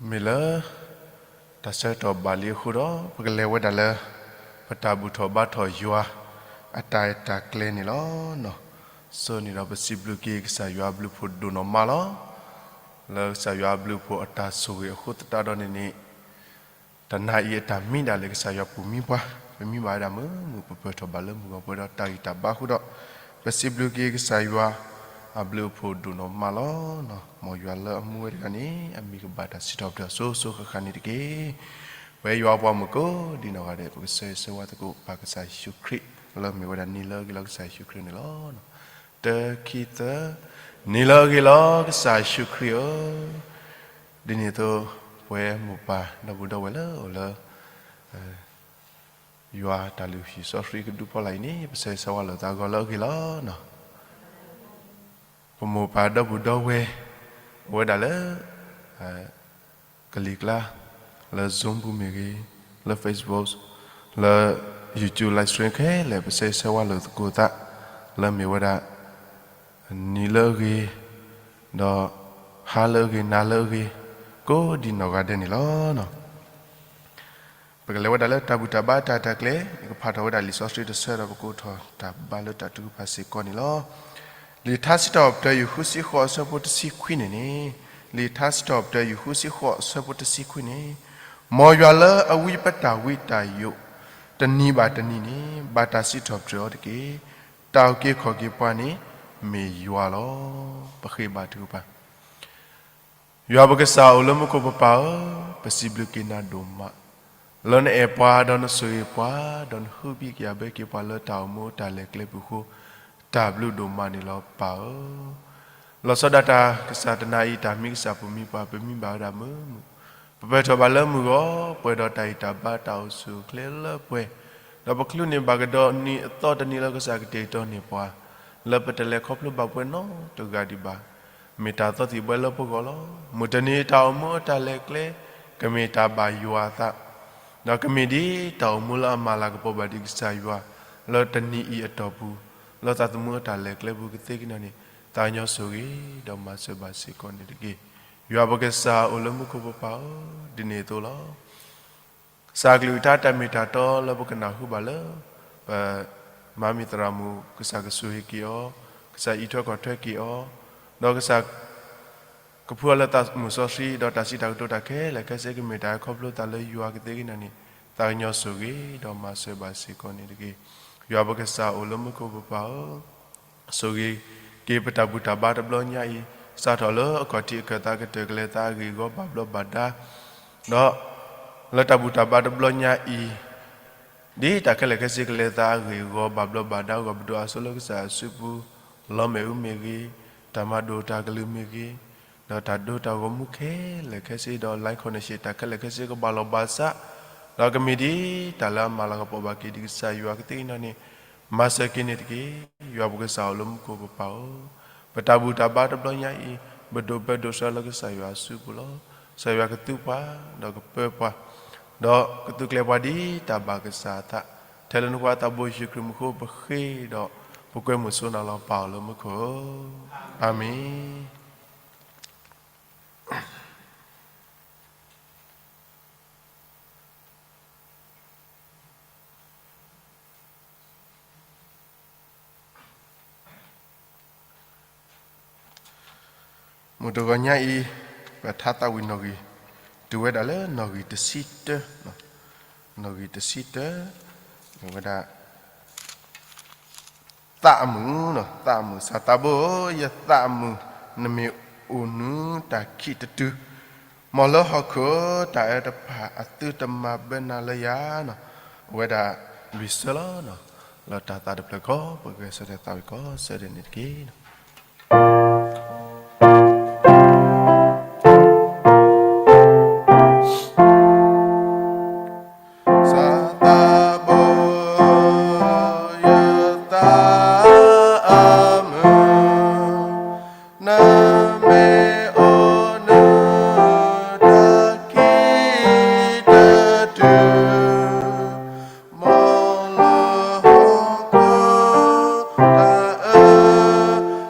မ့ၢ်လၢ တၢ်ဆၢကတီၢ်ဘၣ်လံအဃိဒီး ပကလဲၤဝဲဒၣ်လၢ ပတၢ်ဘူၣ်ထီၣ်ဘါထီၣ်ယွၤ အတၢ်အဲၣ်တၢ်ကျဲန့ၣ်လီၤ. ဆိၣ်န့ၣ်ဒီးပစံးဘျုးက့ၤကစၢ်ယွၤအဘျုးအဖှိၣ်ဒိၣ်နီၢ်မးလီၤ. လၢကစၢ်ယွၤအဘျုးအဖှိၣ်အတၢ်ဆိၣ်ဂ့ၤအဃိသတးဒီးန့ၣ်န့ၣ် တနၤအံၤအတၢ်မံဒၣ်လဲာ် ကစၢ်ယွၤပူၤမံပှၤ ပမံဘၣ်ဝဲဒၣ်မုာ်မုာ် ပပၢၢ်ထီၣ်ဘၣ်လၢမုၢ်ဂီၤပှဲၤဒီးတၢ်ဂံၢ်တၢ်ဘါအဃိဒီး ပစံးဘျုးက့ၤကစၢ်ယွၤ အဘျုးအဖှိၣ်ဒိၣ်နီၢ်မးလီၤ. မ်ယွၤလၢအမူဝဲတဂၤန့ၣ် အမံၤကဘၣ်တၢ်စံးထီၣ်ပတြၢၤအစိၤစိၤဃၣ်ဃၣ်န့ၣ်တက့ၢ်. ပဝဲယွၤပှၤမုၣ်ကိးဒံနီၢ်ဂၤဒဲး ပကဆၢဂ့ၤဆၢဝါသကိးပၢ်ကစၢ်ယ့ၣ်ၡူးခရံာ် လၢမ့ၢ်ဝဲဒၣ်နံၤလၢအဂ့ၤလီၤ ကစၢ်ယ့ၣ်ၡူးခရံာ်န့ၣ်လီၤ. တၢ ခံ သၢ, နံၤလၢအဂ့ၤလီၤ ကစၢ်ယ့ၣ်ၡူးခရံာ်ဧၢ. ဒ်န့ၣ်အသိး ပဝဲမိၢ်ပၢ်ဒီပုၢ်ဒီဝဲၢ်လၢအိၣ်လၢ ယွၤတၢ်လုၢ်ဟံၣ်စီဆှံကဒုးဖီလာ်အံၤန့ၣ် ပဆၢဂ့ၤဆၢဝါလိာ်သးအဂီၢ်လၢအဂ့ၤလီၤ. ပမိၢ်ပၢ်ဒီပုၢ်ဒီဝဲၢ် အိၣ်ဝဲဒၣ်လၢ ကလံၤကျါ လၢ Zoom ပူၤမ့ၢ်ဂ့ၤ, လၢ Facebook, လၢ YouTube live stream ခဲလၢာ် ပဆၢဂ့ၤဆၢဝါလိာ်သကိးသး လၢမ့ၢ်ဝဲဒၣ် နံၤလၢအဂ့ၤ, ဒီး ဟါလၢအဂ့ၤ, နၤလၢအဂ့ၤ, ကိးဒံနီၢ်ဂၤဒဲးန့ၣ်လီၤ. ပကလဲၤဝဲဒၣ်လၢတၢ်ဘူၣ်တၢ်ဘါတၢ်တၢ်ကျဲၤ, ယကဖးထီၣ်ဝဲဒၣ်လံာ်စီဆှံတဆၢဒီး ပကအိးထီၣ်တၢ်ဘါလၢတၢ်ထုကဖၣ်စ့ၢ်ကီးန့ၣ်လီၤ. လံာ်ထါစံးထီၣ်ပတြၢၤ ယူၢ်ဃုဆံဃိး အဆၢဖိတဆံခွံန့ၣ်န့ၣ်, လံာ်ထါစံးထီၣ်ပတြၢၤ ယူၢ်ဃုဆံဃိး အဆၢဖိတဆံခွံန့ၣ်, မ်ယွၤလၢအဝံပတၢ်ဝံတၢ်ယိး တနံၤဘၣ်တနံၤန့ၣ် ဘၣ်တၢ်စံးထီၣ်ပတြၢၤအီၤတက့ၢ်. တၢ်အုၣ်က့ၤခီၣ်က့ၤပှၤန့ၣ် မ့ၢ်ယွၤလီၤ. ပဃ့ဘါထုကဖၣ် ယွၤပကစၢ်အိၣ်လၢမူခိၣ်ပပၢ်ဧၢ, ပစံးဘျုးက့ၤနၤဒိၣ်မး, လၢနအဲၣ်ပှၤ ဒီးနဆိၣ်ဂ့ၤပှၤ, ဒီးနဟုဘံၣ်ကယၤဘၢက့ၤပှၤလၢတၢ်အိၣ်မူအတၢ်လဲၤကျဲပူၤအဃိ, တၢ်ဘျုးဒိၣ်မးန့ၣ်လီၤပၢ်ဧၢ. လီၤဆီဒၣ်တၢ်ကစၢ်တနၤအံၤ တၢ်မံကစၢ်ပူၤမံပှၤ ပမံဘၣ်ဝဲဒၣ်မုာ်မုာ်, ပပၢၢ်ထီၣ်ဘၣ်လၢမုၢ်ဂီၤ ပှဲၤဒီးတၢ်ဂံၢ်တၢ်ဘါတၢ်အိၣ်ဆူၣ်အိၣ်ချ့လၢပှဲၤ, ဒီးပချုးန့ၢ်ဘၣ်ကဒီးနံၤအသီတနံၤလၢကစၢ်ကတဲာ်ကတီၤန့ၢ်ပှၤ, လၢပတလဲၤခီဖျိဘၣ်ပှဲၤနီတဂၤဒံးဘၣ် မ့ၢ်တၢ်သီသံၣ်ဘှဲလၢပဂီၢ်လီၤ. မုၢ်တနံၤတၢ်အိၣ်မူအတၢ်လဲၤကျဲ ကမ့ၢ်တၢ်ဘၣ်ယွၤအသး, ဒီးကမ့ၢ်ဒ်တၢ်အိၣ်မူလၢအမၤလၤကပီၤဘၣ်ဒံးကစၢ်ယွၤ လၢတနံၤအံၤအတီၢ်ပူၤ, လၢသးသမူအတၢ်လဲၤကျဲပူၤကသ့ကနၣ်န့ၣ်, သးကညီၤဆိၣ်ဂ့ၤ ဒီးမၤစၢၤဘၣ်စ့ၢ်ကီးန့ၣ်တက့ၢ်. ယွၤပကစၢ်အိၣ်လၢမူခိၣ်ပပၢ်ဧၢ, ဒ်န့ၣ်အသိးလီၤ. ကစၢ်အကလုၢ်ကထါတၢ်မ့ၢ်တၢ်တီလၢပကနၢ်ဟူဘၣ်လၢ ပမၤမံၤသရၣ်မုၣ် ကစၢ်ကဆိၣ်ဂ့ၤက့ၤအီၤ, ကစၢ်အံးထွဲကွၢ်ထွဲက့ၤအီၤ, ဒီးကစၢ် ကဖှူအီၤလၢသးမုၢ်စီဆှံ ဒီးတၢ်စံးတၢ်ကတိၤတၢ်ခဲလၢာ်ခဲဆ့ကမ့ၢ်တၢ်ခီဖျိသးလၢယွၤကသ့ကနၣ်န့ၣ်, သးကညီၤဆိၣ်ဂ့ၤ ဒီးမၤစၢၤဘၣ်စ့ၢ်ကီးန့ၣ်တက့ၢ်. ယွၤပကစၢ်အိၣ်လၢမူခိၣ်ပပၢ်ဧၢ, ဆိၣ်ဂ့ၤက့ၤပတၢ်ဘူၣ်တၢ်ဘါတဘျီညါအံၤ, စးထီၣ်လၢအခီၣ်ထံးအခၢၣ်သးကတၢၢ်ကလဲၤသးအဂ့ၢ်အဂီၢ်ဘၣ်ဘျီးဘၣ်ဒါ, ဒီး လၢတၢ်ဘူၣ်တၢ်ဘါတဘျီညါအံၤ, ဒ်တၢ်ခဲလၢာ်ခဲဆ့ကလဲၤသးအဂ့ၢ်အဂီၢ်ဘၣ်ဘျီးဘၣ်ဒါအဂီၢ် ပဒိၣ်အစိလၢကစၢ်အစုပူၤ, လီၤမဲာ်အူမ့ၢ်ဂ့ၤ, တၢ်မၤဒိၣ်တၢ်ကလုၢ်မ့ၢ်ဂ့ၤ, ဒီးတၢ်ဒိတၢ်ဂီၤမူခဲလၢာ်ခဲဆ့ ဒီး line connection တၢ်ခဲလၢာ်ခဲဆ့ကဘၣ်လီၤဘၣ်စး, ဒီးကမ့ၢ်ဒ်တၢ်လၢအမၤလၤကပီၤဘၣ်က့ၤဒံးကစၢ်ယွၤကသ့ကနၣ်န့ၣ်, မၤစၢၤက့ၤန့ၣ်တက့ၢ်. ယွၤပကစၢ်အိၣ်လၢမူခိၣ်ပပၢ်ဧၢ, ပတၢ်ဘူၣ်တၢ်ဘါတဘျီညါအံၤ, ပဒိၣ်ပၢဒိၣ်ဆှၢလၢကစၢ်ယွၤအစုပူၤလီၤ. ကစၢ်ယွၤကသုပှၤ, ဒီးကပၢပှၤ, ဒီးကသုးကျဲၤပှၤဒ်တၢ်ဘၣ်ကစၢ်အသး, ထဲလၢနဖိခွါသးဘိယ့ၣ်ၡူးခရံာ်မူခိၣ်ပဃ့ဒီး, ပကွဲမုာ်ဆိနၤလီၤ ပၢ်အိၣ်လၢမူခိၣ်ဧၢ, အၤမ့ၣ်. မုၢ်တဂီၤညါအံၤ, ပထါသးဝံၣ်နီၣ်ဂံၢ်, တုၤဝဲဒၣ်လၢနီၣ်ဂံၢ်တဆံတၢ, နီၣ်ဂံၢ်တဆံတၢ, ဝဲဒၣ် သးအမုာ်, သးအမုာ်, စီၤသးဘိဧၢ, ယသးအမုာ်, နမ့ၢ်အိၣ်နုၤတၢ်ခံးတတုၤ, မ်လၢဟီၣ်ခိၣ်တၢ်အၢတဖၣ်အသုတမၤဘၢနၤလၢယၤ, အဝဲဒၣ်လွံၢ်ဆၢလီၤ. လၢတၢ်သးတဖျၢၣ်ကီး ပဂဲၤဆၢထၢၣ်သးဝံၣ်ကီးဆၢဒဲးန့ၣ်တက့ၢ်. စီၤသးဘိဧၢ, ယသးအမုာ်, နမ့ၢ်အိၣ်နုၤတၢ်ခံးတတုၤ, မ်လၢဟီၣ်ခိၣ်တၢ်အၢ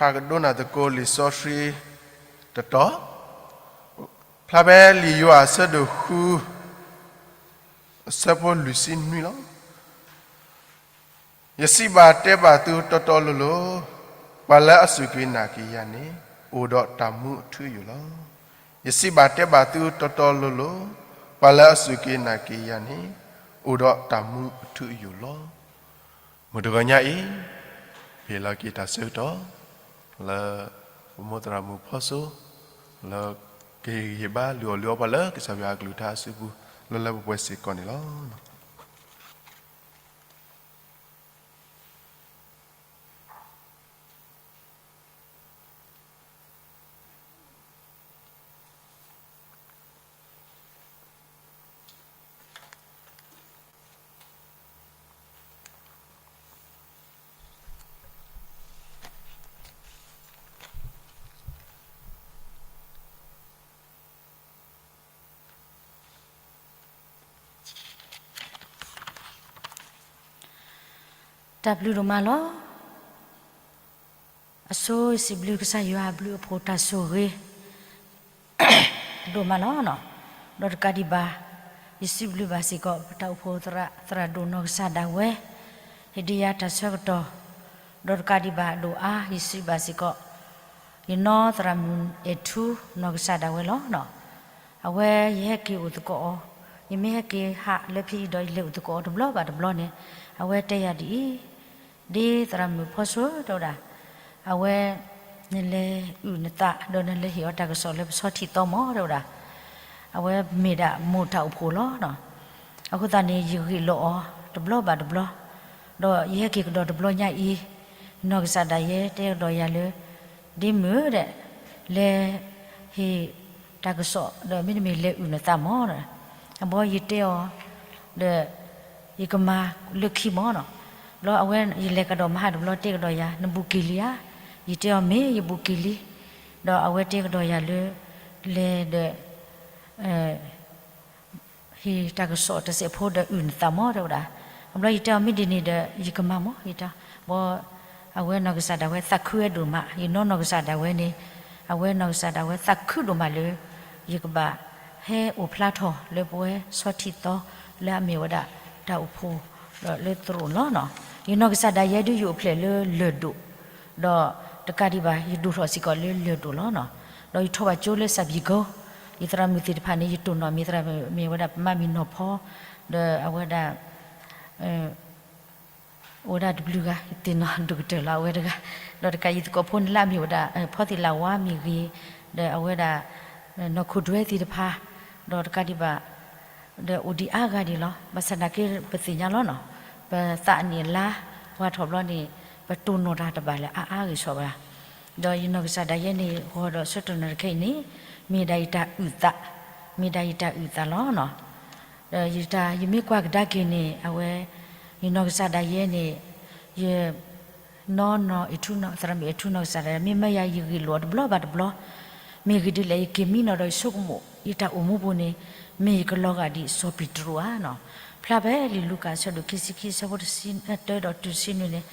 ပကဒိကနၣ်သကိးလံာ်စီဆှံတတီၤ, ဖျါဖဲလံာ်ယိၤဟၣ်အဆၢဒိၣ်ဃု အဆၢဖိလွံၢ်ဆံနွံလီၤ. ယစံးဘၣ်တဲဘၣ်သုတီတီလိၤလိၤ, ပှၤလၢအစူၢ်က့ၤနာ်က့ၤယၤန့ၣ် အိၣ်ဒီးတၢ်မူအထူအယိာ်လီၤ. ယစံးဘၣ်တဲဘၣ်သုတီတီလိၤလိၤ, ပှၤလၢအစူၢ်က့ၤနာ်က့ၤယၤန့ၣ် အိၣ်ဒီးတၢ်မူအထူအယိာ်လီၤ. မုၢ်တဂီၤညါအံၤ ပဟ့ၣ်လီၤက့ၤတၢ်ဆၢကတီၢ် လၢ ပမိၢ်သရၣ်မုၣ်ဖီစိ လၢကဟ့ၣ်ဂံၢ်ဟ့ၣ်ဘါလုၢ်အီၣ်လုၢ်အီပှၤလၢကစၢ်ယွၤအကလုၢ်ကထါအစုပူၤ လၢလၢပှဲၤပှဲၤစ့ၢ်ကီးန့ၣ်လီၤ. တၢ်ဘျုးဒိၣ်မးလီၤ. အဆိ ယစံးဘျုးကစၢ်ယွၤအဘျုးအဖှိၣ်တၢ်ဆိၣ်ဂ့ၤ ဒိၣ်မးလီၤ. ဒီးတကးဒံးဘၣ် ယစံးဘျုးဘၣ်စ့ၢ်ကီး ပတၢ်အိၣ်ဖှိၣ်သရၣ် သရၣ်ဒိၣ်နီၢ်ကစၢ်ဒၣ်ဝဲ ဟ့ၣ်ဒံးယၤတၢ်ဆၢကတီၢ်, ဒီးတကးဒံးဘၣ်အဒိၣ်အါ ယစံးဘျုးဘၣ်စ့ၢ်ကီး ယနီၢ်သရၣ်မုၣ်အဲၣ်ထူနီၢ်ကစၢ်ဒၣ်ဝဲလီၤ. အဝဲယဟဲက့ၤအိၣ်သကိးအီၤ, ယမ့ၢ်ဟဲက့ၤဟးလၢဖဲအံၤဒီး ယလဲၤအိၣ်သကိးအီၤတဘျီဘၣ်တဘျီန့ၣ် အဝဲတဲယၤဒ်အံၤ, ဒ်သရၣ်မုၣ်ဖီစိ တဲဝဲဒၣ်, အဝဲ နလဲၤအုၣ်နသး ဒီးနလဲၤဟ့ၣ်အီၤတၢ်ကစီၣ်လၢပဆီထံၣ်သီမး တဲဝဲဒၣ်, အဝဲမ့ၢ်ဒၣ်မိၢ်တၢ်အိၣ်ဖှိၣ်လီၤ. အဃိသတးန့ၣ် ယဂ့ၢ်လိာ်အီၤတဘျီဘၣ်တဘျီ, ဒီးယဟဲက့ၤကဒီးတဘျီညါအံၤ, နီၢ်ကစၢ်ဒၣ်ယဲတဲကဒီးယၤလၢ ဒ့မုၣ်ဒီး လဲၤဟ့ၣ်တၢ်ကစီၣ် ဒီးမ့တမ့ၢ်လဲၤအုၣ်နသးမး, အဘီယတဲအီၤ ဒီး ယကမၤလၢခံမးနီၤ, ဘျီအဝဲယလဲၤကဒီးမဟါတဘျီတဲကဒီးယၤ နဘူးက့ၤလံဧါ, ယတဲအီၤမ့ၢ်ယဘူးက့ၤလံ, ဒီးအဝဲတဲကဒီးယၤလၢ လဲၤဒီး ဟ့ၣ်တၢ်ကစီၣ်တစဲးဖိဒီးအုၣ်နသးမး တဲဝဲဒၣ်, အဘျီယတဲအီၤမ့ၢ်ဒ်န့ၣ်ဒီး ယကမၤမး ယတဲ, ဘီ အဝဲနီၢ်ကစၢ်ဒၣ်ဝဲသးခုဝဲဒိၣ်မး, ယနီၢ်နီၢ်ကစၢ်ဒၣ်ဝဲန့ၣ် အဝဲနီၢ်ကစၢ်ဒၣ်ဝဲသးခုဒိၣ်မးလၢ ယကဘၣ်ဟဲအိၣ်ဖျါထီၣ်လၢပဝဲဆီထံၣ်သီ လၢအမ့ၢ်ဝဲဒၣ်တၢ်အိၣ်ဖှိၣ်ဒီးလၢသရိာ်လီၤနီၤ, ယနီၢ်ကစၢ်ဒၣ်ယဲဒုးယအိၣ်ဖျဲၣ်လၢလၢၢ်ဒိၣ်, ဒီးတကးဒံးဘၣ် ယဒိၣ်ထီၣ်စ့ၢ်ကီးလၢလၢၢ်ဒိၣ်လီၤနီၤ, ဒီးယထီၣ်ဘၣ်ကၠိလၢစၢ်ပံၤကိ, ယသရၣ်မုၣ်သ့ၣ်တဖၣ်န့ၣ် ယတိၢ်နီၣ်မ့ၢ်သရၣ်မုၣ်မ့ၢ်ဝဲဒၣ်ပမါမံၤနီၢ်ဖီ, ဒီးအဝဲဒၣ် အိၣ်ဝဲဒၣ်တဘျုးဂၤ ယသ့ၣ်နီၣ်ဒိၣ်ကတၢၢ်လီၤအဝဲတဂၤ, ဒီးတကးယသကိးဖိန့ၣ်လၢအမ့ၢ်ဝဲဒၣ် ဖီသ့ၣ်လၣ်ဝါမ့ၢ်ဂ့ၤ, ဒီးအဝဲဒၣ် နီၢ်ခိၣ်ဒွဲသ့ၣ်တဖၣ်, ဒီးတကးဒံးဘၣ် ဒီးအိၣ်ဒံးအါဂၤဒံးလီၤ, ဘၣ်ဆၣ်သနာ်က့ ပသ့ၣ်ညါလီၤနီၤ, ပသးန့ၣ်လါ ပှၤထီၣ်ဘျီန့ၣ် ပတိၢ်နီၣ်တၢ်တဘၣ်လၢအအါအါဂ့ၤဆီဘၣ်, ဒီးယနီၢ်ကစၢ်ဒၣ်ယဲန့ၣ် ဂီၤဒီးဆၢကတီၢ်နၣ်ရံၣ်ခဲအံၤန့ၣ် မ့ၢ်ဒၣ်ယတၢ်အုၣ်သး, မ့ၢ်ဒၣ်ယတၢ်အုၣ်သးလီၤနီၤ. ဒီးယတၢ် ယမ့ၢ်ကွၢ်ကဒါက့ၤန့ၣ် အဝဲ ယနီၢ်ကစၢ်ဒၣ်ယဲန့ၣ် ယ နီၢ်နီၢ်အဲၣ်ထူ သရၣ်မုၣ်အဲၣ်ထူနီၢ်ကစၢ်ဒၣ် မ့ၢ်မၢယၤ ယဂ့ၢ်လိာ်အီၤတဘျီဘၣ်တဘျီ, မ့ၢ်ဂ့ၢ်ဒ်လဲၣ် ယက့ၤမံနီၤဒီးယဆိကမိၣ် ယတၢ်အိၣ်မူပူၤန့ၣ် မ့ၢ်ယကလီၤဂာ်ဒ်စီၤပ့းတရူးဧါနီၤ. ဖျါဖဲလံာ်လူၤကၣ်အဆၢဒိၣ်ခံဆံခံ အဆၢဖိတဆံတၢဒီးတုၤတဆံနွံန့ၣ်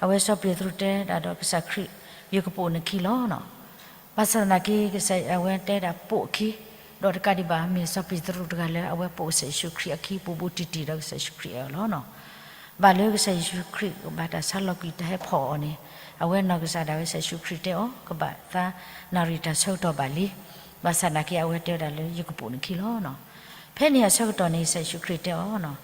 အဝဲစီၤပ့းတရူးတဲဒၣ်ဒီးကစၢ်ခရံာ် ယကပိာ်နခံလီၤနီၤ. ဘၣ်ဆၣ်သနာ်က့ ကစၢ်အဝဲတဲဒၣ်ပိာ်အခံ, ဒီးတကးဒံးဘၣ် မ့ၢ်စီၤပ့းတရူးတဂၤလၢအဝဲပိာ်ကစၢ်ယ့ၣ်ၡူးခရံာ်အခံ ဘူးဘူးတံၢ်တံၢ်ဒီးကစၢ်ယ့ၣ်ၡူးခရံာ်အၢၣ်လီၤနီၤ. ဘၣ်လၢကစၢ်ယ့ၣ်ၡူးခရံာ်ကဘၣ်တၢ်ဆါလီၤကွံာ်တၢ်ဟဲဖီၣ်အီၤန့ၣ် အဝဲနီၢ်ကစၢ်ဒၣ်ဝဲကစၢ်ယ့ၣ်ၡူးခရံာ်တဲအီၤ ကဘၣ်သးနၣ်ရံၣ်တၢ်ဆၢကတီၢ်ဘၣ်လံ. ဘၣ်ဆၣ်သနာ်က့ အဝဲတဲဝဲဒၣ်လၢယကပိာ်နခံလီၤနီၤ. ဖဲန့ၣ်အဆၢကတီၢ်န့ၣ် ကစၢ်ယ့ၣ်ၡူးခရံာ်တဲအီၤနီၤ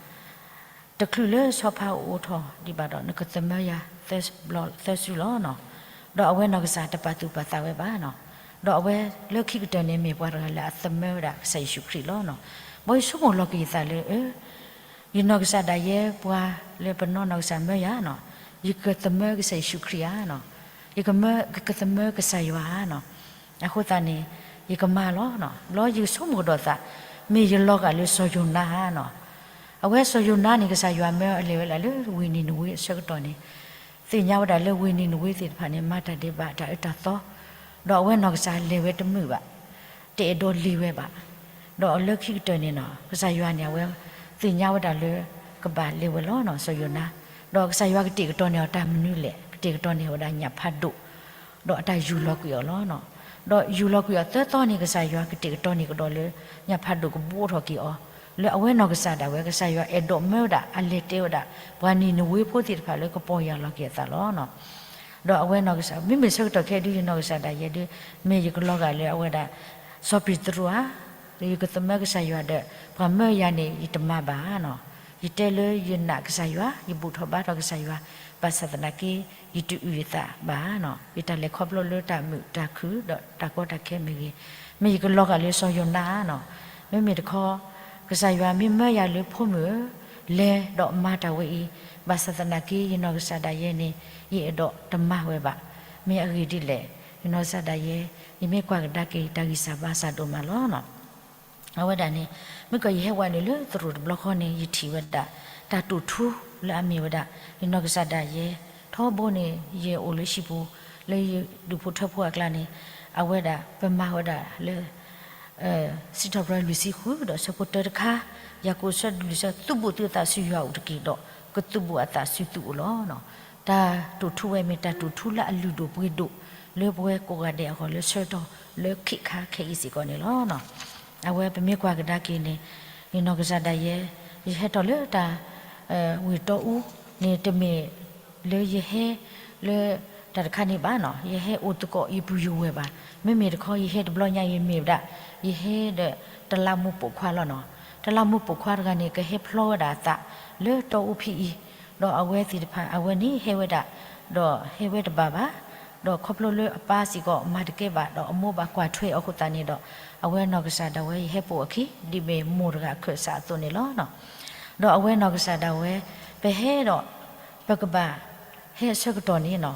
တချုးလၢဆီဖါအိၣ်ထီၣ်ဒံးဘၣ်ဒီး နကသမၢယၤသၢဘျီသၢစုလီၤနီၤ. ဒီးအဝဲနီၢ်ကစၢ်တပာ်သူၣ်ပာ်သးဝဲဘၣ်နီၤ. ဒီးအဝဲလၢခံကတၢၢ်န့ၣ်မ့ၢ်ပှၤတဂၤလၢအသမၢဝဲဒၣ်ကစၢ်ယ့ၣ်ၡူးခရံာ်လီၤနီၤ. ဘၣ်ယဆိကမိၣ်လီၤက့ၤယသးလၢ အၢ ယနီၢ်ကစၢ်ဒၣ်ယဲပှၤလၢပနီၢ်နီၢ်ကစၢ်မၢယၤနီၤ, ယကသမၢကစၢ်ယ့ၣ်ၡူးခရံာ်ဧါနီၤ, ယကသမၢကစၢ်ယွၤဧါနီၤ. အဃိသတးန့ၣ် ယကမၤလီၤနီၤ. ဘျီယဆိကမိၣ်ကဒီးသး မ့ၢ်ယလီၤဂာ်လၢစီၤယိၤနါဧါနီၤ. အဝဲစီၤယိၤနါန့ၣ် ကစၢ်ယွၤမၢအလဲၤဝဲဒၣ်လၢဝ့ၢ်နံၤနဝ့အဆၢကတီၢ်န့ၣ် သ့ၣ်ညါဝဲဒၣ်လၢဝ့ၢ်နံၤနဝ့သ့ၣ်တဖၣ်န့ၣ် မၤတၢ်ဒဲးဘးတၢ်အၢတၢ်သီ, ဒီးအဝဲနီၢ်ကစၢ်လဲၤဝဲတမုာ်ဘၣ်, တအဲၣ်ဒိးလ့ၤဝဲဘၣ်. ဒီးလၢခံကတၢၢ်န့ၣ်နီၤ ကစၢ်ယွၤန့ၣ် အဝဲသ့ၣ်ညါဝဲဒၣ်လၢ ကဘၣ်လဲၤဝဲလီၤနီၤ စီၤယိၤနါ, ဒီးကစၢ်ယွၤကတဲာ်ကတီၤန့ၢ်အီၤတၢ်မနုၤလဲၣ်, ကတဲာ်ကတီၤန့ၢ်ဝဲဒၣ်ညၣ်ဖးဒိၣ် ဒီးအတၢ်ယူၢ်လီၤကွံာ်အီၤလီၤ. ဒီးယူၢ်လီၤကွံာ်အီၤသၢသီန့ၣ် ကစၢ်ယွၤကတဲာ်ကတီၤန့ၢ်ကဒီးလၢ ညၣ်ဖးဒိၣ်ကဘိးထီၣ်က့ၤအီၤ, လၢအဝဲနီၢ်ကစၢ်ဒၣ်ဝဲ ကစၢ်ယွၤအဲၣ်ဒိးမၢဝဲဒၣ် အလဲၤတဲဝဲဒၣ် ပှၤနံၤနဝ့ဖိသ့ၣ်တဖၣ်လၢကပီၢ်ယၢ်လီၤက့ၤအသးလီၤ. ဒီးအဝဲနီၢ်ကစၢ် မ့မ့ၢ်ဆၢကတီၢ်ခဲအံၤဒုး ယနီၢ်ကစၢ်ဒၣ်ယဲဒုး မ့ၢ်ယကလီၤဂာ်လၢအဝဲဒၣ် စီၤပ့းတရူးဧါ, ယကသမၢကစၢ်ယွၤဒီး ပှၤမၢယၤန့ၣ် ယတမၤဘၣ်နီၤ. ယတဲလၢယနာ်ကစၢ်ယွၤ, ယဘူၣ်ထီၣ်ဘါထီၣ်ကစၢ်ယွၤ, ဘၣ်ဆၣ်သနာ်က့ ယတအုၣ်ယသးဘၣ်နီၤ. ယတၢ်လဲၤခီဖျိလၢတၢ်မုာ်တၢ်ခုၣ်ဒီးတၢ်ကီတၢ်ခဲမ့ၢ်ဂ့ၤ, မ့ၢ်ယကလီၤဂာ်လၢစီၤယိၤနါနီၤ. မ့မ့ၢ်တခီ ကစၢ်ယွၤမ့ၢ်မၢယၤလၢဖိမုၣ်ဧၢ, လဲၤဒီးမၤတၢ်ဝဲအံၤ, ဘၣ်ဆၣ်သနာ်က့ ယနီၢ်ကစၢ်ဒၣ်ယဲန့ၣ် ယအဲၣ်ဒိးတမၤဝဲဘၣ်. မ့ၢ်အဂ့ၢ်ဒ်လဲၣ်, ယနီၢ်ကစၢ်ဒၣ်ယဲ ယမ့ၢ်ကွၢ်ကဒါက့ၤ တၢ်ဂံၢ်စၢ်ဘါစၢ်ဒိၣ်မးလီၤနီၤ. အဝဲဒၣ်န့ၣ် မ့ၢ်ကီးယဟဲဝဲနုာ်လၢသရိာ်တဘျီဃီန့ၣ် ယထံၣ်ဝဲဒၣ် တၢ်တိာ်ထူလၢအမ့ၢ်ဝဲဒၣ် ယနီၢ်ကစၢ်ဒၣ်ယဲ ထီဘိန့ၣ် ယအိၣ်လၢဟံၣ်ပူၤ လၢယဒူၣ်ဖိထၢဖိအကျါန့ၣ် အဝဲဒၣ် ပမၤဝဲဒၣ်လၢ စံးထီၣ်ပတြၢၤလွံၢ်ဆံဃုဒီးဆၢဖိတၢတခါ, ယၤကိာ်ဆၢလွံၢ်ဆၢ သုးဘူးသုသးဆူယွၤအအိၣ်တက့ၢ်ဒီး ကသုးဘူးအသးဆူသုအိၣ်လီၤ. တၢ်တိာ်ထူဝဲမ့ၢ်တၢ်တိာ်ထူလၢအလုၢ်ဒိၣ်ပှ့ၤဒိၣ် လၢပဝဲကိးဂၤဒဲးအဂီၢ်လၢဆၢကတီၢ်လၢခံခါခဲအံၤစ့ၢ်ကီးန့ၣ်လီၤ. အဝဲပမ့ၢ်ကွၢ်ကဒါက့ၤန့ၣ် ယနီၢ်ကစၢ်ဒၣ်ယဲ ယဟဲထီၣ်လၢတၢ် ဝ့ၢ်တီအူန့ၣ် တမ့ၢ်လၢယဟဲ လၢတၢ်တခါန့ၣ်ဘၣ်နီၤ, ယဟဲအိၣ်သကိးယပုၢ်ယဝဲၢ်ဘၣ်. မ့မ့ၢ်တခီ ယဟဲတဘျီညါအံၤမ့ၢ်ဝဲဒၣ် ယဟဲဒီးတလးမူးပိာ်ခွါလီၤနီၤ. တလးမူးပိာ်ခွါတဂၤန့ၣ် ကဟဲဖျီဝဲဒၣ်အသး လၢတီအူဖံအံၤ, ဒီးအဝဲသ့ၣ်တဖၣ် အဝဲန့ၣ်ဟဲဝဲဒၣ် ဒီးဟဲဝဲတဘၣ်ဘၣ်, ဒီးခီဖျိလၢအပၢ်စ့ၢ်ကီးမၤတကဲဘၣ် ဒီးအမိၢ်ဘၣ်ကွၢ်ထွဲအီၤအဃိသတးန့ၣ်ဒီး အဝဲနီၢ်ကစၢ်ဒၣ်ဝဲ ယဟဲပိာ်အခံ ဒ်မ့ၢ်မိၢ်တဂၤအခၢၣ်စးအသိးန့ၣ်လီၤ. ဒီးအဝဲနီၢ်ကစၢ်ဒၣ်ဝဲ ပဟဲဒီး ပကဘၣ် ဟဲအဆၢကတီၢ်န့ၣ်နီၤ,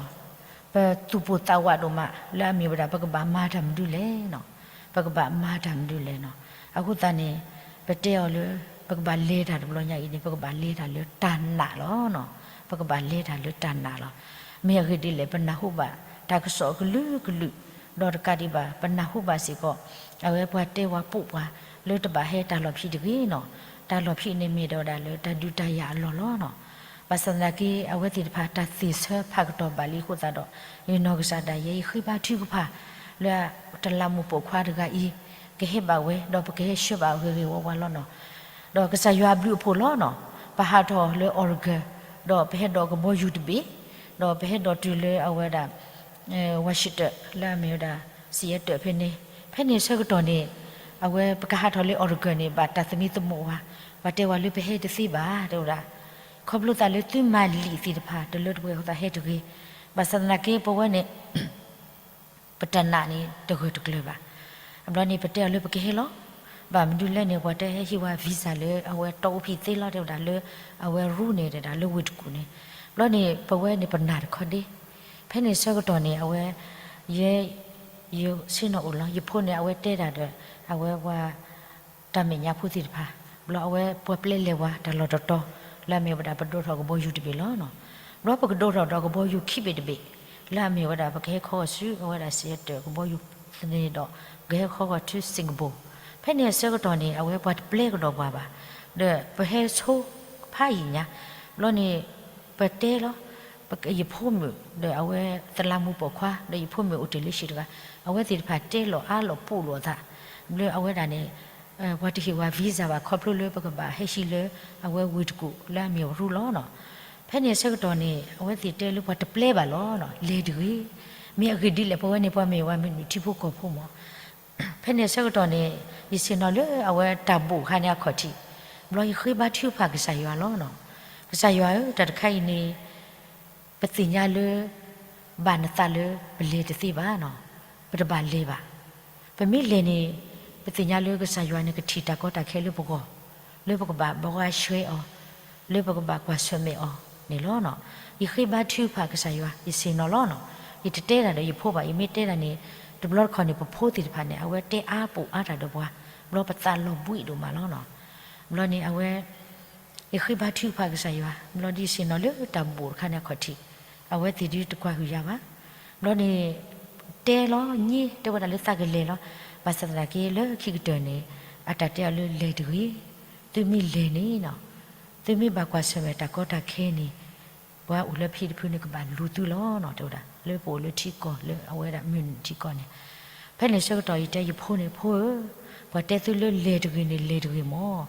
ပသူၣ်ပိၢ်သးဝးဒိၣ်မး လၢအမ့ၢ်ဝဲဒၣ် ပကဘၣ်မၤတၢ်မနုၤလဲၣ်နီၤ, ပကဘၣ်မၤတၢ်မနုၤလဲၣ်နီၤ. အဃိသတးန့ၣ် ပတဲအီၤလၢ ပကဘၣ်လဲၤတၢ်တဘျီညါအံၤန့ၣ် ပကဘၣ်လဲၤတၢ်လၢတၢ်နာ်လီၤနီၤ, ပကဘၣ်လဲၤတၢ်လၢတၢ်နာ်လီၤ. မ့ၢ်အဂ့ၢ်ဒ်လဲၣ် ပနၢ်ဟူဘၣ်တၢ်ကစီၣ်အကလုာ်ကလုာ်, ဒီးတကးဒံးဘၣ် ပနၢ်ဟူဘၣ်စ့ၢ်ကီး အဝဲပှၤတဲဝဲပိာ်ပှၤ လၢတဘၣ်ဟဲတၢ်လီၢ်ဖံးတဂ့ၤနီၤ, တၢ်လီၢ်ဖံးန့ၣ်မ့ၢ်ဒၣ်ဝဲဒၣ်လၢတၢ်ဒုးတၢ်ယၤအလီၢ်လီၤနီၤ. ဘၣ်ဆၣ်သနာ်က့ အဝဲသ့ၣ်တဖၣ်တၢ်သ့ၣ်ဆၢဖးကတီၢ်ဘၣ်လံအဃိသတးဒီး ယနီၢ်ကစၢ်ဒၣ်ယဲ ယဃ့ဘါထုကဖၣ် လၢတလးမူးပိာ်ခွါတဂၤအံၤ ကဟဲဘၣ်ဝဲ ဒီးပကဟဲဆှၢဘၣ်ဂ့ၤဂ့ၤဝါဝါလီၤနီၤ. ဒီးကစၢ်ယွၤအဘျုးအဖှိၣ်လီၤနီၤ, ပဟးထီၣ်လၢ Oregon, ဒီးပဟဲဒိးကဘီယူၤတဘ့ၣ်, ဒီးပဟဲဒိးတုၤလၢအဝဲဒၣ် Washington လၢအမ့ၢ်ဝဲဒၣ် Seattle ဖဲန့ၣ်, ဖဲန့ၣ်ဆၢကတီၢ်န့ၣ် အဝဲပကဟးထီၣ်လၢ Oregon န့ၣ် ဘၣ်တၢ်သမံသမိးဝဲ, ပှၤတဲဝဲလၢပဟဲတသ့ဘၣ် တဲဝဲဒၣ်, ခီဖျိသးလၢသုမၤလံာ်သ့ၣ်တဖၣ် တလၢတပှဲၤအဃိသတးဟဲတဂ့ၤ, ဘၣ်ဆၣ်သနာ်က့ပဝဲန့ၣ် ပတၢ်နာ်န့ၣ် တဂၢၢ်တကျၢၤဘၣ်. အဘျီန့ၣ် ပတဲအီၤလၢပကဟဲလီၤ. ဘၣ်မနုၤလဲၣ်န့ၣ် ပှၤတဟဲဟ့ၣ်ဝဲ visa လၢအဝဲတီအူဖံးသ့လီၤ တဲဝဲဒၣ်လၢ အဝဲ rule န့ၣ်တဲဒၣ်လၢဝ့ၢ်တကူၣ်န့ၣ်. ဘျီန့ၣ် ပဝဲန့ၣ်ပနာ်တခီဒ့. ဖဲန့ၣ်ဆၢကတီၢ်န့ၣ် အဝဲ ယဲ ယဆ့ၣ်နီၤအိၣ်လီၤ. ယဖိန့ၣ် အဝဲတဲတၢ်ဒီး အဝဲပှၤ တၢ်မဲာ်ညါဖိသ့ၣ်တဖၣ်, ဘျီအဝဲပှၤပျဲလဲၤဝဲတၢ်လီၢ်တတီၤ လၢအမ့ၢ်ဝဲဒၣ်ပဒိးထီၣ်ကဘီယူၤတဘ့ၣ်လီၤနီၤ. ဘျီပကဒိးထီၣ်ဒီးကဘီယူၤခံဘ့ၣ်တဘ့ၣ် လၢအမ့ၢ်ဝဲဒၣ်ပကဟဲခီဂီၤဆူအဝဲဒၣ် Seattle ကဘီယူၤသန့ၤဒီး ပကဟဲခီဂီၤထူ Singapore. ဖဲန့ၣ်အဆၢကတီၢ်န့ၣ် အဝဲပှၤတပျဲကဒီးပှၤဘၣ်, ဒီးပဟဲဆိဖးယံာ်ညါ, ဘျီန့ၣ် ပတဲလီၤ ယဖိမုၣ်ဒီးအဝဲသလးမူးပိာ်ခွါ ဒီးယဖိမုၣ်အိၣ်တ့ၢ်လၢဆံးတဂၤ, အဝဲသ့ၣ်တဖၣ်တဲလီၤအါလီၤပူးလိာ်အသး, ဘျီအဝဲဒၣ်န့ၣ် ပှၤတဟ့ၣ်ဝဲ visa ဘၣ် ခီဖျိလၢပကဘၣ်ဟဲဟံးလၢအဝဲဝ့ၢ်တကူၣ်လၢအမ့ၢ် rule လီၤနီၤ. ဖဲန့ၣ်အဆၢကတီၢ်န့ၣ် အဝဲသ့ၣ်တဲလၢပှၤတပျဲဘၣ်လီၤနီၤ, လဲၤတဂ့ၤ. မ့ၢ်အဂ့ၢ်ဒ်လဲၣ် ပဝဲန့ၣ်ပှၤမ့ၢ်ဝဲမ့ၢ်နုၢ်ထံဖိကီၢ်ဖိမး ဖဲန့ၣ်အဆၢကတီၢ်န့ၣ် ယဆ့ၣ်နီၤလၢအဝဲတၢ်ဘိၣ်အခါန့ၣ်အခီၣ်ထံး, ဘျီယဃ့ဘါထုကဖၣ်ကစၢ်ယွၤလီၤနီၤ. ကစၢ်ယွၤဧၢ, တၢ်တခါအံၤန့ၣ် ပသ့ၣ်ညါလၢ ဘၣ်နသးလၢပလဲၤတသ့ဘၣ်နီၤ, ပတဘၣ်လဲၤဘၣ်. ပမ့ၢ်လဲၤန့ၣ် ပသ့ၣ်ညါလၢကစၢ်ယွၤန့ၣ်ကထံၣ်တၢ်ကီတၢ်ခဲလၢပဂီၢ်, လၢပကဘၣ်ဘှါရှဲအီၤ, လၢပကဘၣ်ကွၢ်ဆၢၣ်မဲာ်အီၤန့ၣ်လီၤနီၤ. ယဃ့ဘါထုကဖၣ်ကစၢ်ယွၤ ယဆ့ၣ်နီၤလီၤနီၤ. ယတတဲတၢ်ဒီးယဖိဘၣ်, ယမ့ၢ်တဲတၢ်န့ၣ် တဘျီတခီၣ်န့ၣ် ပဖိသ့ၣ်တဖၣ်န့ၣ် အဝဲတဲအါပူးအါတၢ်ဒီးပှၤ, ဘျီပသးလီၤဘှံးဒိၣ်မးလီၤနီၤ. ဘျီန့ၣ်အဝဲ ယဃ့ဘါထုကဖၣ်ကစၢ်ယွၤ, ဘျီဒ်ယဆ့ၣ်နီၤလၢတၢ်ဘိၣ်တခါန့ၣ်အခီၣ်ထံး, အဝဲသ့ၣ်ဒုးတကွၢ်ဟုၣ်ယၤဘၣ်. ဘျီန့ၣ် တဲလီၤည့ တဲဝဲဒၣ်လၢသးကလဲၤလီၤ. ဘၣ်ဆၣ်သနာ်က့လၢခံကတၢၢ်န့ၣ် အတၢ်တဲအီၤလၢလဲၤတဂ့ၤ. သုမ့ၢ်လဲၤန့ၣ်နီၤ, သုမ့ၢ်ဘၣ်ကွၢ်ဆၢၣ်မဲာ်တၢ်ကီတၢ်ခဲန့ၣ် ပှၤအိၣ်လၢဖံတဖုန့ၣ် ကဘၣ်လူၤသုလီၤနီၤ တဲဝဲဒၣ်, လၢပအိၣ်လၢထံကီၢ်လၢအဝဲဒၣ်မုၢ်နံၤထံကီၢ်န့ၣ်. ဖဲန့ၣ်ဆၢကတီၢ်ယတဲယဖိန့ၣ်, ဖိဧၢ, ပှၤတဲသုလၢလဲၤတဂ့ၤန့ၣ် လဲၤတဂ့ၤမၢ်.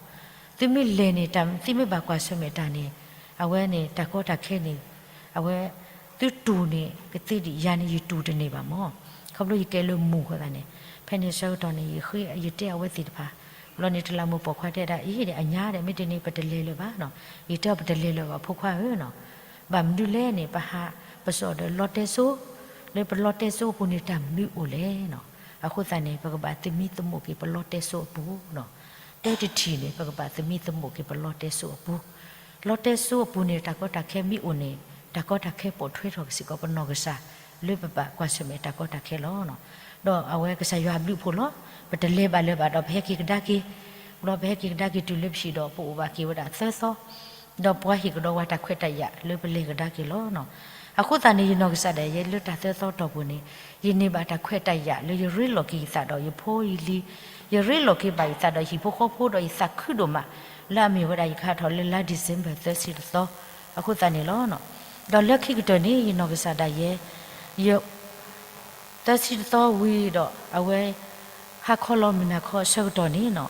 သုမ့ၢ်လဲၤန့ၣ် သုမ့ၢ်ဘၣ်ကွၢ်ဆၢၣ်မဲာ်တၢ်န့ၣ်, အဝဲန့ၣ် တၢ်ကီတၢ်ခဲန့ၣ်, အဝဲ သုတူၢ်န့ၣ် ကသ့ဒံး, ယၤန့ၣ်ယတူၢ်တန့ၢ်ဘၣ်မၢ်. ခီဖျိယကဲလၢမူၤအဃိသတးန့ၣ်, ဖဲန့ၣ်ဆၢကတီၢ်န့ၣ် ယဃ့ယတဲအဝဲသ့ၣ်တဖၣ်, ဘျီန့ၣ် တလးမူးပိာ်ခွါတဲဒၣ်အံၤဒီး အညါဒီး မ့ၢ်တန့ၣ် ပတလဲၤလၢၤဘၣ်နီၤ, ယတဲအီၤ ပတလဲၤလၢၤဘၣ်ဖိခွါဧၢနီၤ, ဘၣ်မနုၤလဲၣ်န့ၣ် ပဟးပစီၣ်ဒီးလီတဲစိ, လၢပလီတဲစိအပူၤန့ၣ် တၢ်မနုၤအိၣ်လဲၣ်နီၤ. အဃိသတးန့ၣ် ပကဘၣ်သမံသမိးက့ၤပလီတဲစိအပူၤနီၤ. တၢတထံၣ်န့ၣ် ပကဘၣ်သမံသမိးက့ၤပလီတဲစိအပူၤ, လီတဲစိအပူၤန့ၣ် တၢ်ကီတၢ်ခဲမ့ၢ်အိၣ်န့ၣ်, တၢ်ကီတၢ်ခဲပိာ်ထွဲထီၣ်က့ၤစ့ၢ်ကီးပနီၢ်ကစၢ်, လၢပဘၣ်ကွၢ်ဆၢၣ်မဲာ်တၢ်ကီတၢ်ခဲလီၤ. ဒီးအဝဲကစၢ်ယွၤအဘျုးအဖှိၣ်လီၤ. ပတလဲၤဘၣ်လၢၤဘၣ်ဒီး ပဟဲက့ၤကဒါက့ၤ, ဘျီပဟဲက့ၤကဒါက့ၤတုၤလၢပဟံၣ်ဒီး ပအိၣ်ဘၣ်က့ၤဝဲဒၣ်သၢသီ, ဒီးပှၤဟ့ၣ်ကဒီးဝဲတၢ်ခွဲးတၢ်ယာ်လၢပလဲၤကဒါက့ၤလီၤနီၤ. အဃိသတးန့ၣ် ယနီၢ်ကစၢ်ဒၣ်ယဲလၢတၢ်သၢသီတီၢ်ပူၤန့ၣ်, ယန့ၢ်ဘၣ်တၢ်ခွဲးတၢ်ယာ်လၢယရ့လိာ်က့ၤယသးဒီးယဖိယလံၤ, ယရ့လိာ်က့ၤဘၣ်ယသးဒီးဟံၣ်ဖိဃီဖိဒီးယသးခုဒိၣ်မး, လၢအမ့ၢ်ဝဲဒၣ်ယကဟးထီၣ်လၢလါ December သၢဆံတသီ, အဃိသတးန့ၣ်လီၤ. ဒီးလၢခံကတၢၢ်န့ၣ် ယနီၢ်ကစၢ်ဒၣ်ယဲ, ယ သၢဆံတသီဝံၤဒီး အဝဲ ဟါခီလီၤမုၢ်နၤခီအဆၢကတီၢ်န့ၣ်နီၤ,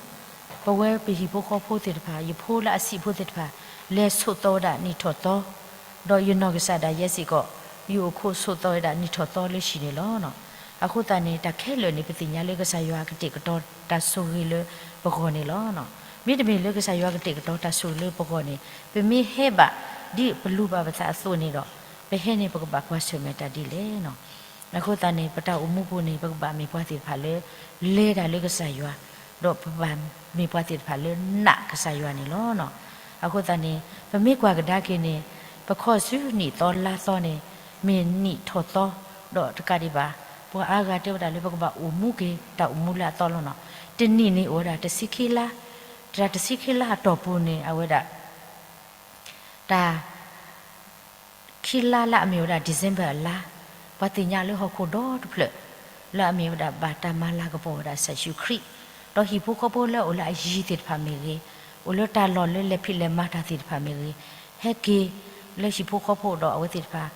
ပဝဲပဟံၣ်ဖိဃီဖိသ့ၣ်တဖၣ်, ယဖိလၢအဆံးဖိသ့ၣ်တဖၣ် လဲၤဆိးသီဝဲဒၣ်နံၣ်ထီၣ်သီ, ဒီးယနီၢ်ကစၢ်ဒၣ်ယဲစ့ၢ်ကီး, ယအိၣ်ခိးဆိးသီဝဲဒၣ်နံၣ်ထီၣ်သီလၢဟံၣ်န့ၣ်လီၤ. အဃိသတးန့ၣ် တၢ်ခဲလၢာ်န့ၣ် ပသ့ၣ်ညါလၢကစၢ်ယွၤကတဲာ်ကတီၤတၢ်ဆိၣ်ဂ့ၤလၢပဂီၢ်န့ၣ်လီၤ. မ့တမ့ၢ်လၢကစၢ်ယွၤကတဲာ်ကတီၤတၢ်ဆိၣ်ဂ့ၤလၢပဂီၢ်န့ၣ်, ပမ့ၢ်ဟဲဘၣ်ဒ်ပလူၤဘၣ်ပသးအသိးန့ၣ်ဒီး, ပဟဲန့ၣ် ပကဘၣ်ကွၢ်ဆၢၣ်မဲာ်တၢ်ဒ်လဲၣ်နီၤ. အဃိသတးန့ၣ် ပတၢ်အိၣ်မူပူၤန့ၣ် ပကဘၣ်မ့ၢ်ပှၤသ့ၣ်တဖၣ်လၢ လဲၤတၢ်လၢကစၢ်ယွၤ, ဒီးပဘၣ်မ့ၢ်ပှၤသ့ၣ်တဖၣ်လၢနာ်ကစၢ်ယွၤန့ၣ်လီၤ. အဃိသတးန့ၣ် ပမ့ၢ်ကွၢ်ကဒါက့ၤန့ၣ်, ပခီၣ်ဆူနံၣ်သီလါသီန့ၣ် မ့ၢ်နံၣ်ထီၣ်သီ, ဒီးတကးဒံးဘၣ်, ပှၤအါဂၤတဲဝဲဒၣ်လၢပကဘၣ်အိၣ်မူက့ၤတၢ်အိၣ်မူလၢအသီလီၤနီၤ. တနံၣ်န့ၣ်အိၣ်ဝဲဒၣ်တဆံခံလါ, တၢ်တဆံခံလါအတီၢ်ပူၤန့ၣ် အဝဲဒၣ် တၢ် ခံလါလၢအမ့ၢ်ဝဲဒၣ် December အလါ, ပှၤသ့ၣ်ညါလၢဟီၣ်ခိၣ်ဒီတဖျၢၣ် လၢအမ့ၢ်ဝဲဒၣ်ဘၣ်တၢ်မၤလၤကပီၤဝဲဒၣ်ကစၢ်ယ့ၣ်ၡူးခရံာ်, ဒီးဟံၣ်ဖိဃီဖိလၢအအိၣ်လၢအယံၤသ့ၣ်တဖၣ်မ့ၢ်ဂ့ၤ, အိၣ်လၢတၢ်လီၢ်လၢလဲၤဖံးလဲၤမၤတၢ်သ့ၣ်တဖၣ်မ့ၢ်ဂ့ၤ, ဟဲက့ၤလၢဟံၣ်ဖိဃီဖိဒီးအဝဲသ့ၣ်တဖၣ်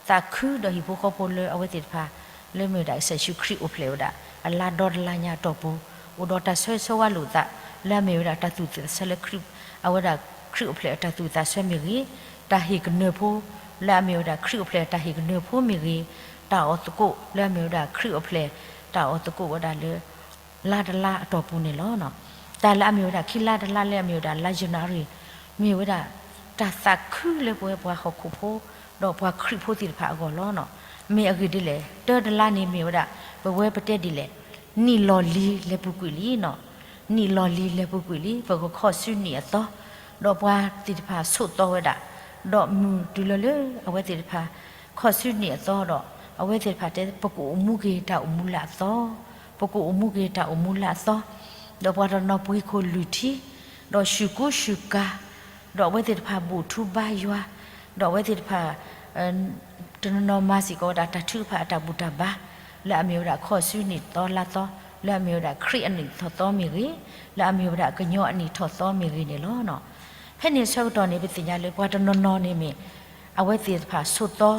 သးခုဒီးဟံၣ်ဖိဃီဖိလၢအဝဲသ့ၣ်တဖၣ် လၢအမ့ၢ်ဝဲဒၣ်ကစၢ်ယ့ၣ်ၡူးခရံာ်အိၣ်ဖျဲၣ်ဝဲဒၣ် အလါဒီတလါညါအတီၢ်ပူၤ, အိၣ်ဒီးတၢ်ဆၢဂ့ၤဆၢဝါလိာ်သး လၢအမ့ၢ်ဝဲဒၣ်တၢ်သူၣ်သးဆၢလၢခရံာ်, အဝဲဒၣ်ခရံာ်အိၣ်ဖျဲၣ်အတၢ်သူၣ်သးဆၢမ့ၢ်ဂ့ၤ, တၢ်ဟ့ၣ်ကနၢၤဖိ လၢအမ့ၢ်ဝဲဒၣ်ခရံာ်အိၣ်ဖျဲၣ်အတၢ်ဟ့ၣ်ကနၢၤဖိမ့ၢ်ဂ့ၤ, တၢ်အီၣ်သကိးလၢအမ့ၢ်ဝဲဒၣ်ခရံာ်အိၣ်ဖျဲၣ် တၢ်အီၣ်သကိးဝဲဒၣ်လၢ လါတလါအတီၢ်ပူၤန့ၣ်လီၤ. တၢ်လၢအမ့ၢ်ဝဲဒၣ်ခံလါတလါလၢအမ့ၢ်ဝဲဒၣ်လါယနူၤအါရံၤ မ့ၢ်ဝဲဒၣ် တၢ်သးခုလၢပဝဲပှၤဟီၣ်ခိၣ်ဖိ ဒီးပှၤခရံာ်ဖိသ့ၣ်တဖၣ်အဂီၢ်လီၤ. မ့ၢ်အဂ့ၢ်ဒ်လဲၣ်, တၢတလါန့ၣ်မ့ၢ်ဝဲဒၣ် ပဝဲပတဲဒ်လဲၣ်, နံၣ်လီၢ်လံၤလဲၤပူၤကွံာ်လံနီၤ, နံၣ်လီၢ်လံၤလဲၤပူၤကွံာ်လံ ပကခီၣ်ဆူနံၣ်အသီ, ဒီးပှၤသ့ၣ်တဖၣ်ဆိးသီဝဲဒၣ်, ဒီးမုၢ်တုၤလၢလၢအဝဲသ့ၣ်တဖၣ် ခီၣ်ဆူနံၣ်အသီဒီး အဝဲသ့ၣ်တဖၣ်တဲ ပကအိၣ်မူက့ၤတၢ်အိၣ်မူလၢအသီ, ပကအိၣ်မူက့ၤတၢ်အိၣ်မူလၢအသီ, ဒီးပှၤတနီၤပှ့ၤခိၣ်လုၢ်ထံ, ဒီးဆူၣ်ကူဆူၣ်ကၤ, ဒီးအဝဲသ့ၣ်တဖၣ်ဘူၣ်ထူဘါယွၤ, ဒီးအဝဲသ့ၣ်တဖၣ် တနီၤနီၤမၤစ့ၢ်ကီးဝဲဒၣ်တၢ်ထုကဖၣ်အတၢ်ဘူၣ်တၢ်ဘါ, လၢအမ့ၢ်ဝဲဒၣ်ခီၣ်ဆူနံၣ်သီလါသီ, လၢအမ့ၢ်ဝဲဒၣ်ခရံာ်အနံၣ်ထီၣ်သီမ့ၢ်ဂ့ၤ, လၢအမ့ၢ်ဝဲဒၣ်ကညီအနံၣ်ထီၣ်သီမ့ၢ်ဂ့ၤန့ၣ်လီၤ. ဖဲန့ၣ်အဆၢကတီၢ်န့ၣ် ပသ့ၣ်ညါလၢပှၤတနီၤနီၤန့ၣ်မ့ၢ် အဝဲသ့ၣ်တဖၣ်ဆိးသီ,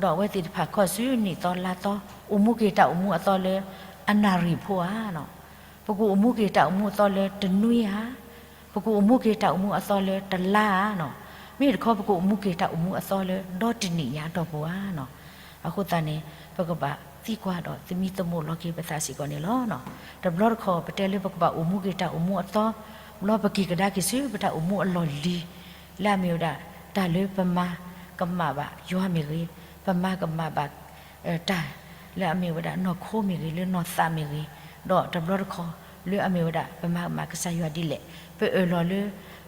ဒီးအဝဲသ့ၣ်တဖၣ်ခီၣ်ဆူနံၣ်သီလါသီ, အိၣ်မူက့ၤတၢ်အိၣ်မူအသီလၢအနၣ်ရံၣ်ဖိဧါ, ပကအိၣ်မူက့ၤတၢ်အိၣ်မူအသီလၢတနွံဧါ, ပကအိၣ်မူက့ၤတၢ်အိၣ်မူအသီလၢတလါဧါ, မ့ၢ်တခီ ပကအိၣ်မူက့ၤတၢ်အိၣ်မူအသီလၢဒီတနံၣ်ညါအတီၢ်ပူၤဧါ. အဃိသတးန့ၣ် ပကဘၣ်သံကွၢ်ဒီးသမံသမိးလီၤက့ၤပသးစ့ၢ်ကီးန့ၣ်လီၤ. တဘျီတခီၣ် ပတဲလၢပကဘၣ်အိၣ်မူက့ၤတၢ်အိၣ်မူအသီ, ဘျီပက့ၤကဒါက့ၤဆူပတၢ်အိၣ်မူအလီၢ်လံၤ, လၢအမ့ၢ်ဝဲဒၣ် တၢ်လၢပမၤကမၣ်ဘၣ်ယွၤမ့ၢ်ဂ့ၤ, ပမၤကမၣ်ဘၣ် တၢ်လၢအမ့ၢ်ဝဲဒၣ်နီၢ်ခိမ့ၢ်ဂ့ၤ, လၢနီၢ်သးမ့ၢ်ဂ့ၤ, ဒီးတဘျီတခီၣ် လၢအမ့ၢ်ဝဲဒၣ် ပမၤကမၣ်ကစၢ်ယွၤဒ်လဲၣ်, ပအၢၣ်လီၤလၢ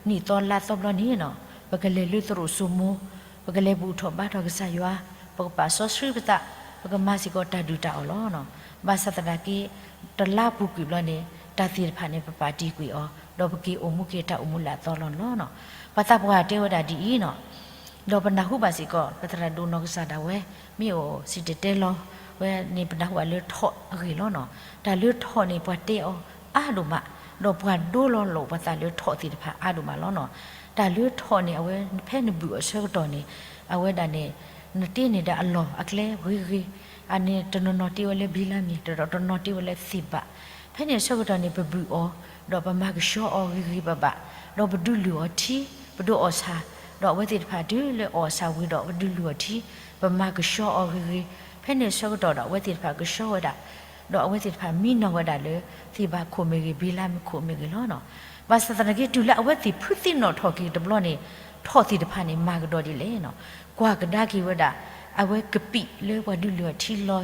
နံၣ်သီလါသီဘျီန့ၣ်နီၤ, ပကလဲၤလၢသရိာ်စိမိၤ, ပကလဲၤဘူၣ်ထီၣ်ဘါထီၣ်ကစၢ်ယွၤ, ပကပာ်စီဆှံပသး, ပကမၤစ့ၢ်ကီးတၢ်ဒုၣ်တၢ်အီၣ်လီၤ. ဘၣ်ဆၣ်သနာ်က့ တလါပူၤကွံာ်ဘျီန့ၣ် တၢ်သ့ၣ်တဖၣ်န့ၣ် ပပာ်တ့ၢ်ကွံာ်အီၤ, ဒီးပက့ၤအိၣ်မူက့ၤတၢ်အိၣ်မူလၢအသီလီၤန့ၣ်လီၤ. ပှၤသးပှၢ်တဲဝဲဒၣ်ဒ်အံၤနီၤ, ဒီးပနၢ်ဟူဘၣ်စ့ၢ်ကီး ပသရၣ်ဒိၣ်နီၢ်ကစၢ်ဒၣ်ဝဲ မ့ၢ်အိၣ်စံၣ်တဲၤတဲလီၤဝဲန့ၣ် ပနၢ်ဟူဘၣ်လၢထိးအဂ့ၢ်လီၤနီၤ. တၢ်လၢထိးန့ၣ် ပှၤတဲအီၤအါဒိၣ်မး, ဒီးပှၤဒိလီၤလိာ်ပှၤသးလၢထိးသ့ၣ်တဖၣ်အါဒိၣ်မးလီၤနီၤ. တၢ်လၢထိးန့ၣ် အဝဲဖဲနဘုၣ်အီၤဆၢကတီၢ်န့ၣ် အဝဲဒၣ်န့ၣ် နတ့န့ၢ်ဒၣ်အလီၢ်အကျဲဂ့ၤဂ့ၤ, အန့ၣ်တနီၤနီၤတ့ဝဲလၢဘံလါမ့ၤ, ဒီးတနီၤတ့ဝဲလၢသ့ၣ်ဘၣ်. ဖဲန့ၣ်အဆၢကတီၢ်န့ၣ် ပဘုၣ်အီၤ, ဒီးပမၤကဆှီအီၤဂ့ၤဂ့ၤဘၣ်ဘၣ်, ဒီးပဒုးလုၢ်အီၤထံ, ပဒုးအီၣ်ဆၣ်, ဒီးအဝဲသ့ၣ်တဖၣ်တုၤလၢအီၣ်ဆၣ်ဝံၤဒီး ပဒုးလုၢ်အီၤထံ, ပမၤကဆှီအီၤဂ့ၤဂ့ၤ, ဖဲန့ၣ်အဆၢကတီၢ်ဒီးအဝဲသ့ၣ်တဖၣ်ကဆှီဝဲဒၣ် ဒီးအဝဲသ့ၣ်တဖၣ်မံနီၤဝဲဒၣ်လၢ သ့ၣ်ဘၣ်ခိၣ်မ့ၢ်ဂ့ၤ, ဘံလါမ့ၤခိၣ်မ့ၢ်ဂ့ၤလီၤ. ဘၣ်ဆၣ်သနာ်က့ တုၤလၢအဝဲသ့ၣ်ဖုသံနီၣ်ထီၣ်က့ၤတဘျီန့ၣ်, ထီၣ်သ့ၣ်တဖၣ်န့ၣ် မၤကဒီးဒ်လဲၣ်န့ၣ်, ကွၢ်ကဒါက့ၤဝဲဒၣ် အဝဲကပံာ်လၢပှၤဒုးလုၢ်အီၤထံလီၤ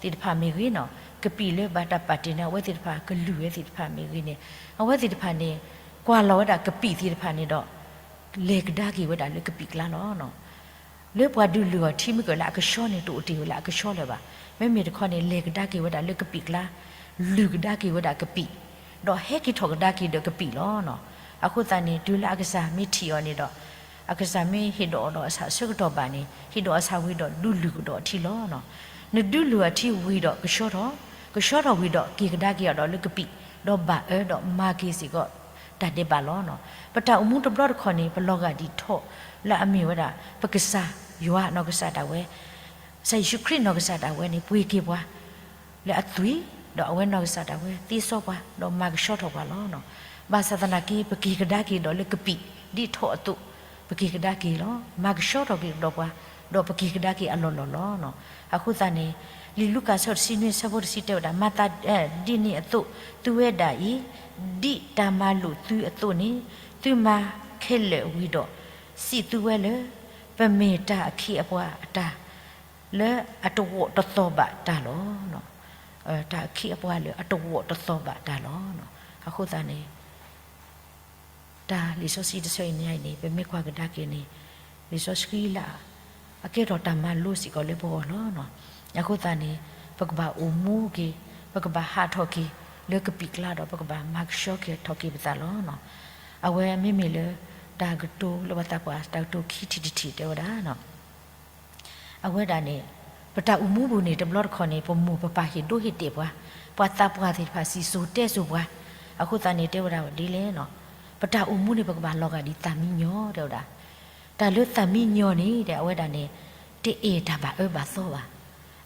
သ့ၣ်တဖၣ်မ့ၢ်ဂ့ၤန့ၣ်, ကပံာ်လၢဘၣ်တၢ်ပာ်တ့ၢ်န့ၣ် အဝဲသ့ၣ်တဖၣ်ကလုၢ်ဝဲသ့ၣ်တဖၣ်မ့ၢ်ဂ့ၤန့ၣ်, အဝဲသ့ၣ်တဖၣ်န့ၣ် ကွၢ်လီၤဝဲဒၣ်ကပံာ်သ့ၣ်တဖၣ်န့ၣ်ဒီး လဲၤကဒါက့ၤဝဲဒၣ်လၢကပံာ်ကျါလီၤ. လၢပှၤဒုးလုၢ်အီၤထံမ့ၢ်ကလၢအကဆှီန့ၣ် တအိၣ်တ့ၢ်ဝဲလၢအကဆှီလၢၤဘၣ်. မ့မ့ၢ်တခီန့ၣ် လဲၤကဒါက့ၤဝဲဒၣ်လၢကပံာ်ကျါ, လုၢ်ကဒါက့ၤဝဲဒၣ်ကပံာ်, ဒီးဟဲက့ၤထီၣ်ကဒါက့ၤဒီးကပံာ်လီၤ. အဃိသတးန့ၣ် တုၤလၢအကစၢ်မ့ၢ်ထံၣ်အီၤန့ၣ်ဒီး, အကစၢ်မ့ၢ်ဟ့ၣ်ဒီးအီၤဒီးအဆၣ်အဆၢကတီၢ်ဘၣ်န့ၣ် ဟ့ၣ်ဒီးအဆၣ်ဝံၤဒီးဒုးလုၢ်ကဒီးအထံလီၤ. နဒုးလုၢ်အထံဝံၤဒီးကဆှီထီၣ်, ကဆှီထီၣ်ဝံၤဒီးက့ၤကဒါက့ၤအီၤဒီးလၢကပံာ်, ဒီးဘၣ်အၢဒီးမၤက့ၤစ့ၢ်ကီးတၢ်ဒဲးဘးလီၤ. ပတၢ်အိၣ်မူတဘျီတခီၣ်န့ၣ် ပလီၤဂာ်ဒ်ထီၣ်လၢအမ့ၢ်ဝဲဒၣ် ပကစၢ်ယွၤနီၢ်ကစၢ်ဒၣ်ဝဲ, ကစၢ်ယ့ၣ်ၡူးခရံာ်နီၢ်ကစၢ်ဒၣ်ဝဲန့ၣ် ပှ့ၤက့ၤပှၤ လၢအသွံၣ်, ဒီးအဝဲနီၢ်ကစၢ်ဒၣ်ဝဲသ့စီပှၤ, ဒီးမၤကဆှီထီၣ်ပှၤလီၤ. ဘၣ်ဆၣ်သနာ်က့ ပက့ၤကဒါက့ၤဒီးလၢကပံာ်ဒ်ထီၣ်အသိး, ပက့ၤကဒါက့ၤလီၤ. မၤကဆှီထီၣ်က့ၤကဒီးပှၤ, ဒီးပက့ၤကဒါက့ၤအလီၢ်လီၢ်လီၤ. အဃိသတးန့ၣ် လံာ်လူၤကၣ်အဆၢတဆံနွံအဆၢဖိတဆံတဲဝဲဒၣ်, မၤသးဒ်န့ၣ်အသိး, သုဝဲဒၣ်အံၤ, ဒ်တၢ်မၤလိာ်သုအသိးန့ၣ်, သုမၤခဲလၢာ်ဝံၤဒီး, စံးသုဝဲလၢ ပမ့ၢ်တၢ်အခ့အပှၤအတၢ် လၢအတဝီၣ်တသီၣ်ဘၣ်တၢ်လီၤ. တၢ်အခ့အပှၤလၢအတဝီၣ်တသီၣ်ဘၣ်တၢ်လီၤ. အဃိသတးန့ၣ် တၢ်လံာ်စီဆှံတဆၢအံၤန့ၣ် ပမ့ၢ်ကွၢ်ကဒါက့ၤန့ၣ်, လံာ်စီဆှံလၢ အကဲထီၣ်တၢ်မၤလိစ့ၢ်ကီးလၢပဂီၢ်လီၤ. အဃိသတးန့ၣ် ပကဘၣ်အိၣ်မူက့ၤ, ပကဘၣ်ဟးထီၣ်က့ၤ လၢကပံာ်ကျါဒီး ပကဘၣ်မၤကဆှီက့ၤထီၣ်က့ၤပသးလီၤ. အဝဲမ့မ့ၢ်လၢ တၢ်ကတိၤလၢပှၤသးပှၢ် တၢ်ကတိၤခံထံၣ်တထံၣ်တဲဝဲဒၣ် အဝဲဒၣ်န့ၣ် ပတၢ်အိၣ်မူပူၤန့ၣ် တဘျီတခီၣ်န့ၣ် ပမိၢ်ပပၢ်ဟ့ၣ်ဒိဟ့ၣ်တဲာ်ပှၤ, ပှၤသးပှၢ်သ့ၣ်တဖၣ်စံၣ်စိၤတဲစိၤပှၤ, အဃိသတးန့ၣ် တဲဝဲဒၣ်ဒ်လဲၣ်န့ၣ်, ပတၢ်အိၣ်မူန့ၣ် ပကဘၣ်လီၤဂာ်ဒ်သးမံညီၤ တဲဝဲဒၣ်. တၢ်လၢသးမံညီၤန့ၣ် တဲအဝဲဒၣ်န့ၣ် တအဲၣ်တၢ်ဘၣ်အၢဘၣ်သီဘၣ်.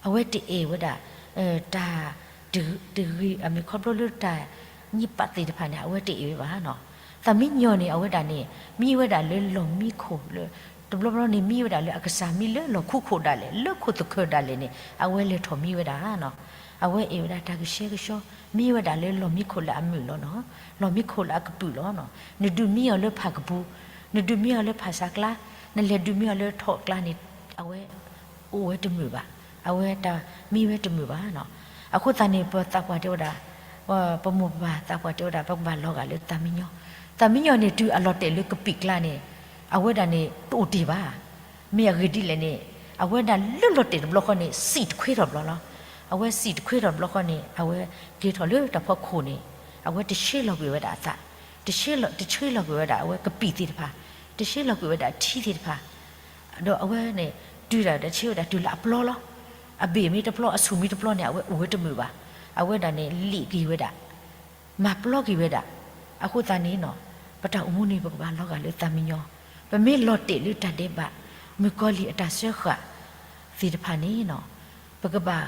အဝဲတအဲၣ်ဝဲဒၣ် တၢ် တဂ့ၤ အမ့ၢ်ခီဖျိလၢတၢ်ညံးပာ်သ့ၣ်တဖၣ်န့ၣ် အဝဲတအဲၣ်ဝဲဘၣ်န့ၣ်. သးမံညီၤန့ၣ် အဝဲဒၣ်န့ၣ် မံဝဲဒၣ်လၢလီၢ်မံခိၣ်လၢ တဘျီဘျီန့ၣ် မံဝဲဒၣ်လၢအကစၢ်မံလၢလီၢ်ခူခိၣ်ဒၣ်လဲာ် လၢခိၣ်သခၢၣ်ဒၣ်လဲာ်န့ၣ် အဝဲလဲၤထီၣ်မံဝဲဒၣ်န့ၣ်. အဝဲအဲၣ်ဝဲဒၣ်တၢ်ကဆှဲကဆှီ မံဝဲဒၣ်လၢလီၢ်မံခိၣ်လၢအမုာ်လီၤန့ၣ်, လီၢ်မံခိၣ်လၢအကပုာ်လီၤန့ၣ်. နဒုးမံအီၤလၢဖးကပူၤ, နဒုးမံအီၤလၢဖးဆါကျါ, နလဲၤဒုးမံအီၤလၢထိးကျါန့ၣ် အဝဲ အိၣ်ဝဲတမုာ်ဘၣ်, အဝဲတၢ်မံဝဲတမုာ်ဘၣ်န့ၣ်. အဃိသတးန့ၣ် ပသးပှၢ်တဲဝဲဒၣ် ပမိၢ်ပပၢ်သးပှၢ်တဲဝဲဒၣ် ပကဘၣ်လီၤဂာ်လၢသးမံညီၤ, သးမံညီၤန့ၣ် တုၤအလီၤတဲာ်လၢကပံာ်ကျါန့ၣ် အဝဲဒၣ်န့ၣ် တအိၣ်တ့ၢ်ဘၣ်. မ့ၢ်အဂ့ၢ်ဒ်လဲၣ်န့ၣ် အဝဲဒၣ်လၢလီၤတဲာ်တဘျီဃီန့ၣ် စံၣ်တခွ့ထီၣ်ဘျီလီၤ. အဝဲစံၣ်တခွ့ထီၣ်ဘျီဃီန့ၣ် အဝဲက့ၤထီၣ်လၢတၢ်ဖီခိၣ်န့ၣ် အဝဲတဆှၢလီၤကွံာ်ဝဲဒၣ်အသး, တဆှၢလီၤကွံာ်ဝဲဒၣ်အဝဲကပံာ်သ့ၣ်တဖၣ်, တဆှၢလီၤကွံာ်ဝဲဒၣ်ထံသ့ၣ်တဖၣ် ဒီးအဝဲန့ၣ် တုၤဒၣ်တဆှၢဝဲဒၣ်တုၤလၢအပျီလီၤ. အဘ့ၣ်မ့ၢ်တပျီ အဆူၣ်မ့ၢ်တပျီန့ၣ် အဝဲအိၣ်ဝဲတမုာ်ဘၣ်. အဝဲဒၣ်န့ၣ် လံၣ်က့ၤဝဲဒၣ်, မၤပျီက့ၤဝဲဒၣ်. အဃိသတးန့ၣ် ပတၢ်အိၣ်မူန့ၣ် ပကဘၣ်လီၤဂာ်လၢသးမံညီၤ, ပမ့ၢ်လီၤတဲာ်လၢတၢ်ဒဲးဘး မုၣ်ကီၤလံၢ်အတၢ်စၢဃာ်သ့ၣ်တဖၣ်န့ၣ် ပကဘၣ်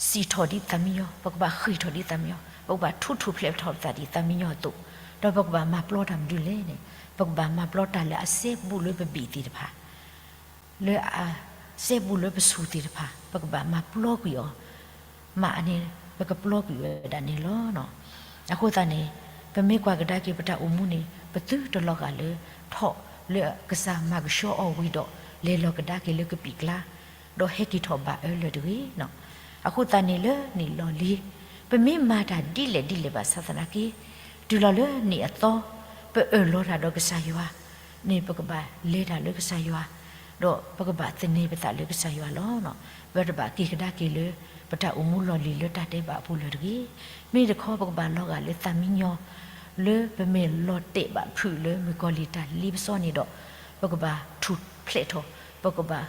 စံၣ်ထီၣ်ဒ်သးမံညီၤ, ပကဘၣ်ဃ့ၢ်ထီၣ်ဒ်သးမံညီၤ, ပကဘၣ်ထူးထူၣ်ဖျဲးထီၣ်ပသးဒ်သးမံညီၤအသိး, ဒီးပကဘၣ်မၤပျီတၢ်မနုၤလဲၣ်န့ၣ်, ပကဘၣ်မၤပျီတၢ်လၢအစဲဘူးလၢပဘ့ၣ်သ့ၣ်တဖၣ်, လၢအစဲဘူးလၢပဆူၣ်သ့ၣ်တဖၣ် ပကဘၣ်မၤပျီကွံာ်အီၤ, မ့ၢ်အန့ၣ် ပကပျီကွံာ်ဝဲဒၣ်န့ၣ်လီၤ. အဃိသတးန့ၣ် ပမ့ၢ်ကွၢ်ကဒါက့ၤပတၢ်အိၣ်မူန့ၣ် ပသုတလီၤဂာ်လၢ ထီၣ်လၢကစၢ်မၤကဆှီအီၤဝံၤဒီး လဲၤလီၤကဒါက့ၤလၢကပံာ်ကျါ ဒီးဟဲက့ၤထီၣ်ဘၣ်အၢလၢၤတဂ့ၤ. အဃိသတးန့ၣ်လၢနံၣ်လီၢ်လံၤ ပမ့ၢ်မၤတၢ်ဒ်လဲၣ်ဒ်လဲၣ်ဘၣ်ဆၣ်သနာ်က့ တုၤလီၤလၢနံၣ်အသီ ပအၢၣ်လီၤတၢ်ဒီးကစၢ်ယွၤန့ၣ် ပကဘၣ်လဲၤတၢ်လၢကစၢ်ယွၤ, ဒီးပကဘၣ်သန့ၤပသးလၢကစၢ်ယွၤလီၤ. ပတဘၣ်က့ၤကဒါက့ၤလၢ ပတၢ်အိၣ်မူလီၢ်လံၤလၢတၢ်ဒဲးဘးအပူၤလၢၤတဂ့ၤ. မ့ၢ်တခီ ပကဘၣ်လီၤဂာ်လၢသးမံညီၤ လၢပမ့ၢ်လီၤတဲာ်ဘၣ်ဖုးလၢမုၣ်ကီၤလံၢ်တၢ်လ့ပစီန့ၣ်ဒီး ပကဘၣ်ထူၣ်ဖျဲးထီၣ်, ပကဘၣ်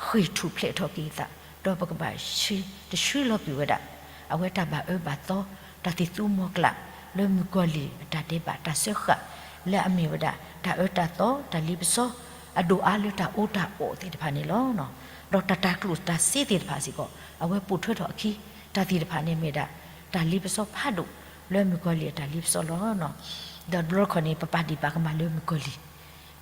ဃ့ၢ်ထူၣ်ဖျဲးထီၣ်က့ၤသး, ဒီးပကဘၣ်ဆှၢ တဆှၢလီၤကွံာ်ဝဲဒၣ် အဝဲတၢ်ဘၣ်အၢဘၣ်သီ တၢ်သံၣ်သူမီၤကျၢ် လၢမုၣ်ကီၤလံၢ်အတၢ်ဒဲးဘးတၢ်စၢဃာ် လၢအမ့ၢ်ဝဲဒၣ် တၢ်အၢတၢ်သီ တၢ်လ့ပစီ အဒိၣ်အါလၢတၢ်အီတၢ်အီသ့ၣ်တဖၣ်န့ၣ်လီၤ. ဒီးတၢ်တၤကျိၣ်တၤစ့သ့ၣ်တဖၣ်စ့ၢ်ကီး အဝဲပိာ်ထွဲထီၣ်အခံ တၢ်သ့ၣ်တဖၣ်န့ၣ်မ့ၢ်ဒၣ် တၢ်လ့ပစီဖးဒိၣ်လၢမုၣ်ကီၤလံၢ်အတၢ်လ့ပစီလီၤ. ဒီးတဘျီတခီၣ်န့ၣ် ပပာ်ဒံးပာ်ကမၣ်လၢမုၣ်ကီၤလံၢ်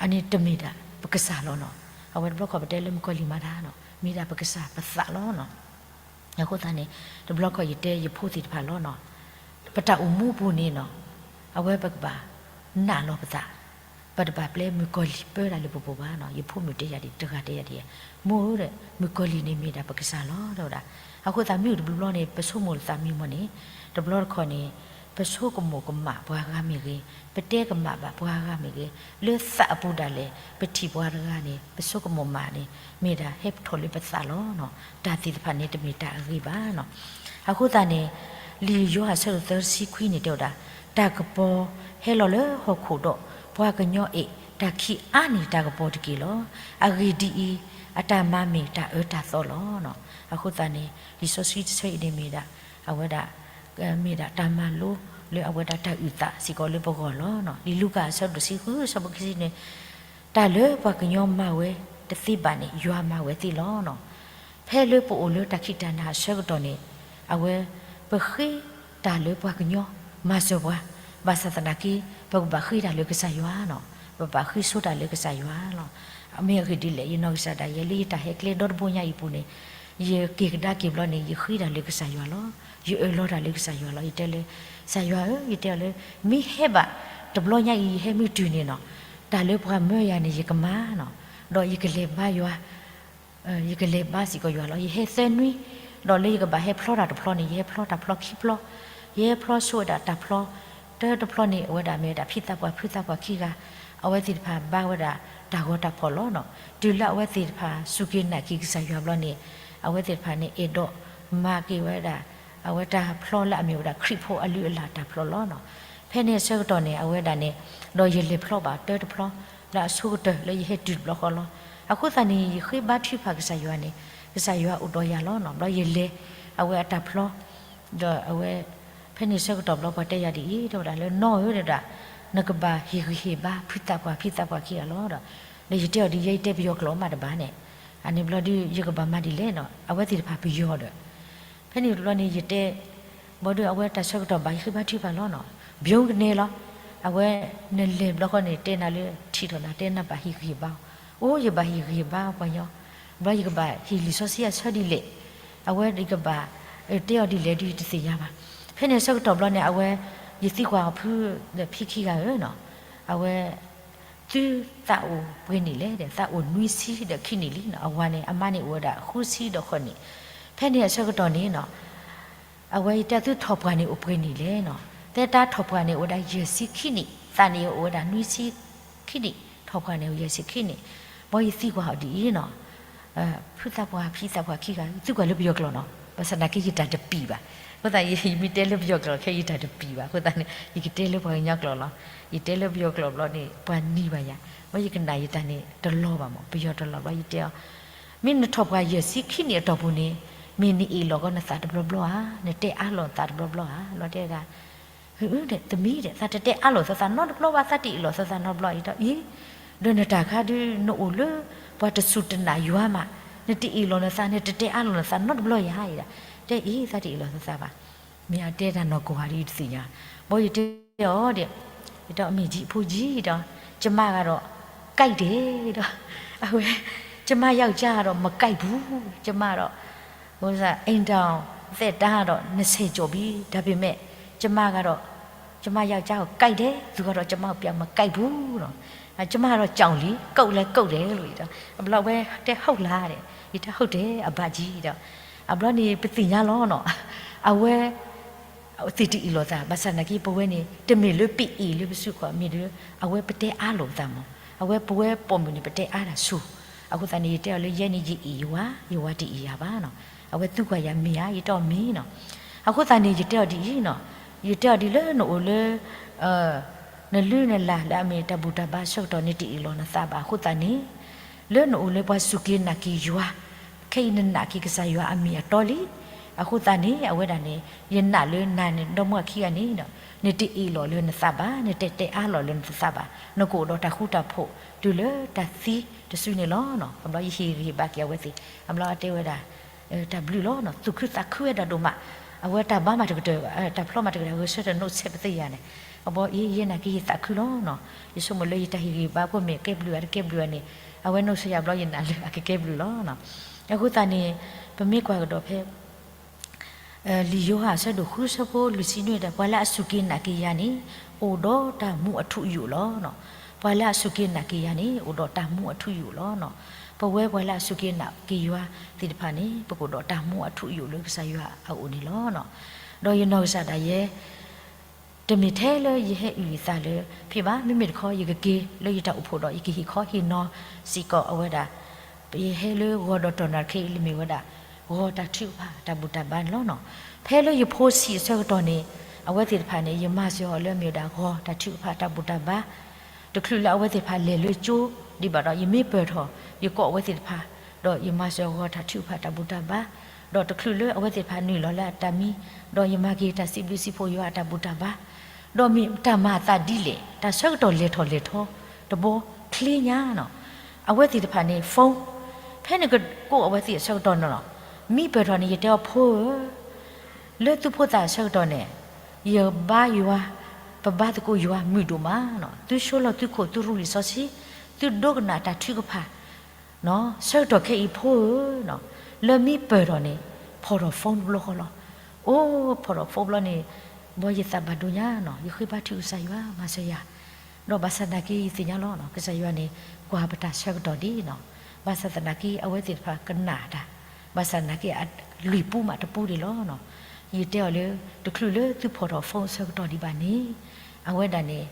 အန့ၣ်တမ့ၢ်ဒၣ်ပကစၢ်လီၤနီၤ. အဝဲတဘျီတခီၣ်ပတဲလၢမုၣ်ကီၤလံၢ်မၤတၢ်နီၤ မ့ၢ်ဒၣ်ပကစၢ်ပသးလီၤနီၤ. အဃိသတးန့ၣ် တဘျီတခီၣ်ယတဲယဖိသ့ၣ်တဖၣ်လီၤနီၤ, ပတၢ်အိၣ်မူပူၤန့ၣ်နီၤ အဝဲပကဘၣ်နာ်လီၤပသး, ပတဘၣ်ပျဲမုၣ်ကီၤလံၢ်ပၢတၢ်လၢပပူၤဘၣ်နီၤ. ယဖိမုၣ်တဲယၤဒ်တဂၤတဲယၤဒ်, မိၢ်ဧၢ, မုၣ်ကီၤလံၢ်န့ၣ်မ့ၢ်ဒၣ်ပကစၢ်လီၤ တဲဝဲဒၣ်. အဃိသတးမ့ၢ်တဘျီဘျီန့ၣ် ပဆိကမိၣ်လၢသးမံမီၢ်န့ၣ် တဘျီတခီၣ်န့ၣ် ပဆိကမိၣ်ကမၣ်ပှၤဂၤမ့ၢ်ဂ့ၤ, ပတဲကမၣ်ဘၣ်ပှၤဂၤမ့ၢ်ဂ့ၤ, လၢသးအပူၤဒၣ်လဲာ် ပထံၣ်ပှၤတဂၤန့ၣ် ပဆိကမိၣ်မးန့ၣ် မ့ၢ်ဒၣ်ဟဲထီၣ်လၢပသးလီၤနီၤ. တၢ်သ့ၣ်တဖၣ်န့ၣ်တမ့ၢ်တၢ်အဂ့ၤဘၣ်နီၤ. အဃိသတးန့ၣ် လံာ်ယိၤဟၣ်အဆၢဒိၣ်သၢဆံခွံန့ၣ်တဲဝဲဒၣ်, တၢ်ကပီၤဟဲလီၤလၢဟီၣ်ခိၣ်ဒီး ပှၤကညီအဲၣ်, တၢ်ခံးအါန့ၢ်တၢ်ကပီၤတက့ၢ်လီၤ. အဂ့ၢ်ဒ်အံၤ, အတၢ်မၤမ့ၢ်တၢ်အၢတၢ်သီလီၤနီၤ. အဃိသတးန့ၣ် လံာ်စီဆှံတဆၢအံၤန့ၣ်မ့ၢ်ဒၣ် အဝဲဒၣ် မ့ၢ်ဒၣ်တၢ်မၤလိလၢအဝဲဒၣ်တၢ်အုၣ်သးစ့ၢ်ကီးလၢပဂီၢ်လီၤနီၤ. လံာ်လူၤကၣ်အဆၢဒိၣ်တဆံဃု အဆၢဖိခံဆံန့ၣ်, တၢ်လၢပှၤကညီမၤဝဲတသ့ဘၣ်န့ၣ် ယွၤမၤဝဲသ့လီၤနီၤ. ဖဲလၢပအိၣ်လၢတၢ်ခံးတၢ်နၤအဆၢကတီၢ်န့ၣ် အဝဲ ပဃ့တၢ်လၢပှၤကညီမၤစၢၤပှၤ, ဘၣ်ဆၣ်သနာ်က့ ပကဘၣ်ဃ့တၢ်လၢကစၢ်ယွၤနီၤ, ပဘၣ်ဃ့ဆိတၢ်လၢကစၢ်ယွၤလီၤ. မ့ၢ်အဂ့ၢ်ဒ်လဲၣ်, ယနီၢ်ကစၢ်ဒၣ်ယဲလၢယတၢ်ဟဲကျဲဒီတဘိညါအံၤအပူၤန့ၣ် ယက့ၤကဒါက့ၤဘျီန့ၣ် ယဃ့တၢ်လၢကစၢ်ယွၤလီၤ. ယအၢၣ်လီၤတၢ်လၢကစၢ်ယွၤလီၤ. ယတဲလၢ ကစၢ်ယွၤဧၢ, ယတဲအီၤလၢ မ့ၢ်ဟဲဘၣ်တဘျီညါအံၤ ယဟဲမ့ၢ်တုၤန့ၣ်နီၤ, တၢ်လၢပှၤမၢယၤန့ၣ် ယကမၤနီၤ, ဒီးယကလဲၤဘါယွၤ ယကလဲၤဘါစ့ၢ်ကီးယွၤလီၤ. ယဟဲသၢနွံ, ဒီးလၢယကဘၣ်ဟဲဖျီတၢ်တဖျီန့ၣ် ယဟဲဖျီတၢ်ဖျီခံဖျီ, ယဟဲဖျီဆိဝဲဒၣ်တၢ်ဖျီ တၢတဖျီန့ၣ် အဝဲဒၣ်မ့ၢ်ဝဲဒၣ်ဖံသးပှၢ်ဖုသးပှၢ်ခံဂၤ, အဝဲသ့ၣ်တဖၣ်ဘါဝဲဒၣ်တၢ်ဂီၤတၢ်ဖီၣ်လီၤနီၤ. တုၤလၢအဝဲသ့ၣ်တဖၣ်စူၢ်က့ၤနာ်က့ၤကစၢ်ယွၤဘျီန့ၣ် အဝဲသ့ၣ်တဖၣ်န့ၣ် အဲၣ်ဒိးမၤက့ၤဝဲဒၣ် အဝဲတၢ်ဖျီလၢအမ့ၢ်ဝဲဒၣ်ခရံာ်ဖိအလုၢ်အလၢ်တၢ်ဖျီလီၤနီၤ. ဖဲန့ၣ်အဆၢကတီၢ်န့ၣ် အဝဲဒၣ်န့ၣ် ဒီးယလဲၤဖျီဘၣ်တၢတဖျီ လၢအဆိကတၢၢ်လၢယဟဲတုၤတဘျီဃီလီၤ. အဃိသတးန့ၣ် ယဃ့ဘါထုကဖၣ်ကစၢ်ယွၤန့ၣ် ကစၢ်ယွၤအိၣ်ဒီးယၤလီၤနီၤ. ဘျီယလဲၤ အဝဲအတၢ်ဖျီ ဒီးအဝဲ ဖဲန့ၣ်ဆၢကတီၢ်ဘျီပှၤတဲယၤဒ်အံၤ တဲဝဲဒၣ်လၢ နီၢ်ဧၢ တဲဝဲဒၣ် နကဘၣ်ဟ့ၣ်ဂံၢ်ဟ့ၣ်ဘါ ဖုသးပှၢ်ဖံသးပှၢ်ခံဂၤလီၤဒီး ဒီးယတဲအီၤဒ်ယဲ ယတဲပယီၤကျိာ်မးတဘၣ်န့ၣ်, အန့ၣ်ဘျီဒုး ယကဘၣ်မၤဒ်လဲၣ်နီၤ အဝဲသ့ၣ်တဖၣ်ပယီၤဒီး ဖဲန့ၣ်တဘျီန့ၣ် ယတဲ ဘျီဒုး အဝဲတၢ်ဆၢကတီၢ်ဘၣ် ယဃ့ဘါထုကဖၣ်လီၤနီၤ, ဘျုးကန့ၢ်လီၤ. အဝဲ နလဲၤဘျီဃီန့ၣ် တဲနၤလၢထံၣ်ထီၣ်နၤ တဲနၤဘၣ်ဟ့ၣ်ဂံၢ်ဟ့ၣ်ဘါအီၤ, အိ ယဘၣ်ဟ့ၣ်ဂံၢ်ဟ့ၣ်ဘါပှၤညီ, ဘျီယကဘၣ်ဟ့ၣ်လံာ်စီဆှံအဆၢဒ်လဲၣ်, အဝဲယကဘၣ် တဲအီၤဒ်လဲၣ်ဒုး ယတသ့ၣ်ညါဘၣ်. ဖဲန့ၣ်ဆၢကတီၢ်ဘျီန့ၣ် အဝဲ ယသံကွၢ်အီၤ ဖု ဒီးဖံခံဂၤဧၢနီၤ, အဝဲ သုသးအိၣ်ပှဲၤနံၣ်လဲၣ်ဒီး သးအိၣ်နွံဆံဒီးခံနံၣ်လံနီၤ, အဝၤန့ၣ် အမါန့ၣ်အိၣ်ဝဲဒၣ်ဃုဆံဒီးဃိးနံၣ်. ဖဲန့ၣ်အဆၢကတီၢ်န့ၣ်နီၤ အဝဲယတဲသုထီၣ်ပှၢ်န့ၣ်အိၣ်ပှဲၤနံၣ်လဲၣ်နီၤ, သဲတၢ်ထီၣ်ပှၢ်န့ၣ်အိၣ်ဝဲဒၣ်ယဲၢ်ဆံခံနံၣ်, သးန့ၣ်အိၣ်ဝဲဒၣ်နွံဆံခံနံၣ်, ထီၣ်ပှၢ်န့ၣ်အိၣ်ယဲၢ်ဆံခံနံၣ်. ဘျီယသံကွၢ်အီၤဒ်အံၤနီၤ, ဖုသးပှၢ်ဖံသးပှၢ်ခံဂၤ သုကွၢ်လၢပယီၤကျိာ်နီၤ, ဘၣ်ဆၣ်သနာ်က့ယတၢ်တပံၤဘၣ်. အဃိသတး ယမ့ၢ်တဲလၢပယီၤကျိာ်ခဲအံၤယတၢ်တပံၤဘၣ်. အဃိသတးန့ၣ် ယကတဲလၢပှၤကညီကျိာ်လီၤ. ယတဲလၢပယီၤကျိာ်ဘျီန့ၣ် ပှၤနံၤဘၣ်ယၤ, ဘျီယကနၣ်ယတၢ်န့ၣ်တလီၤဘၣ်မး, ပယီၤတလီၤဘျီယတဲအီၤ, မ့ၢ်နထီၣ်ပှၢ်ယဲၢ်ဆံခံနံၣ်အတီၢ်ပူၤန့ၣ် မ့ၢ်နအ့ၣ်လိာ်ကီးနသးတဘျီဘျီဧါ, နတဲအါလိာ်နသးတဘျီဘျီဧါ. ဘျီတဲဒၣ် သမံၤဒီး သးတတဲအါလိာ်သးသးနီတဘျီဘၣ်, သးတအ့ၣ်လိာ်သးသးနီတဘျီအံၤဒီးအံၤ, ဒီးနတၢ်ခါဒုး နအိၣ်လၢ ပှၤတစူၢ်တနာ်ယွၤမး, နတအ့ၣ်လိာ်နသး နတတဲအါလိာ်နသးနီတဘျီယၤအံၤဒီး, တဲအံၤ သးတအ့ၣ်လိာ်သးသးဘၣ်. မ့ၢ်အတဲတၢ်နီၢ်ကီၢ်ဧါဒ်ယတသ့ၣ်ညါ, ဘျီယတဲအီၤဒီး ယတဲအီၤမ့ၢ်ကံဖိကံဒီး ကမၣ်ဂၤဒီး ကြိုက်တယ်ဒီး အဝဲ ကျမယောက်ျားတော့ မကြိုက်ဘူး, ကျမတော့ အိမ်ထောင်သက်တမ်းတော့ နှစ်ဆယ်ကျော်ပြီ, ဒါပေမဲ့ ကျမကတော့ ကျမယောက်ျားကိုကြိုက်တယ်, သူကတော့ ကျမကို ပြန်မကြိုက်ဘူးနော်, ကျမတော့ ကြောင်လီ ကုတ်လည်းကုတ်တယ်လို့ ဒီး အဘျီဝဲတဲ ဟုတ်လားတဲ့, ယတဲ ဟုတ်တယ် အဘကြီး ဒီး အဘျီန့ၣ် ပသ့ၣ်ညါလီၤနော်, အဝဲ သ့ၣ်တအ့ၣ်လိာ်သး, ဘၣ်ဆၣ်နာ်က့ ပဝဲန့ၣ် တမ့ၢ်လၢပအ့ၣ်လၢပစုခီၣ်, မ့ၢ်လၢ အဝဲပတဲအါလိာ်သးမး, အဝဲပဝဲပိာ်မုၣ်န့ၣ် ပတဲအါတၢ်ဆိၣ်, အဃိသတးန့ၣ် ယတဲအီၤလၢ ယဲန့ၣ် ယအ့ၣ်ယဝၤ, ယဝၤတအ့ၣ်ယၤဘၣ်နော်, အဝဲသံကွၢ်ယၤမ့ၢ်ဧါ, ယတဲအီၤမ့ၢ်နော်, အဃိသတးန့ၣ် ယတဲအီၤဒ်အံၤနော်, ယတဲအီၤဒ်လၢနအိၣ်လၢ နလုၢ်နလၢ်လၢအမ့ၢ်တၢ်ဘူၣ်တၢ်ဘါဆၢကတီၢ်န့ၣ် တအ့ၣ်လိာ်နသးဘၣ်အဃိသတးန့ၣ်, လၢနအိၣ်လၢပှၤစူၢ်က့ၤနာ်က့ၤယွၤ, ခဲအံၤနနာ်က့ၤကစၢ်ယွၤအမ့ၢ်အတီလံ, အဃိသတးန့ၣ် အဝဲဒၣ်န့ၣ် ယနာ်လၢနၤန့ၣ် ဒီမါဝၤခံဂၤန့ၣ်ဒီး နတအ့ၣ်လိာ်လၢနသးဘၣ်, နတတဲအါလိာ်လၢနသးဘၣ်, နကအိၣ်ဒီးတၢ်ဃူတၢ်ဖိး တုၤလၢတၢ်သံတစုန့ၣ်လီၤ. အဘျီယဟ့ၣ်ဂံၢ်ဟ့ၣ်ဘါက့ၤအဝဲသ့ၣ် အဘျီအတဲဝဲဒၣ် တၢ်ဘျုးလီၤ, သူၣ်ခုသးခုဝဲဒၣ်ဒိၣ်မး, အဝဲတၢ်ဘါမးတကတၢၢ်, တၢ်ဖျီမးတကတၢၢ်, ဂဲၤဆၢထၢၣ် နီၣ်ဆဲးပသ့ယၤန့ၣ်, အဘီအ့ ယဲနာ်က့ၤယသးခုလီၤ. ယဆိကမိၣ်လၢယတၢ်ဟ့ၣ်ဂံၢ်ဘါဖိမ့ၢ်ကဲဘျုးဧါတကဲဘျုးဧါန့ၣ်, အဝဲနီၣ်ဆဲးယၤဘျီယနာ်လၢအကကဲဘျုးလီၤ. အဃိသတးန့ၣ် ပမ့ၢ်ကွၢ်ကဒီးဖဲ လံာ်ယိၤဟၣ်အဆၢဒိၣ်ဃုဆၢဖိလွံၢ်ဆံနွံဒီး ပှၤလၢအစူၢ်က့ၤနာ်က့ၤယၤန့ၣ် အိၣ်ဒီးတၢ်မူအထူအယိာ်လီၤ. ပှၤလၢအစူၢ်က့ၤနာ်က့ၤယၤန့ၣ် အိၣ်ဒီးတၢ်မူအထူအယိာ်လီၤ. ပဝဲပှၤလၢအစူၢ်က့ၤနာ်က့ၤယွၤသ့ၣ်တဖၣ်န့ၣ် ပကအိၣ်ဒီးတၢ်မူအထူအယိာ်လၢကစၢ်ယွၤအအိၣ်န့ၣ်လီၤ. ဒီးယနီၢ်ကစၢ်ဒၣ်ယဲ တမ့ၢ်ထဲလၢယဟဲအုၣ်ယသးလၢ ဖဲဘၣ်, မ့မ့ၢ်တခီ ယကက့ၤလၢယတၢ်အိၣ်ဖှိၣ်ဒီး ယကဟ့ၣ်ခီဟ့ၣ်နီၤစ့ၢ်ကီးအဝဲဒၣ်, ယဟဲလၢဂီၤဒီးတီၢ်နီၣ်တခီအံၤ လၢမ့ၢ်ဝဲဒၣ် ဂီၤတၢ်ထုကဖၣ်တၢ်ဘူၣ်တၢ်ဘါန့ၣ်လီၤ. ဖဲလၢယဖိဆံးအဆၢကတီၢ်န့ၣ် အဝဲသ့ၣ်တဖၣ်န့ၣ် ယမၤစၢၤအီၤလၢအမ့ၢ်ဝဲဒၣ်ဂီၤတၢ်ထုကဖၣ်တၢ်ဘူၣ်တၢ်ဘါ, တချုးလၢအဝဲသ့ၣ်တဖၣ်လဲၤလၢကၠိဒံးဘၣ်ဒီး ယမ့ၢ်ပၢၢ်ထီၣ် ယကိးအဝဲသ့ၣ်တဖၣ်, ဒီးယမၤစၢၤဂီၤတၢ်ထုကဖၣ်တၢ်ဘူၣ်တၢ်ဘါ, ဒီးတချုးလၢအဝဲသ့ၣ်တဖၣ်နုာ်လီၤလၢအတၢ်မံ, ဒီးယမၤက့ၤတၢ်စံးဘျုးစံးဖှိၣ်ယွၤအတၢ်ဘူၣ်တၢ်ဘါ, ဒီးမ့ၢ်တၢ်မၤအသးဒ်လဲၣ် တၢ်ဆၢကတီၢ်လဲၤထီၣ်လဲၤထီတဘီချ့ညါနီၤ, အဝဲသ့ၣ်တဖၣ်န့ၣ် phone, ဖဲန့ၣ်ကကိးအဝဲသ့ၣ်အဆၢကတီၢ်န့ၣ်လီၤ, မံပၢၢ်ထီၣ်န့ၣ် ယတဲအီၤဖိဧၢ လၢသုဖိသၣ်အဆၢကတီၢ်န့ၣ် ယဘါယွၤ, ပဘါသကိးယွၤမုာ်ဒိၣ်မးနီၤ, သုဆိလီၢ်သုခိၣ် သုရူလံာ်စီဆှံ, သုဒိကနၣ်တၢ်ထုကဖၣ် ဆၢကတီၢ်ခဲအံၤဖိဧၢ, လၢမံပၢၢ်ထီၣ်န့ၣ် ဖီၣ်ထီၣ် phone တဘျီဃီလီၤ. အိၣ်ဖီၣ်ထီၣ် phone ဘျီန့ၣ် ဘီယသးဘၣ်ဒိညါနီၤ, ယဃ့ဘါထုကဖၣ်ကစၢ်ယွၤမၤစၢၤယၤ, ဒီးဘၣ်ဆၣ်သနာ်က့ယသ့ၣ်ညါလီၤ, ကစၢ်ယွၤန့ၣ် ကွၢ်ပတၢ်ဆၢကတီၢ်ဒ်နီၤ, ဘၣ်ဆၣ်သနာ်က့အဝဲသ့ၣ်တဖၣ်ကနၣ်တၢ်, ဘၣ်ဆၣ်သနာ်က့ အလွံၢ်ပူမးတပူဒံးလီၤ. ယတဲအီၤလၢ တချုးလၢသုဖီၣ်ထီၣ် phone အဆၢကတီၢ်ဒံးဘၣ်န့ၣ် အဝဲဒၣ်န့ၣ်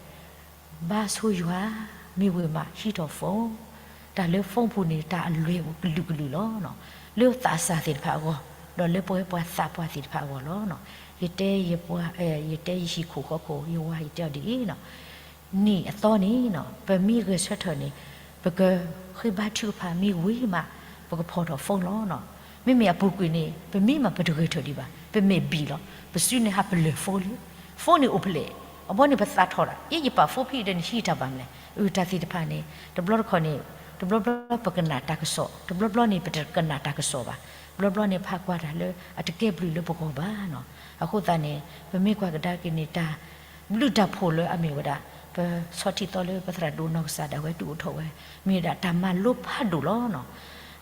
ဘါဆိယွၤ, မ့ၢ်ဝံၤမးဟံးထီၣ် phone, တၢ်လၢ phone ပူၤန့ၣ် တၢ်အလွဲၢ်အိၣ်ကလုာ်ကလုာ်လီၤ. လၢသးစၢ်သ့ၣ်တဖၣ်အဂီၢ်, ဒီးလၢပဝဲပှၤသးပှၢ်သ့ၣ်တဖၣ်အဂီၢ်လီၤ. ယတဲယပှၤ, ယတဲယဟံၣ်ခိၣ်ဃီခိၣ် ယဝၤ ယတဲအီၤဒ်အံၤ, နံၣ်အသီန့ၣ် ပမ့ၢ်ဂဲၤဆၢထၢၣ်န့ၣ် ပကဃ့ဘါထုကဖၣ်မ့ၢ်ဝံၤမး ပကဖီၣ်ထီၣ် phone လီၤ. မ့မ့ၢ်အပူၤကွံာ်န့ၣ် ပမ့ၢ်မးပတဂဲၤထၢၣ်ဒံးဘၣ်, ပမ့ၢ်ဘံၣ်လီၤ, ပစုန့ၣ်ဟးပလၢၢ် phone လံ, phone န့ၣ်အိၣ်ဖဲလဲၣ်, အဘီန့ၣ်ပသးထီၣ်ဒၣ်, အ့ ယပာ် phone ဖဲအံၤဒီးနဟံးတၢ်ဘၣ်မလဲၣ်, အတၢ်သ့ၣ်တဖၣ်န့ၣ် တဘျီတခီၣ်န့ၣ် တဘျီဘျီပကနၣ်တၢ်ကစီၣ်, တဘျီဘျီန့ၣ် ပတကနၣ်တၢ်ကစီၣ်ဘၣ်, တဘျီဘျီန့ၣ် ဖးကွၢ်တၢ်လၢအတကဲဘျုးလၢပဂီၢ်ဘၣ်နီၤ. အဃိသတးန့ၣ် ပမ့ၢ်ကွၢ်ကဒါက့ၤန့ၣ် တၢ်ဘျုးတၢ်ဖှိၣ်လၢအမ့ၢ်ဝဲဒၣ် ပဆီထံၣ်သီလၢပသရၣ်ဒိၣ်နီၢ်ကစၢ်ဒၣ်ဝဲဒုးအိၣ်ထီၣ်ဝဲ မ့ၢ်ဝဲဒၣ်တၢ်မၤလိဖးဒိၣ်လီၤနီၤ.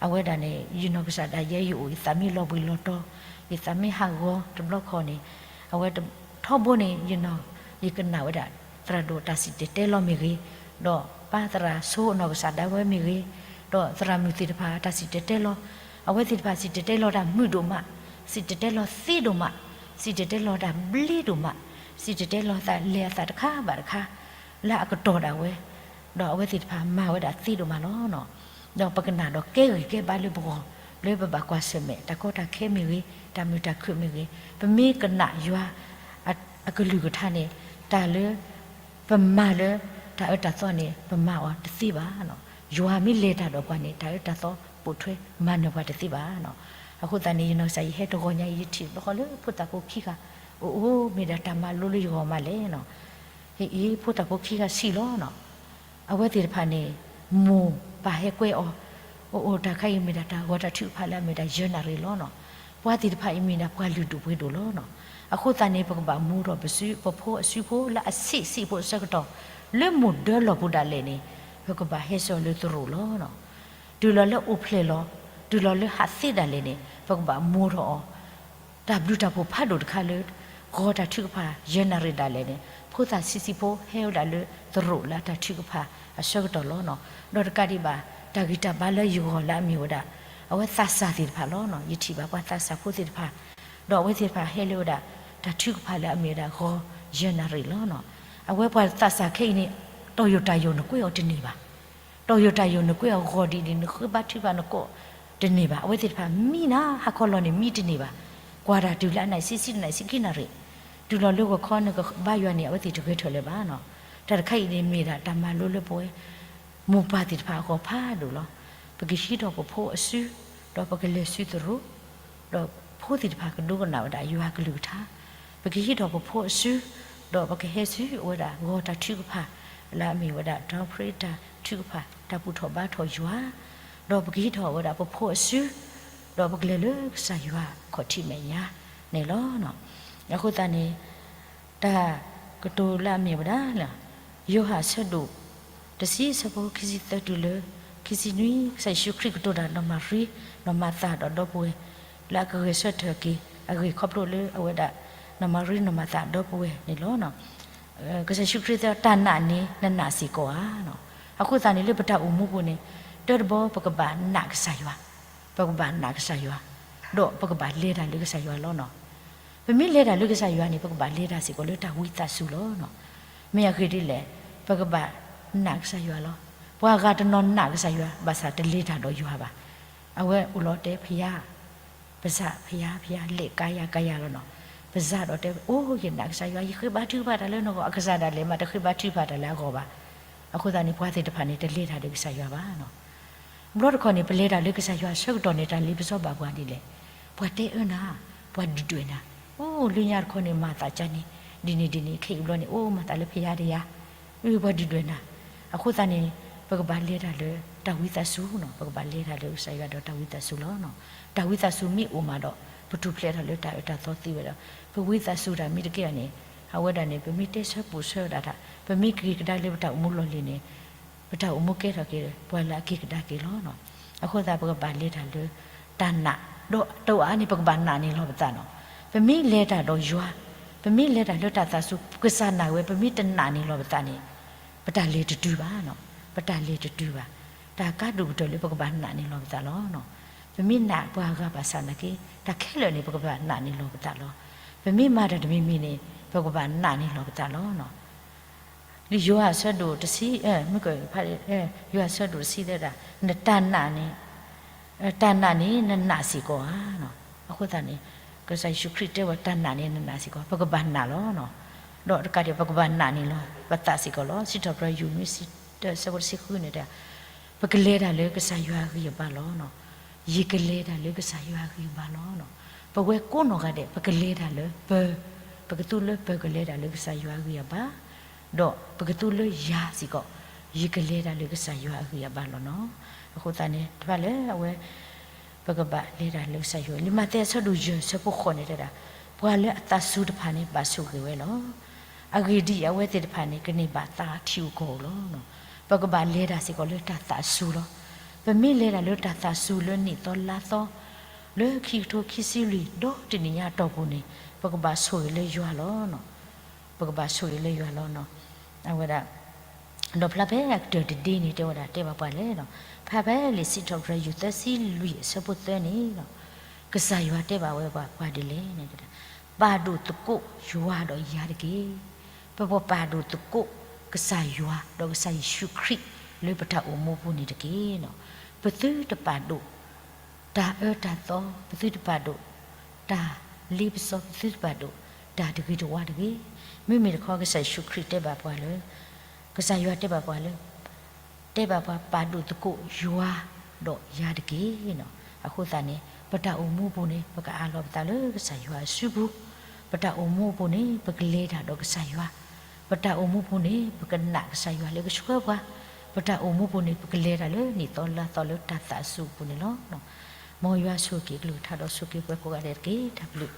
အဝဲဒၣ်န့ၣ် ယနီၢ်ကစၢ်ဒၣ်ယဲ ယအိၣ်ယသးမ့ၢ်လီၤဘှံးလီၤတီၤ, ယသးမ့ၢ်ဟးဂီၤတဘျီခီန့ၣ်, အဝဲထီဘိန့ၣ် ယနီၢ်, ယကနၣ်ဝဲဒၣ် သရၣ်ဒိၣ်တၢ်စံၣ်တဲၤတဲလီၤမ့ၢ်ဂ့ၤ, ဒီးပၢ်သရၣ်ဆိအနီၢ်ကစၢ်ဒၣ်ဝဲမ့ၢ်ဂ့ၤ, ဒီးသရၣ်မုၣ်သ့ၣ်တဖၣ်တၢ်စံၣ်တဲၤတဲလီၤ, အဝဲသ့ၣ်တဖၣ်စံၣ်တဲၤတဲလီၤတၢ်မုာ်ဒိၣ်မး, စံၣ်တဲၤတဲလီၤသ့ဒိၣ်မး, စံၣ်တဲၤတဲလီၤတၢ်ဘျ့ဒိၣ်မး, စံၣ်တဲၤတဲလီၤသးလဲၤအသးတခါဘၣ်တခါ လၢအကတီၢ်ဒၣ်ဝဲ, ဒီးအဝဲသ့ၣ်တဖၣ်မၤဝဲဒၣ်သ့ဒိၣ်မးလီၤနီၤ. ဒီးပကနၣ်ဒီးကဲဂံၢ်ကဲဘါလၢပဂီၢ်, လၢပဘၣ်ကွၢ်ဆၢၣ်မဲာ် တၢ်ကီတၢ်ခဲမ့ၢ်ဂ့ၤ, တၢ်မုာ်တၢ်ခုၣ်မ့ၢ်ဂ့ၤ, ပမ့ၢ်ကနၣ်ယွၤအကလုၢ်ကထါန့ၣ်, တၢ်လၢပမၤလၢတၢ်အၢတၢ်သီန့ၣ် ပမၤအီၤတသ့ဘၣ်နီၤ. ယွၤမ့ၢ်လဲၤတၢ်ဒီးပှၤန့ၣ် တၢ်အၢတၢ်သီပိာ်ထွဲမၤနၢၤပှၤတသ့ဘၣ်နီၤ. အဃိသတးန့ၣ် ယနီၢ်ကစၢ်ယဟဲတဂီၤညါအံၤ ယထံၣ်တဘျီဃီလၢဖိသၣ်ဖိခံဂၤ အိၣ်အိၣ်မ့ၢ်ဒၣ်တၢ်မၤလိလၢယဂီၢ်မးလဲၣ်နီၤ. အ့ ဖိသၣ်ဖိခံဂၤဆံးလီၤနီၤ. အဝဲသ့ၣ်တဖၣ်န့ၣ် မိၢ်ပၢ်ဟဲကွဲအီၤ, အိၣ်အိၣ်တၢ်ခါအံၤမ့ၢ်ဒၣ်တၢ်ဂီၤတၢ်ထုကဖၣ်လၢအမ့ၢ်ဒၣ်ယဲၢ်နၣ်ရံၣ်လီၤနီၤ. ပှၤသ့ၣ်တဖၣ်အံၤမ့ၢ်ဒၣ်ပှၤလုၢ်ဒိၣ်ပှ့ၤဒိၣ်လီၤနီၤ. အဃိသတးန့ၣ် ပကဘၣ်မူထီၣ်ပစု ပဖိအစုဖိလၢအဆံးဆံးဖိအဆၢကတီၢ် လၢမိၢ်ဒၢလီၢ်ပူၤဒၣ်လဲာ်န့ၣ် ပကဘၣ်ဟဲစိာ်လၢသရိာ်လီၤနီၤ. တုၤလီၤလၢအိၣ်ဖျဲၣ်လီၤ, တုၤလီၤလၢဟးသ့ဒၣ်လဲာ်န့ၣ် ပကဘၣ်မူထီၣ်အီၤ တၢ်ဘျုးတၢ်ဖှိၣ်ဖးဒိၣ်တခါလၢ ဂီၤတၢ်ထုကဖၣ်ယဲၢ်နၣ်ရံၣ်ဒၣ်လဲာ်န့ၣ် ဖိသၣ်ဆံးဆံးဖိဟဲဝဲဒၣ်လၢသရိာ်လၢအတၢ်ထုကဖၣ်အဆၢကတီၢ်လီၤနီၤ. ဒီးတကးဒံးဘၣ် တၢ်ဂံၢ်တၢ်ဘါလၢယဂီၢ်လၢအမ့ၢ်ဝဲဒၣ် အဝဲသးစၢ်သ့ၣ်တဖၣ်လီၤနီၤ. ယထံၣ်ဘၣ်ပှၤသးစၢ်ဖိသ့ၣ်တဖၣ်, ဒီးအဝဲသ့ၣ်တဖၣ်ဟဲလၢဝဲဒၣ် တၢ်ထုကဖၣ်လၢအမ့ၢ်ဝဲဒၣ်ဂီၤယဲၢ်နၣ်ရံၣ်လီၤနီၤ. အဝဲပှၤသးစၢ်ခဲအံၤန့ၣ် တီၢ်ယိာ်တၢ်ယိာ်နကွဲးအီၤတန့ၢ်ဘၣ်. တီၢ်ယိာ်တၢ်ယိာ်နကွဲးအီၤဂီၤဒ်န့ၣ် နဃ့ဘါထုကဖၣ်နကိးတန့ၢ်ဘၣ်. အဝဲသ့ၣ်တဖၣ်မံနၤဟါခီလီၤန့ၣ် မံတန့ၢ်ဘၣ်. ကွၢ်တၢ်တုၤလၢအနံၣ်ဆံဆံ နံၣ်ဆံခံနၣ်ရံၣ်, တုၤလီၤလၢဂီၤခီနကဘါယွၤန့ၣ် အဝဲသ့ၣ်တဂဲၤထၢၣ်လၢၤဘၣ်နီၤ. တၢ်တခါအံၤန့ၣ်မ့ၢ်ဒၣ်တၢ်မၤလိလၢပဝဲ မိၢ်ပၢ်သ့ၣ်တဖၣ်အဂီၢ်ဖးဒိၣ်လီၤ. ပကဟံးထီၣ်ပဖိအစု, ဒီးပကလဲၤဆူသရိာ်, ဒီး ဖိသ့ၣ်တဖၣ်ကဒိကနၣ်ဝဲဒၣ်ယွၤအကလုၢ်ကထါ, ပကဟံးထီၣ်ပဖိအစု, ဒီးပကဟဲဆူအဝဲဒၣ်ဂီၤတၢ်ထုကဖၣ်, လၢအမ့ၢ်ဝဲဒၣ် တၢ်ဖရ့တၢ်ထုကဖၣ် တၢ်ဘူၣ်ထီၣ်ဘါထီၣ်ယွၤ, ဒီးပကဟံးထီၣ်ဝဲဒၣ်ပဖိအစု, ဒီးပကလဲၤလၢကစၢ်ယွၤခီၣ်ထံးမဲာ်ညါန့ၣ်လီၤ. အဃိသတးန့ၣ် တၢ်ကတိၤလၢအမ့ၢ်ဝဲဒၣ်လၢ ယိၤဟၣ်အဆၢဒိၣ်တဆံ အဆၢဖိခံဆံသၢတုၤလၢ ခံဆံနွံ, ကစၢ်ယ့ၣ်ၡူးခရံာ်ကတိၤတၢ်ဒီးမၤရံ, ဒီးမၤသးဒီးဒီပုၢ်ဝဲၢ် လၢအကဂဲၤဆၢထၢၣ်က့ၤအဂ့ၢ်ခီဖျိလၢအဝဲဒၣ် နီၢ်မၤရံနီၢ်မၤသးဒီပုၢ်ဝဲၢ်န့ၣ်လီၤ. ကစၢ်ယ့ၣ်ၡူးခရံာ်တဲ တၢ်နာ်န့ၣ် နနာ်စ့ၢ်ကီးဧါ. အဃိသတးန့ၣ် လၢပတၢ်အိၣ်မူပူၤန့ၣ် တၢ်တဘီပကဘၣ်နာ်ကစၢ်ယွၤ, ပကဘၣ်နာ်ကစၢ်ယွၤ, ဒီးပကဘၣ်လဲၤတၢ်လၢကစၢ်ယွၤလီၤနီၤ. ပမ့ၢ်လဲၤတၢ်လၢကစၢ်ယွၤန့ၣ် ပကဘၣ်လဲၤတၢ်စ့ၢ်ကီးလၢတၢ်ဝံသးစူၤလီၤနီၤ. မ့ၢ်အဂ့ၢ်ဒ်လဲၣ်, ပကဘၣ်နာ်ကစၢ်ယွၤလီၤ. ပှၤဂၤတနီၤနာ်ကစၢ်ယွၤ ဘၣ်ဆၣ်တလဲၤတၢ်ဒီးယွၤဘၣ်. အဝဲအိၣ်လီၤတဲ ဖယါ ပစၢ်ဖယါ ဖယါ လဲၤကါယၤကါယၤလီၤနီၤ. ပစၢ်ဒီးတဲ အိၣ် ယနာ်ကစၢ်ယွၤ ယဃ့ဘါထုကဖၣ်တၢ်လၢနဂီၢ်, အကစၢ်ဒၣ်လဲာ်မး တဃ့ဘါထုကဖၣ်တၢ်လၢအဂီၢ်ဘၣ်. အဃိသတးန့ၣ် ပှၤသ့ၣ်တဖၣ်န့ၣ် တလဲၤတၢ်လၢကစၢ်ယွၤဘၣ်နီၤ. ဘျီတခီန့ၣ် ပလဲၤတၢ်လၢကစၢ်ယွၤဆၢကတီၢ်န့ၣ် တၢ်လ့ပစီဘၣ်ပှၤဒ်လဲၣ်. ပှၤတဲအၢနၤ, ပှၤဒုၣ်ဒွဲၣ်နၤ, အိၣ် လၢညါတခီန့ၣ် မၤသးကါန့ၣ် ဒ်န့ၣ်ဒ်န့ၣ် ခဲအံၤဘျီန့ၣ် အိၣ် မၤသးလၢဖယါတယါ, ပှၤဒုၣ်ဒွဲၣ်နၤ. အဃိသတးန့ၣ် ပကဘၣ်လဲၤတၢ်လၢတၢ်ဝံသးစူၤနီၤ, ပကဘၣ်လဲၤတၢ်လၢကစၢ်ယွၤဒီးတၢ်ဝံသးစူၤလီၤနီၤ. တၢ်ဝံသးစူၤမ့ၢ်အိၣ်မးဒီး ပထူၣ်ဖျဲးထီၣ်လၢတၢ်အၢတၢ်သီသ့ဝဲဒီး ပဝံသးစူၤတၢ်မ့ၢ်တကဲဘၣ်န့ၣ် အဝဲဒၣ်န့ၣ် ပမ့ၢ်တဲဆၢပိာ်ဆၢဝဲဒၣ်တၢ် ပမ့ၢ်က့ၤကဒါလၢပတၢ်အိၣ်မူလီၢ်လံၤန့ၣ် ပတၢ်အိၣ်မူကဲထီၣ်က့ၤ ပှၤလၢအက့ၤကဒါက့ၤလီၤနီၤ. အဃိသတး ပကဘၣ်လဲၤတၢ်လၢတၢ်နာ်, ဒီးတအိၣ်အါန့ၣ် ပကဘၣ်နာ်န့ၢ်လီၤပသးနီၤ. ပမ့ၢ်လဲၤတၢ်ဒီးယွၤ, ပမ့ၢ်လဲၤတၢ်လၢတၢ်သးစူၤ ကစၢ်နာ်ဝဲ ပမ့ၢ်တနာ်န့ၢ်လီၤပသးန့ၣ် ပတၢ်လဲၤတတုၤဘၣ်နီၤ, ပတၢ်လဲၤတတုၤဘၣ်. တၢ်ကါဒိၣ်ကတၢၢ်လၢပကဘၣ်နာ်န့ၢ်လီၤပသးလီၤနီၤ. ပမ့ၢ်နာ်ပှၤဂၤဘၣ်ဆၣ်နာ်က့ တၢ်ခဲလၢာ်န့ၣ် ပကဘၣ်နာ်န့ၢ်လီၤပသးလီၤ. ပမ့ၢ်မၤတၢ်တမံၤမံၤန့ၣ် ပကဘၣ်နာ်န့ၢ်လီၤပသးလီၤနီၤ. လံာ်ယိၤဟၣ်အဆၢဒိၣ်တဆံ, မ့ၢ်က, ယိၤဟၣ်အဆၢဒိၣ်တဆံတဲဝဲဒၣ် နတၢ်နာ်န့ၣ်, တၢ်နာ်န့ၣ် နနာ်စ့ၢ်ကီးဧါနီၤ. အဃိသတးန့ၣ် ကစၢ်ယ့ၣ်ၡူးခရံာ်တဲဝဲ တၢ်နာ်န့ၣ် နနာ်စ့ၢ်ကီး, ပကဘၣ်နာ်လီၤနီၤ. ဒီးတကးဒံး ပကဘၣ်နာ်န့ၢ်လီၤပသးစ့ၢ်ကီးလီၤ. စံးထီၣ်ပတြၢၤ ယူၢ်နွံဆံတၢ အဆၢဖိတဆံဃုန့ၣ်တဲ ပကလဲၤတၢ်လၢကစၢ်ယွၤအဂံၢ်အဘါလီၤနီၤ. ယကလဲၤတၢ်လၢကစၢ်ယွၤအဂံၢ်အဘါလီၤနီၤ. ပဝဲကိးနီၢ်ဂၤဒဲး ပကလဲၤတၢ်လၢပ, ပကသူလၢပကလဲၤတၢ်လၢကစၢ်ယွၤအဂံၢ်အဘါ, ဒီးပကသူလၢယၤစ့ၢ်ကီး ယကလဲၤတၢ်လၢကစၢ်ယွၤအဂံၢ်အဘါလီၤနီၤ. အဃိသတးန့ၣ် တဖၣ်လၢအဝဲ ပကဘၣ်လဲၤတၢ်လၢကစၢ်ယွၤ, လံာ်မးသဲအဆၢဒိၣ်ယဲၢ် အဆၢဖိဃိးန့ၣ်တဲဒၣ်, ပှၤလၢအသးစူၤတဖၣ်န့ၣ် ဘၣ်ဆိၣ်ဂ့ၤဝဲလီၤ. အဂ့ၢ်ဒ်အံၤ, အဝဲသ့ၣ်တဖၣ်န့ၣ် ကန့ၢ်ဘၣ်သးထံဧိၤကီၢ်ဧိၤလီၤ. ပကဘၣ်လဲၤတၢ်စ့ၢ်ကီးလၢတၢ်သးစူၤလီၤ. ပမ့ၢ်လဲၤတၢ်လၢတၢ်သးစူၤလၢနံၣ်သီလါသီ, လၢခံကထိခံဆံလွံၢ် ဒီးတနံၣ်ညါအတီၢ်ပူၤန့ၣ် ပကဘၣ်ဆိၣ်ဂ့ၤလၢယွၤလီၤ. ပကဘၣ်ဆိၣ်ဂ့ၤလၢယွၤလီၤနီၤ. အဝဲဒၣ် ဒီးဖျါဖဲအကတၢၢ်တဒ့န့ၣ် တဲဝဲဒၣ် တဲဘၣ်ပှၤလဲၣ်နီၤ, ဖဲဖဲလံာ်စံးထီၣ်ပတြၢၤ ယူၢ်သၢဆံလွံၢ် အဆၢဖိသၢန့ၣ်လီၤ. ကစၢ်ယွၤတဲဘၣ်ဝဲပှၤ ပှၤဒ်လဲၣ်န့ၣ် ပာ်ဒိၣ်သကိးယွၤဒီးယၤတက့ၢ်. ပပှၤပာ်ဒိၣ်သကိးကစၢ်ယွၤ ဒီးကစၢ်ယ့ၣ်ၡူးခရံာ် လၢပတၢ်အိၣ်မူပူၤန့ၣ်တက့ၢ်နီၤ. ပသုတပာ်ဒိၣ် တၢ်အၢတၢ်သီ, ပသုတပာ်ဒိၣ် တၢ်လ့ပစီ, ပသုတပာ်ဒိၣ် တၢ်တဂ့ၤတဝါတဂ့ၤ. မ့မ့ၢ်တခီ ကစၢ်ယ့ၣ်ၡူးခရံာ်တဲဘၣ်ပှၤလၢ ကစၢ်ယွၤတဲဘၣ်ပှၤလၢ တဲဘၣ်ပှၤ ပာ်ဒိၣ်သကိးယွၤဒီးယၤတက့ၢ်နီၤ. အဃိသတးန့ၣ် ပတၢ်အိၣ်မူအပူၤန့ၣ် ပကအးလီၤပသးလၢကစၢ်ယွၤအစုပူၤ, ပတၢ်အိၣ်မူအပူၤန့ၣ် ပကလဲၤတၢ်ဒီးကစၢ်ယွၤ, ပတၢ်အိၣ်မူအပူၤန့ၣ် ပကနာ်ကစၢ်ယွၤလၢကဆှၢပှၤ, ပတၢ်အိၣ်မူအပူၤန့ၣ် ပကလဲၤတၢ်လၢနံၣ်သီလါသီလၢတၢ်သးစူၤအပူၤန့ၣ်လီၤ. မ်ယွၤဆိၣ်ဂ့ၤက့ၤကလုၢ်ကထါဒီးဆိၣ်ဂ့ၤပှၤကိးဂၤဒဲးတက့ၢ်. တၢ်ဘျုး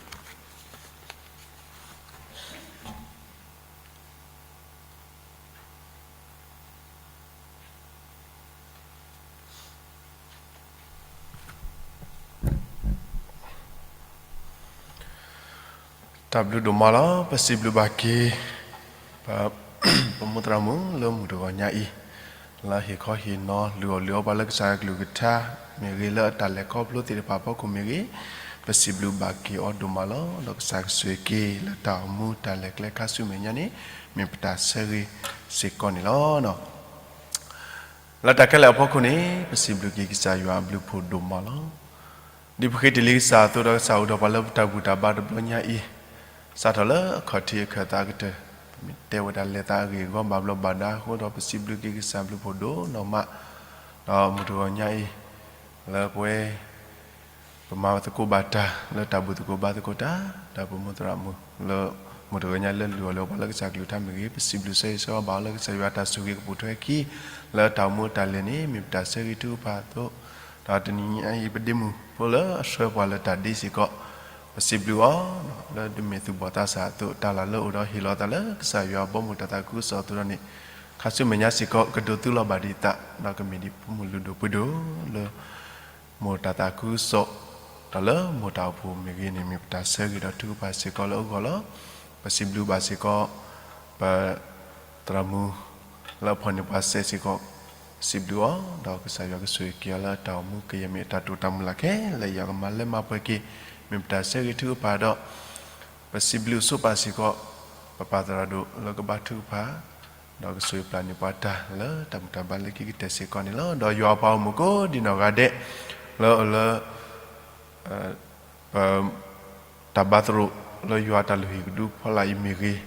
တၢ်ဘျုးဒိၣ်မးလီၤ. ပစံးဘျုးဘၣ်က့ၤ ပမိၢ်သရၣ်မုၣ်လၢမုၢ်တဂီၤညါအံၤ လၢဟ့ၣ်ခီဟ့ၣ်နီၤ လုၢ်အီၣ်လုၢ်အီပှၤလၢကစၢ်ယွၤကလုၢ်ကထါမ့ၢ်ဂ့ၤ, လၢအတၢ်လဲၤခီဖျိသ့ၣ်တဖၣ်အဖီခိၣ်မ့ၢ်ဂ့ၤ, ပစံးဘျုးဘၣ်က့ၤအီၤဒိၣ်မးလီၤ. ဒီးကစၢ်ကဆိၣ်ဂ့ၤက့ၤ လၢတၢ်အိၣ်မူတၢ်လဲၤကျဲခါဆူမဲာ်ညါန့ၣ် မ့ၢ်ပတၢ်ဆၢဂ့ၤစ့ၢ်ကီးန့ၣ်လီၤ. လၢတၢ်ခဲလၢာ်အဖီခိၣ်န့ၣ် ပစံးဘျုးက့ၤကစၢ်ယွၤအဘျုးဖှိၣ်ဒိၣ်မးလီၤ. ဒ်ပဃ့တ့ၢ်လံကစၢ်အသိးဒီး ကစၢ်အိၣ်ဒီးပှၤလၢပတၢ်ဘူၣ်တၢ်ဘါတဘျီညါအံၤ, စးထီၣ်လၢအခီၣ်ထံးအခၢၣ်သးကတၢၢ်, ပမ့ၢ်တဲဝဲဒၣ်လဲၤသးအဂ့ၢ်အဂီၢ်ဘၣ်ဘျီးဘၣ်ဒါအဃိဒီး ပစံးဘျုးက့ၤကစၢ်ဘျုးဖှိၣ်ဒိၣ်နီၢ်မး, ဒီးမုၢ်တဂီၤညါအံၤ လၢပဝဲ ပမၤသကိးဘၣ်တၢ်လၢတၢ်ဘူၣ်သကိးဘါသကိးတၢ်, ဒီးပမိၢ်သရၣ်မုၣ်လၢ မိၢ်တဂီၤညါလၢလုၢ်အီၣ်လၢပှၤလၢကစၢ်ကလုၢ်ကထါမ့ၢ်ဂ့ၤ, ပစံးဘျုးဆၢဂ့ၤဆၢဝါဘၣ်အီၤလၢကစၢ်ယွၤတၢ်ဆိၣ်ဂ့ၤကပိာ်ထွဲခံ လၢတၢ်အိၣ်မူတၢ်လဲၤန့ၣ် မ့ၢ်ပတၢ်ဆၢဂ့ၤထုကဖၣ်အသိး, ဒီးတနံၤညါအံၤ ပဒ့မုၣ်ဖိလၢအဆှၢပှၤလၢတၢ်ဒ့စ့ၢ်ကီး, ပစံးဘျုးအီၤ လၢဒုးမ့ၢ်သူၣ်ဘီၣ်သးစၢ်အသိး တၢ်လၢ်လၢအိၣ်ဒီးဟ့ၣ်လီၤသးလၢကစၢ်ယွၤအဘီအမုၢ်တၢ်သးခုကစီၣ်အသိးဒီးန့ၣ်, ခါဆူမဲာ်ညါစ့ၢ်ကီး ကဒိးသူလီၤဘၣ်ဒံးသး ဒီးကမ့ၢ်ဒ်ဖိမုၣ်လုၢ်ဒိၣ်ပှ့ၤဒိၣ်လၢ မိၢ်တၢ်သးခုကစီၣ် ဒီးလၢမိၢ်တၢ်အိၣ်ဖှိၣ်မ့ၢ်ဂ့ၤန့ၣ် မ့ၢ်ပတၢ်ဆၢဂ့ၤဒီးထုကဖၣ်စ့ၢ်ကီးလၢအဂီၢ်လီၤ. ပစံးဘျုးဘၣ်စ့ၢ်ကီး ပ သရၣ်မုၣ်လၢအဖီၣ်န့ၢ်ပှၤစဲးစ့ၢ်ကီး, စံးဘျုးအီၤ ဒီးကစၢ်ယွၤကဆိၣ်ဂ့ၤက့ၤအီၤလၢအတၢ်အိၣ်မူကယဲၢ်မ့ၢ်အတၢ်တိာ်တၢ်မုၢ်လၢ်ခဲလၢာ် ယွၤကမၤလၢမၤပှဲၤက့ၤ, မ့ၢ်ပတၢ်ဆၢဂ့ၤထုကဖၣ်ဒီး ပစံးဘျုးဆိပာ်စ့ၢ်ကီး ပပၢ်သရၣ်ဒိၣ်လၢကဘါထုကဖၣ် ဒီးကဆိၣ်ဂ့ၤပျၢ်န့ၢ်ပှၤတၢ်လၢတၢ်ဘူၣ်တၢ်ဘါလၢခံကတၢၢ်စ့ၢ်ကီးန့ၣ်လီၤ. ဒီးယွၤအပှၤဂီၢ်မုၢ်ကိးဒံနီၢ်ဂၤဒဲး လၢအအိၣ်လၢ ပ တၢ်ဘါသရိာ်လၢယွၤတၢ်လုၢ်ဟံၣ်ကဒုဖီလာ်အံၤမ့ၢ်ဂ့ၤ,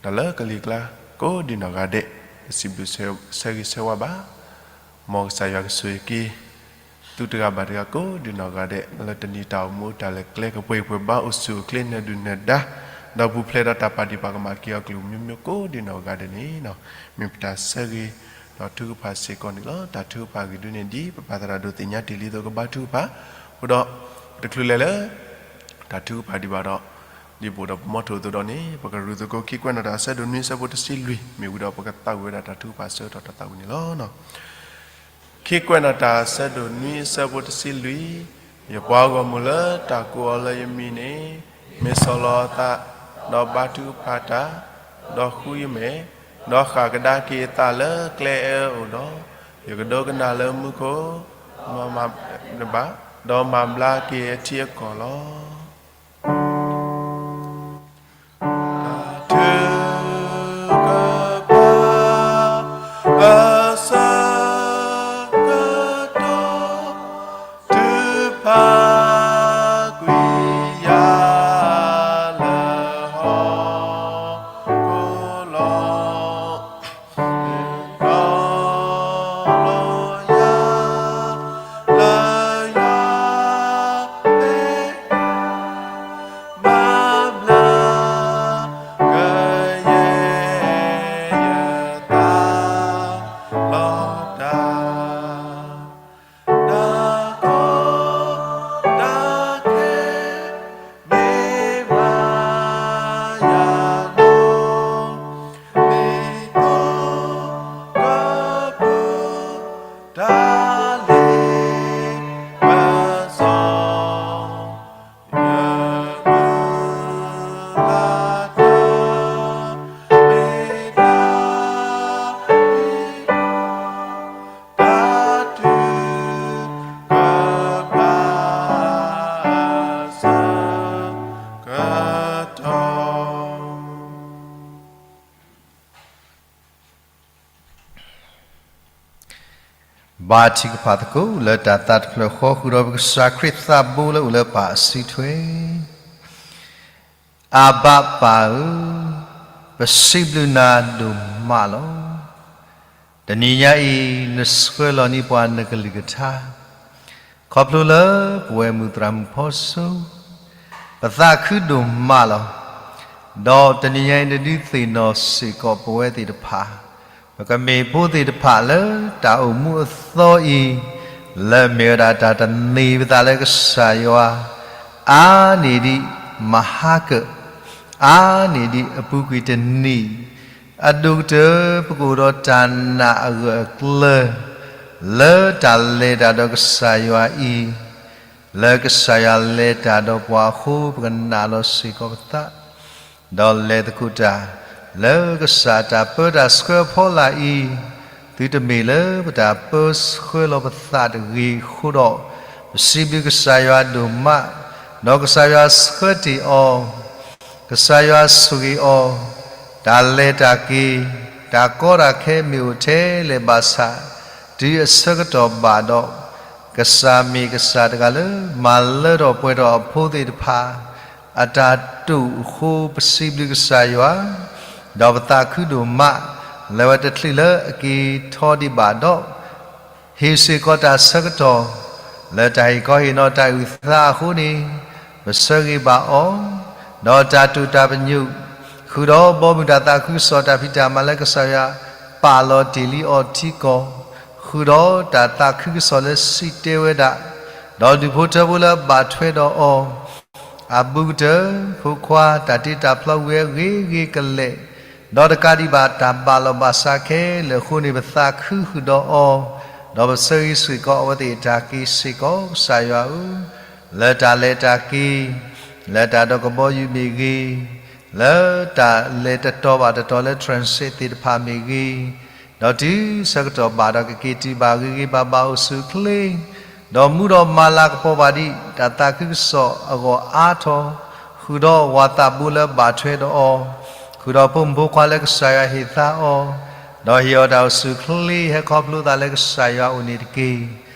ဒီးလၢကလံၤကျါကိးဒံနီၢ်ဂၤဒဲး, ပစံးဘျုးဆၢဂ့ၤဆၢဝါဘၣ်, မ်ကစၢ်ယွၤကဆိၣ်ဂ့ၤက့ၤ သုတဂၤဘၣ်တဂၤကိးဒံနီၢ်ဂၤဒဲး လၢတနံၤတၢ်အိၣ်မူတၢ်လဲၤကျဲကပှဲၤပှဲၤဘါအိၣ်ဆူၣ်အိၣ်ချ့နၢၤဒုၣ်နၢၤဒါ, ဒီးပူၤဖျဲးဒီးတၢ်ပာ်ဒံးပာ်ကမၣ်က့ၤအီၤကလုာ်မျိုးမျိုးကိးဒံနီၢ်ဂၤဒဲးန့ၣ် မ့ၢ်ပတၢ်ဆၢဂ့ၤ ဒီးထုကဖၣ်စ့ၢ်ကီးန့ၣ်လီၤ. တၢ်ထုကဖၣ်ဂ့ၢ်ဒုန့ၣ် ဒ်ပပၢ်သရၣ်ဒိၣ်သ့ၣ်ညါတ့ၢ်လံအသိးကဘါထုကဖၣ်, အဃိဒီး ပတချုးလဲၤလၢ တၢ်ထုကဖၣ်ဒံးဘၣ်ဒီး ဒ်ပအိၣ်ဒီးပမီထိၣ်အသိးဒီးန့ၣ် ပကရူၢ်သကိးခံကွဲးနီၣ်တၢ်အဆၢဒိၣ်နွံအဆၢဖိတဆံလွံၢ် မ့ၢ်ဝံၤဒီးပကသးဝံၣ်ဝဲဒၣ်တၢ်ထုကဖၣ်အဆၢကတီၢ်တၢ်သးဝံၣ်န့ၣ်လီၤ. ခံကွဲးနီၣ်တၢ်အဆၢဒိၣ်နွံအဆၢဖိတဆံလွံၢ်, ယပှၤဂီၢ်မုၢ်လၢတၢ်ကိးအီၤလၢယမံၤန့ၣ် မ့ၢ်ဆီၣ်လီၤအသး ဒီးဘါထုကဖၣ်တၢ်, ဒီးဃုယမဲာ်, ဒီးဃၣ်ကဒါက့ၤအသးလၢကျဲအၢအအိၣ်ဒီး, ယကဒိကနၣ်လၢမူခိၣ် မၤမၤတဘၣ်, ဒီးမၤဘျါက့ၤအထံအကီၢ်လီၤ. တၢ်ထုကဖၣ် အဆၢကတီၢ် ထုကဖၣ်ကွံာ်ယၤလၢ ဟီၣ်ခိၣ်လီၤ. တီလီၤယၤ လၢယွၤမ့ၢ် မၤဘျါကယဲၢ်ယသး လီၤတၢ် တၢ်ကီတၢ်ခဲ မ့ၢ်မၤယၤဒိၣ် ဒ်သိးကပၢၤ တၢ်လ့ပစီ ယမုၢ်လၢ်တၢ် မ့ၢ်တၢ် တၢ်ထုကဖၣ်အဆၢကတီၢ်. ဘါထုကဖၣ်သကိးလၢတၢ်သးတဖျၢၣ်ဃီ ဃုာ်ဒီးပကစၢ်ခရံာ်သးဘိလၢအိၣ်လၢပၢ်အစုထွဲ အဘၤပၢ်ဧၢ, ပစံးဘျုးနၤဒိၣ်မးလီၤ. တနံၤညါအံၤ နဆှၢလီၤန့ၢ်ပှၤနကလုၢ်ကထါ, ခီဖျိလၢပဝဲမုၢ်သရၣ်မုၣ်ဖီစိ ပသးခုဒိၣ်မးလီၤ. ဒီးတနံၤညါအံၤ နဒုးသ့ၣ်နီၣ်စ့ၢ်ကီးပဝဲသ့ၣ်တဖၣ် ပကမ့ၢ်ဖိသ့ၣ်တဖၣ်လၢတၢ်အိၣ်မူအသီအံၤ လၢမ့ၢ်ဝဲဒၣ်တၢ်တန့ၢ်ပသးလၢကစၢ်ယွၤ အါန့ၢ်ဒံးမဟါကၢၣ်, အါန့ၢ်ဒံးအပူၤကွံာ်တနံၣ်, အဒိၣ်ကတၢၢ် ပကအိၣ်ဒီးတၢ်နာ်အဂၢၢ်အကျၢၤ လၢတၢ်လဲၤတၢ်ဒီးကစၢ်ယွၤအံၤ, လၢကစၢ်ယွၤလဲၤတၢ်ဒီးပှၤအဃိ ပကနာ်လီၤစ့ၢ်ကီးပသး ဒီးလဲၤသကိးတၢ် လၢကစၢ်တၢ်ပၢတၢ်ဆှၢအဖီလာ်အံၤ, သုတမ့ၢ်လၢပတၢ်ပၢဆှၢလီၤပသးတဂ့ၤအဃိဒီး, ပစံးဘျုးကစၢ်ယွၤဒိၣ်မး, ဒီးကစၢ်ယွၤဆှၢတ့ၢ်အီၤ, ကစၢ်ယွၤဆိၣ်ဂ့ၤအီၤ, တၢ်လဲၤတၢ်က့ၤ, တၢ်ကီတၢ်ခဲမ့ၢ်အိၣ်ထဲလဲၣ်ဘၣ်ဆၣ်, တုၤအဆၢကတီၢ်ဘၣ်ဒီး, ကစၢ်မ့ၢ်ကစၢ်တဂၤလၢမၤလၢထီၣ်ပှဲၤထီၣ်အဖိသ့ၣ်တဖၣ် အတၢ်တိာ်အဃိ ပစံးဘျုးကစၢ်ယွၤ, ဒီးပသးခုဒိၣ်မး, လၢအဝဲတချုးလၢအက့ၤထီၣ်ဒံးဘၣ်ဒီး, ဟ့ၣ်စ့ၢ်ကီးတၢ်ဆၢကတီၢ် လၢတၢ်ဟ့ၣ်ခီဟ့ၣ်နီၤတၢ်အုၣ်သးအဃိန့ၣ်, ပဆၢဂ့ၤဘၣ်အီၤ, ဒီးတၢ်တိာ်တၢ်ပညိၣ်, ဃုာ်ဒီးဘီမုၢ်တၢ်သးခုကစီၣ်တၢ်ဖံးတၢ်မၤလၢကစၢ်ယွၤပာ်လီၤတ့ၢ်လံအီၤထံကီၢ်, ဃုာ်ဒီးတၢ်သးခုကစီၣ်လၢစံးတဲဝဲဒၣ်, ဒီးဒူၣ်ဖိထၢဖိလၢဘၣ်ထွဲဒီးအီၤ အဘူးကတၢၢ်, ဖိခွါ, တၢ်တ့တၢ်ဖျီဝံၤဝဲဂ့ၤဂ့ၤကလဲာ်, ဒီးတကးဒံးဘၣ်တၢ်ဘၣ်လီၤဘၣ်စးခဲလၢာ်အဃိန့ၣ် ပသးခုဃုာ်ဒီးအီၤ, ဒီးပဆၢဂ့ၤဆှံးကီးအဝဲသ့ၣ်အတၢ်က့ၤစ့ၢ်ကီး ကစၢ်ယွၤဧၢ, လၢတၢ်လဲၤတၢ်က့ၤ, လၢတၢ်ဒီးကဘီယူၤမ့ၢ်ဂ့ၤ, လၢတၢ်လဲၤတတီၤဘၣ်တတီၤလၢ transit သ့ၣ်တဖၣ်မ့ၢ်ဂ့ၤ, ဒီးတုၤဆၢကတီၢ်ဘၣ်ဒီးကက့ၤတုၤဘၣ်ဂ့ၤဂ့ၤဘၣ်ဘၣ်အိၣ်ဆူၣ်အိၣ်ချ့ ဒီးမူဒီးမၤလၤကပီၤဘၣ်ဒံး တၢ်သးခုကစီၣ်အဂီၢ်အါထီၣ်, ဃုာ်ဒီးဝၤသးဘိလၢဘၣ်ထွဲဒီးအီၤ, ဃုာ်ဒီးဖိမုၣ်ဖိခွါလၢကစၢ်ယွၤဟ့ၣ်သါအီၤ, ဒီးဟ့ၣ်အီၤတၢ်အိၣ်ဆူၣ်အိၣ်ချ့ ဟဲခီဖျိသးလၢကစၢ်ယွၤအအိၣ်န့ၣ်တက့ၢ်.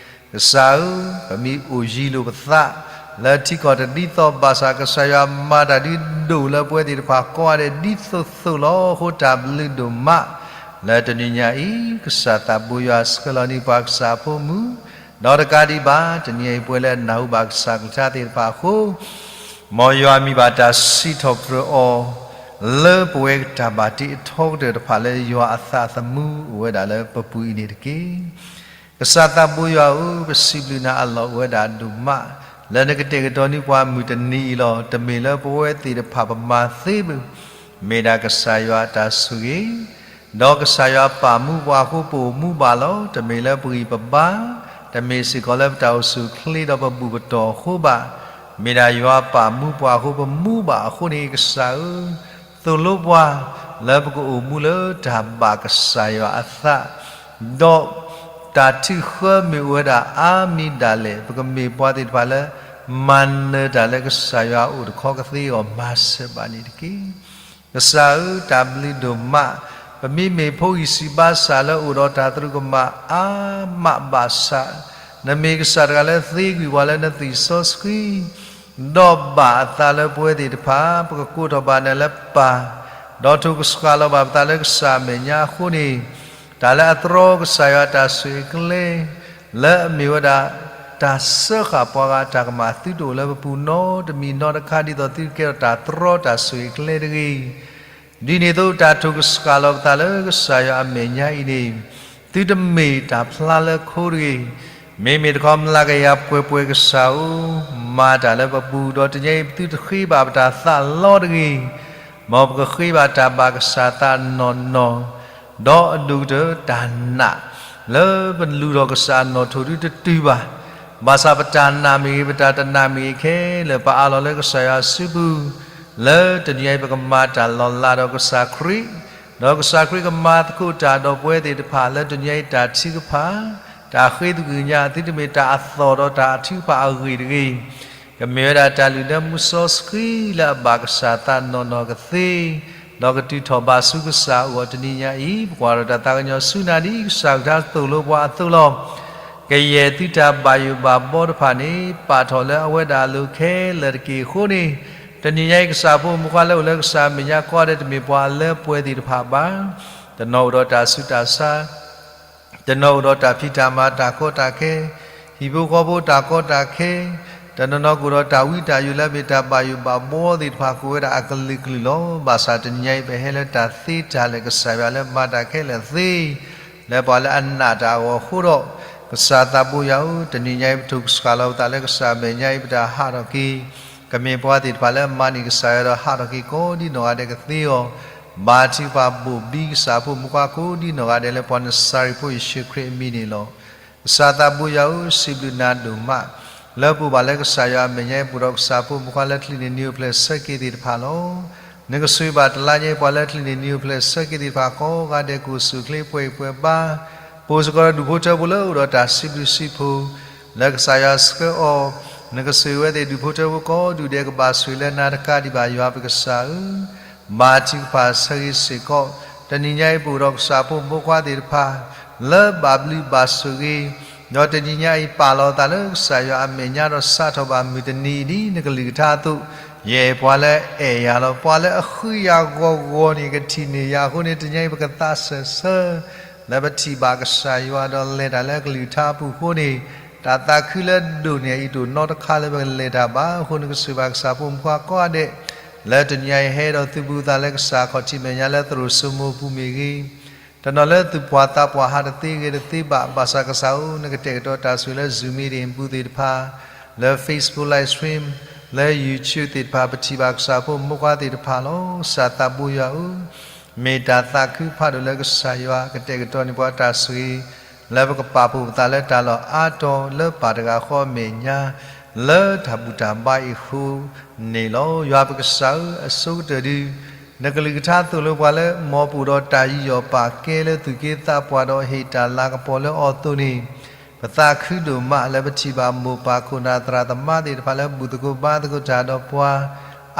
ကစၢ်ဧၢ, ပမ့ၢ်အိၣ်ယံၤလိာ်ပသး လၢထံကီၢ်တဒ်သိးဘၣ်ဆၣ် ကစၢ်ယွၤမၤတၢ်ဒုးဒိၣ်လၢပဝဲသ့ၣ်တဖၣ်ကိးဂၤဒဲးဒ်သိးသိးလီၤ. အဃိတၢ်ဘျုးဒိၣ်မး လၢတနံၤညါအံၤ ကစၢ်သးဘိယွၤဆှၢလီၤန့ၢ်ပှၤကစၢ်အဖိမုၣ်, ဒီးတကးဒံးဘၣ် တနံၤအံၤပဝဲလၢအနၢ်ဟူဘၣ်ကစၢ်ကလုၢ်ကထါသ့ၣ်တဖၣ်အဃိ မ်ယွၤမံၤဘၣ်တၢ်စံးထီၣ်ပတြၢၤအီၤ လၢပဝဲတၢ်ဘၣ်တ့အထီကတၢၢ်တဖၣ်လၢယွၤအသးသမူအိၣ်ဝဲဒၣ်လၢပပူၤအံၤန့ၣ်တက့ၢ်. ကစၢ်သးဘိယွၤဧၢ, ပစံးဘျုးနၤအလီၢ်အိၣ်ဝဲဒၣ်ဒိၣ်မး လၢနကတဲာ်ကတီၤန့ၢ်ပှၤမုၢ်တနံၤအံၤလီၤ. တမ့ၢ်လၢပဝဲသ့ၣ်တဖၣ်ပမၤသ့ဘၣ်, မ့ၢ်ဒၣ်ကစၢ်ယွၤအတၢ်ဆိၣ်ဂ့ၤ ဒီးကစၢ်ယွၤပာ်မူပှၤအဃိပအိၣ်မူဘၣ်လီၤ. တမ့ၢ်လၢပဂံၢ်ပဘါ, တမ့ၢ်စ့ၢ်ကီးလၢပတၢ်အိၣ်ဆူၣ်အိၣ်ချ့ဒီးပဘူၣ်ပတီၢ်အဃိဘၣ်. မ့ၢ်ဒၣ်ယွၤပာ်မူပှၤအဃိပမူဘၣ်အဃိန့ၣ် ကစၢ်ဧၢ, သိၣ်လိပှၤ လၢပကအိၣ်မူလၢတၢ်ဘၣ်ကစၢ်ယွၤအသး ဒီးတၢ်ထုးဃၢမ့ၢ်အိၣ်ဝဲဒၣ်အါမံၤဒၣ်လဲာ် ပကမ့ၢ်ပှၤသ့ၣ်တဖၣ်လၢ မၤနၢၤတၢ်လၢကစၢ်ယွၤအအိၣ်တခီကသ့အဂီၢ် မၤစၢၤဘၣ်န့ၣ်တက့ၢ်. ကစၢ်ဧၢ, တၢ်ဘျုးဒိၣ်မး, ပမ့မ့ၢ်ဖိဂံၢ်စၢ်ဘါစၢ်လၢအိၣ်ဒီးတၢ်သရူးကမၣ်အါမးဘၣ်ဆၣ်, နမ့ၢ်ကစၢ်တဂၤလၢသ့ကွံာ်ပှၤလၢနသွံၣ်စီဆှံ ဒီးဘၣ်အသးလၢပဝဲသ့ၣ်တဖၣ် ပကကိးထီၣ်ဘၣ်နၤလၢပၢ်, ဒီးထိၣ်ကစှၤလီၤဘၣ်ပသးလၢကစၢ်အမဲာ်ညါအဃိန့ၣ်, တၢ်လၢအတြီကစၢ်ယွၤတၢ်ဆိၣ်ဂ့ၤကျဲ လၢအမ့ၢ်ဝဲဒၣ် တၢ်စၢဃာ်ပှၤဂၤအတၢ်ကမၣ် သုတအိၣ်လၢပပူၤနီတမံၤနီတခါ ဒ်သိးသုကကဲထီၣ်တၢ်တြီတၢ်ဆိၣ်ဂ့ၤကျဲတဂ့ၤ ဒ်န့ၣ်အသိး တၢ်ထိၣ်ကစှၤလီၤပသးလၢကစၢ်ယွၤအမဲာ်ညါအံၤန့ၣ်, သုတမ့ၢ်တၢ်ဖျါလၢခိတဂ့ၤ. မ့မ့ၢ်တခီ မျးကယၤပှဲၤပှဲၤကစၢ်ဧၢ, မၤတၢ်လၢပပူၤ, ဒီးတနံၤအံၤ ပသုတဃ့ဘၣ်ပတၢ်သးလီတဂ့ၤ. မ်ပကဃ့ဘၣ်တၢ်ဘၣ်ကစၢ်သးနီၢ်နီၢ်, ဒီးအဒိၣ်ကတၢၢ်တၢ်နာ် လၢပလူၤထီၣ်ကစၢ်အနီၣ်ထိၣ်ဒုတတုၤဘၣ်. ဘၣ်ဆၣ်ပတၢ်နာ်မ့ၢ်ဂ့ၤ ပတၢ်တနာ်မ့ၢ်ဂ့ၤခဲလၢာ် ပအးလီၤလၢကစၢ်ယွၤစုပူၤ, လၢတနံၤအံၤ ပကမၤတၢ်လီၤလးဒီးကစၢ်ခရံာ်, ဒီးကစၢ်ခရံာ်ကမၤသကိးတၢ်ဒီးပဝဲသ့ၣ်တဖၣ် လၢတနံၤအံၤတၢ်ထုကဖၣ်, တၢ်ဃ့သကွံာ်ညါ သုတမ့ၢ်တၢ်အသီၣ်ဒီးတၢ်ထုကဖၣ်အဂ့ၢ်တဂ့ၤ ကမ့ၢ်ဝဲဒၣ်တၢ်လုၢ်လၢမူစီဆှံ လၢအဘၣ်ကစၢ်သးနီၢ်နီၢ်ကသ့, ဒီးကတုၤထီၣ်ဘးဆူကစၢ်အအိၣ်တနံၤညါအံၤ, ပကွၢ်ထီၣ်တၢ်သးကညီၤဆူနၤဒ်ကစၢ်ကလုၢ်ကထါသိၣ်လိပှၤအသိးလီၤ. ကယဲၢ်သုတၢ်ဘၣ်ယိၣ်ဘၣ်ဘှီတဖၣ်န့ၣ် ပာ်ထီၣ်လၢအဝဲဒၣ်အလိၤခဲလၢာ်တက့ၢ်အဃိန့ၣ်, တနံၤညါအံၤ ကစၢ်ဖိမုၣ်ဖိခွါလၢအိၣ်လၢကစၢ်အမဲာ်ညါကိးဂၤဒဲး တမ့ၢ်ပှၤလၢပှဲၤသ့ၣ်တဖၣ်ဘၣ်. တနီၤအိၣ်ဒီးတၢ်ဆူးတၢ်ဆါ တနီၤအိၣ်ဒီးတၢ်ဖံးတၢ်မၤတၢ်ကီတၢ်ခဲ, ဟံၣ်ဖိဃီဖိတၢ်ကီတၢ်ခဲ, တနီၤနီၤကအိၣ်ဒီးတၢ်ဝံတၢ်ယိးလၢအမ့ၢ်တၢ်ဘၣ်ယိၣ်ဘၣ်ဘှီသ့ၣ်တဖၣ် ကအိၣ်ဝဲဒၣ်အကလုာ်ကလုာ်လီၤ. ဘၣ်ဆၣ်တနံၤညါအံၤ ပဟဲလၢတၢ်သ့တၢ်လၢာ် ကစၢ်ယွၤလၢမၤတၢ်ခဲလၢာ်သ့ လၢပှၤလၢအနာ်တၢ်အဂီၢ်အဃိဒီး, ကစၢ်သးဘိယွၤဧၢ, တနံၤညါအံၤ ပထိၣ်ကစှၤလီၤပသးလၢကစၢ်အမဲာ်ညါအံၤ ပတၢ်ဟးထီၣ်က့ၤ, ကမ့ၢ်ပှၤသ့ၣ်တဖၣ်လၢမၤန့ၢ်ကစၢ်ယွၤဒီးဟးထီၣ်က့ၤကိးဒ်နီၢ်ဂၤဒဲးကသ့အီၤ, ဘါထုကဖၣ်ဘိၣ်ဘံကစၢ်ဖိမုၣ်ဖိခွါကိးဒ်နီၢ်ဂၤဒဲးလၢပှၤနစၤရ့းဖိယ့ၣ်ၡူးခရံာ်အမံၤန့ၣ်လီၤ. ကစၢ်သးဘိယွၤဧၢ, စံးဘျုးနၤဒိၣ်မး, လၢပအိၣ်ဘၣ်လၢကစၢ်ယွၤအမဲာ်ညါအံၤ ပအိၣ်ဒီးကစၢ်ဖိမုၣ်ဖိခွါလၢချံးန့ၢ်နံၤအိၣ်ဖျဲၣ်ဆၢက့ၤသ့ၣ်တဖၣ်လီၤ. နကဆိၣ်ဂ့ၤဘၣ်တလါညါအံၤ ပှၤလၢချံးန့ၢ်နံၤအိၣ်ဖျဲၣ်ဆၢက့ၤသ့ၣ်တဖၣ်ကိးဂၤဒဲး ကအိၣ်ဆူၣ်အိၣ်ချ့ပှဲၤဂံၢ်ပှဲၤဘါ, ပအိၣ်စ့ၢ်ကီးဒီးဒူၣ်ဖိထၢဖိလၢအိၣ်ဒီးတၢ်စံးဘျုးစံးဖှိၣ် လၢကစၢ်ယွၤဆှၢအီၤ, နကဆိၣ်ဂ့ၤဝဲသ့ၣ်ဒူၣ်ဖိထၢဖိကိးဒူၣ်ဒဲး ကဘၣ်ဆိၣ်ဂ့ၤလၢနၤတကးဒံးဘၣ် ယွၤပကစၢ်ဧၢ, ဘါထုကဖၣ်ဆၢဂ့ၤစ့ၢ်ကီး, တနံၤညါအံၤ ပအိၣ်ဒီးကစၢ်ဖိမုၣ်ဖိခွါသ့ၣ်တဖၣ် လၢဘၣ်ဘျုးဘၣ်ဆိၣ်ဂ့ၤ, ဒီးတနံၤညါအံၤ ပာ်လီၤသးလၢကစၢ်ယွၤအမဲာ်ညါဒီးစးထီၣ်ဘၣ်မုၢ်တနံၤအံၤ ဒ်နကလုၢ်ကထါအသိး, ယအဲၣ်ပှၤလၢအအဲၣ်ယၤလီၤ. ပှၤလၢအဃုယၤဂီၤဂီၤန့ၣ် ကထံၣ်န့ၢ်ယၤအဃိန့ၣ် တနံၤညါအံၤ ပကသးစၢၢ်ဆၢ လၢပထံၣ်ဘၣ်ကစၢ်ယွၤဒီးလဲၤတၢ်လၢအကလုၢ်ကထါအပူၤအဃိန့ၣ်, တၢ်သးခုလၢဒိၣ်န့ၢ်အံၤတအိၣ်နီတခါလၢပကလဲၤတၢ်ဘၣ်. အဃိန့ၣ်ကစၢ်ယွၤဘၣ်ကစၢ်ဖိမုၣ်ဖိခွါကိးဂၤဒဲး လၢတနံၤအံၤဟဲဒီးသုးဘူးသးလၢကစၢ်ခီၣ်ထံးမဲာ်ညါလၢသရိာ်စိမိၤပူၤမ့ၢ်ဂ့ၤ, တနီၤလၢသုးပှၢ်သးပှၢ်ဟးတသ့ဂဲၤတသ့ဘၣ်, ဘၣ်ဆၣ်ကစၢ်ဧၢ နကတဲာ်ကတီၤတၢ်ဆိၣ်ဂ့ၤလၢ Zoom meeting ပူၤသ့ၣ်တဖၣ်, လၢ Facebook live stream, လၢ YouTube သ့ၣ်တဖၣ် ပထံၣ်ဘၣ်ကစၢ်ဖိမုၣ်ဖိခွါသ့ၣ်တဖၣ်လီၤ. ကစၢ်သးဘိယွၤဧၢ မ့ၢ်တၢ်သးခုဖးဒိၣ်လၢကစၢ်ယွၤကတဲာ်ကတီၤန့ၢ်ပှၤတၢ်ဆိၣ်ဂ့ၤ လၢပကပာ်ဖှိၣ်ပသးလၢတၢ်လီၢ်အါတီၤလၢပၢ်တဂၤဃီအမဲာ်ညါ လၢတၢ်ဘူၣ်တၢ်ဘါအံၤအဃိန့ၣ်လီၤ. ယွၤပကစၢ်ဧၢ အဆိကတၢၢ်ဒုး နကလုၢ်ကထါသိၣ်လိပှၤလၢ မ်ပအိၣ်ဒီးတၢ်ယူးယီၣ်ပာ်ကဲလၢသူၣ်က့သးပှၢ်ဒီးဟ့ၣ်တၢ်လၤကပီၤလၢအီၤအသိးန့ၣ် ပသးခုဒိၣ်မးလၢပထံၣ်ဘၣ်မိၢ်ပၢ်ခိၣ်နၢ်သရၣ်သမါသ့ၣ်တဖၣ်လၢဘူၣ်သကိးဘါသကိးတၢ်ဒီးပှၤ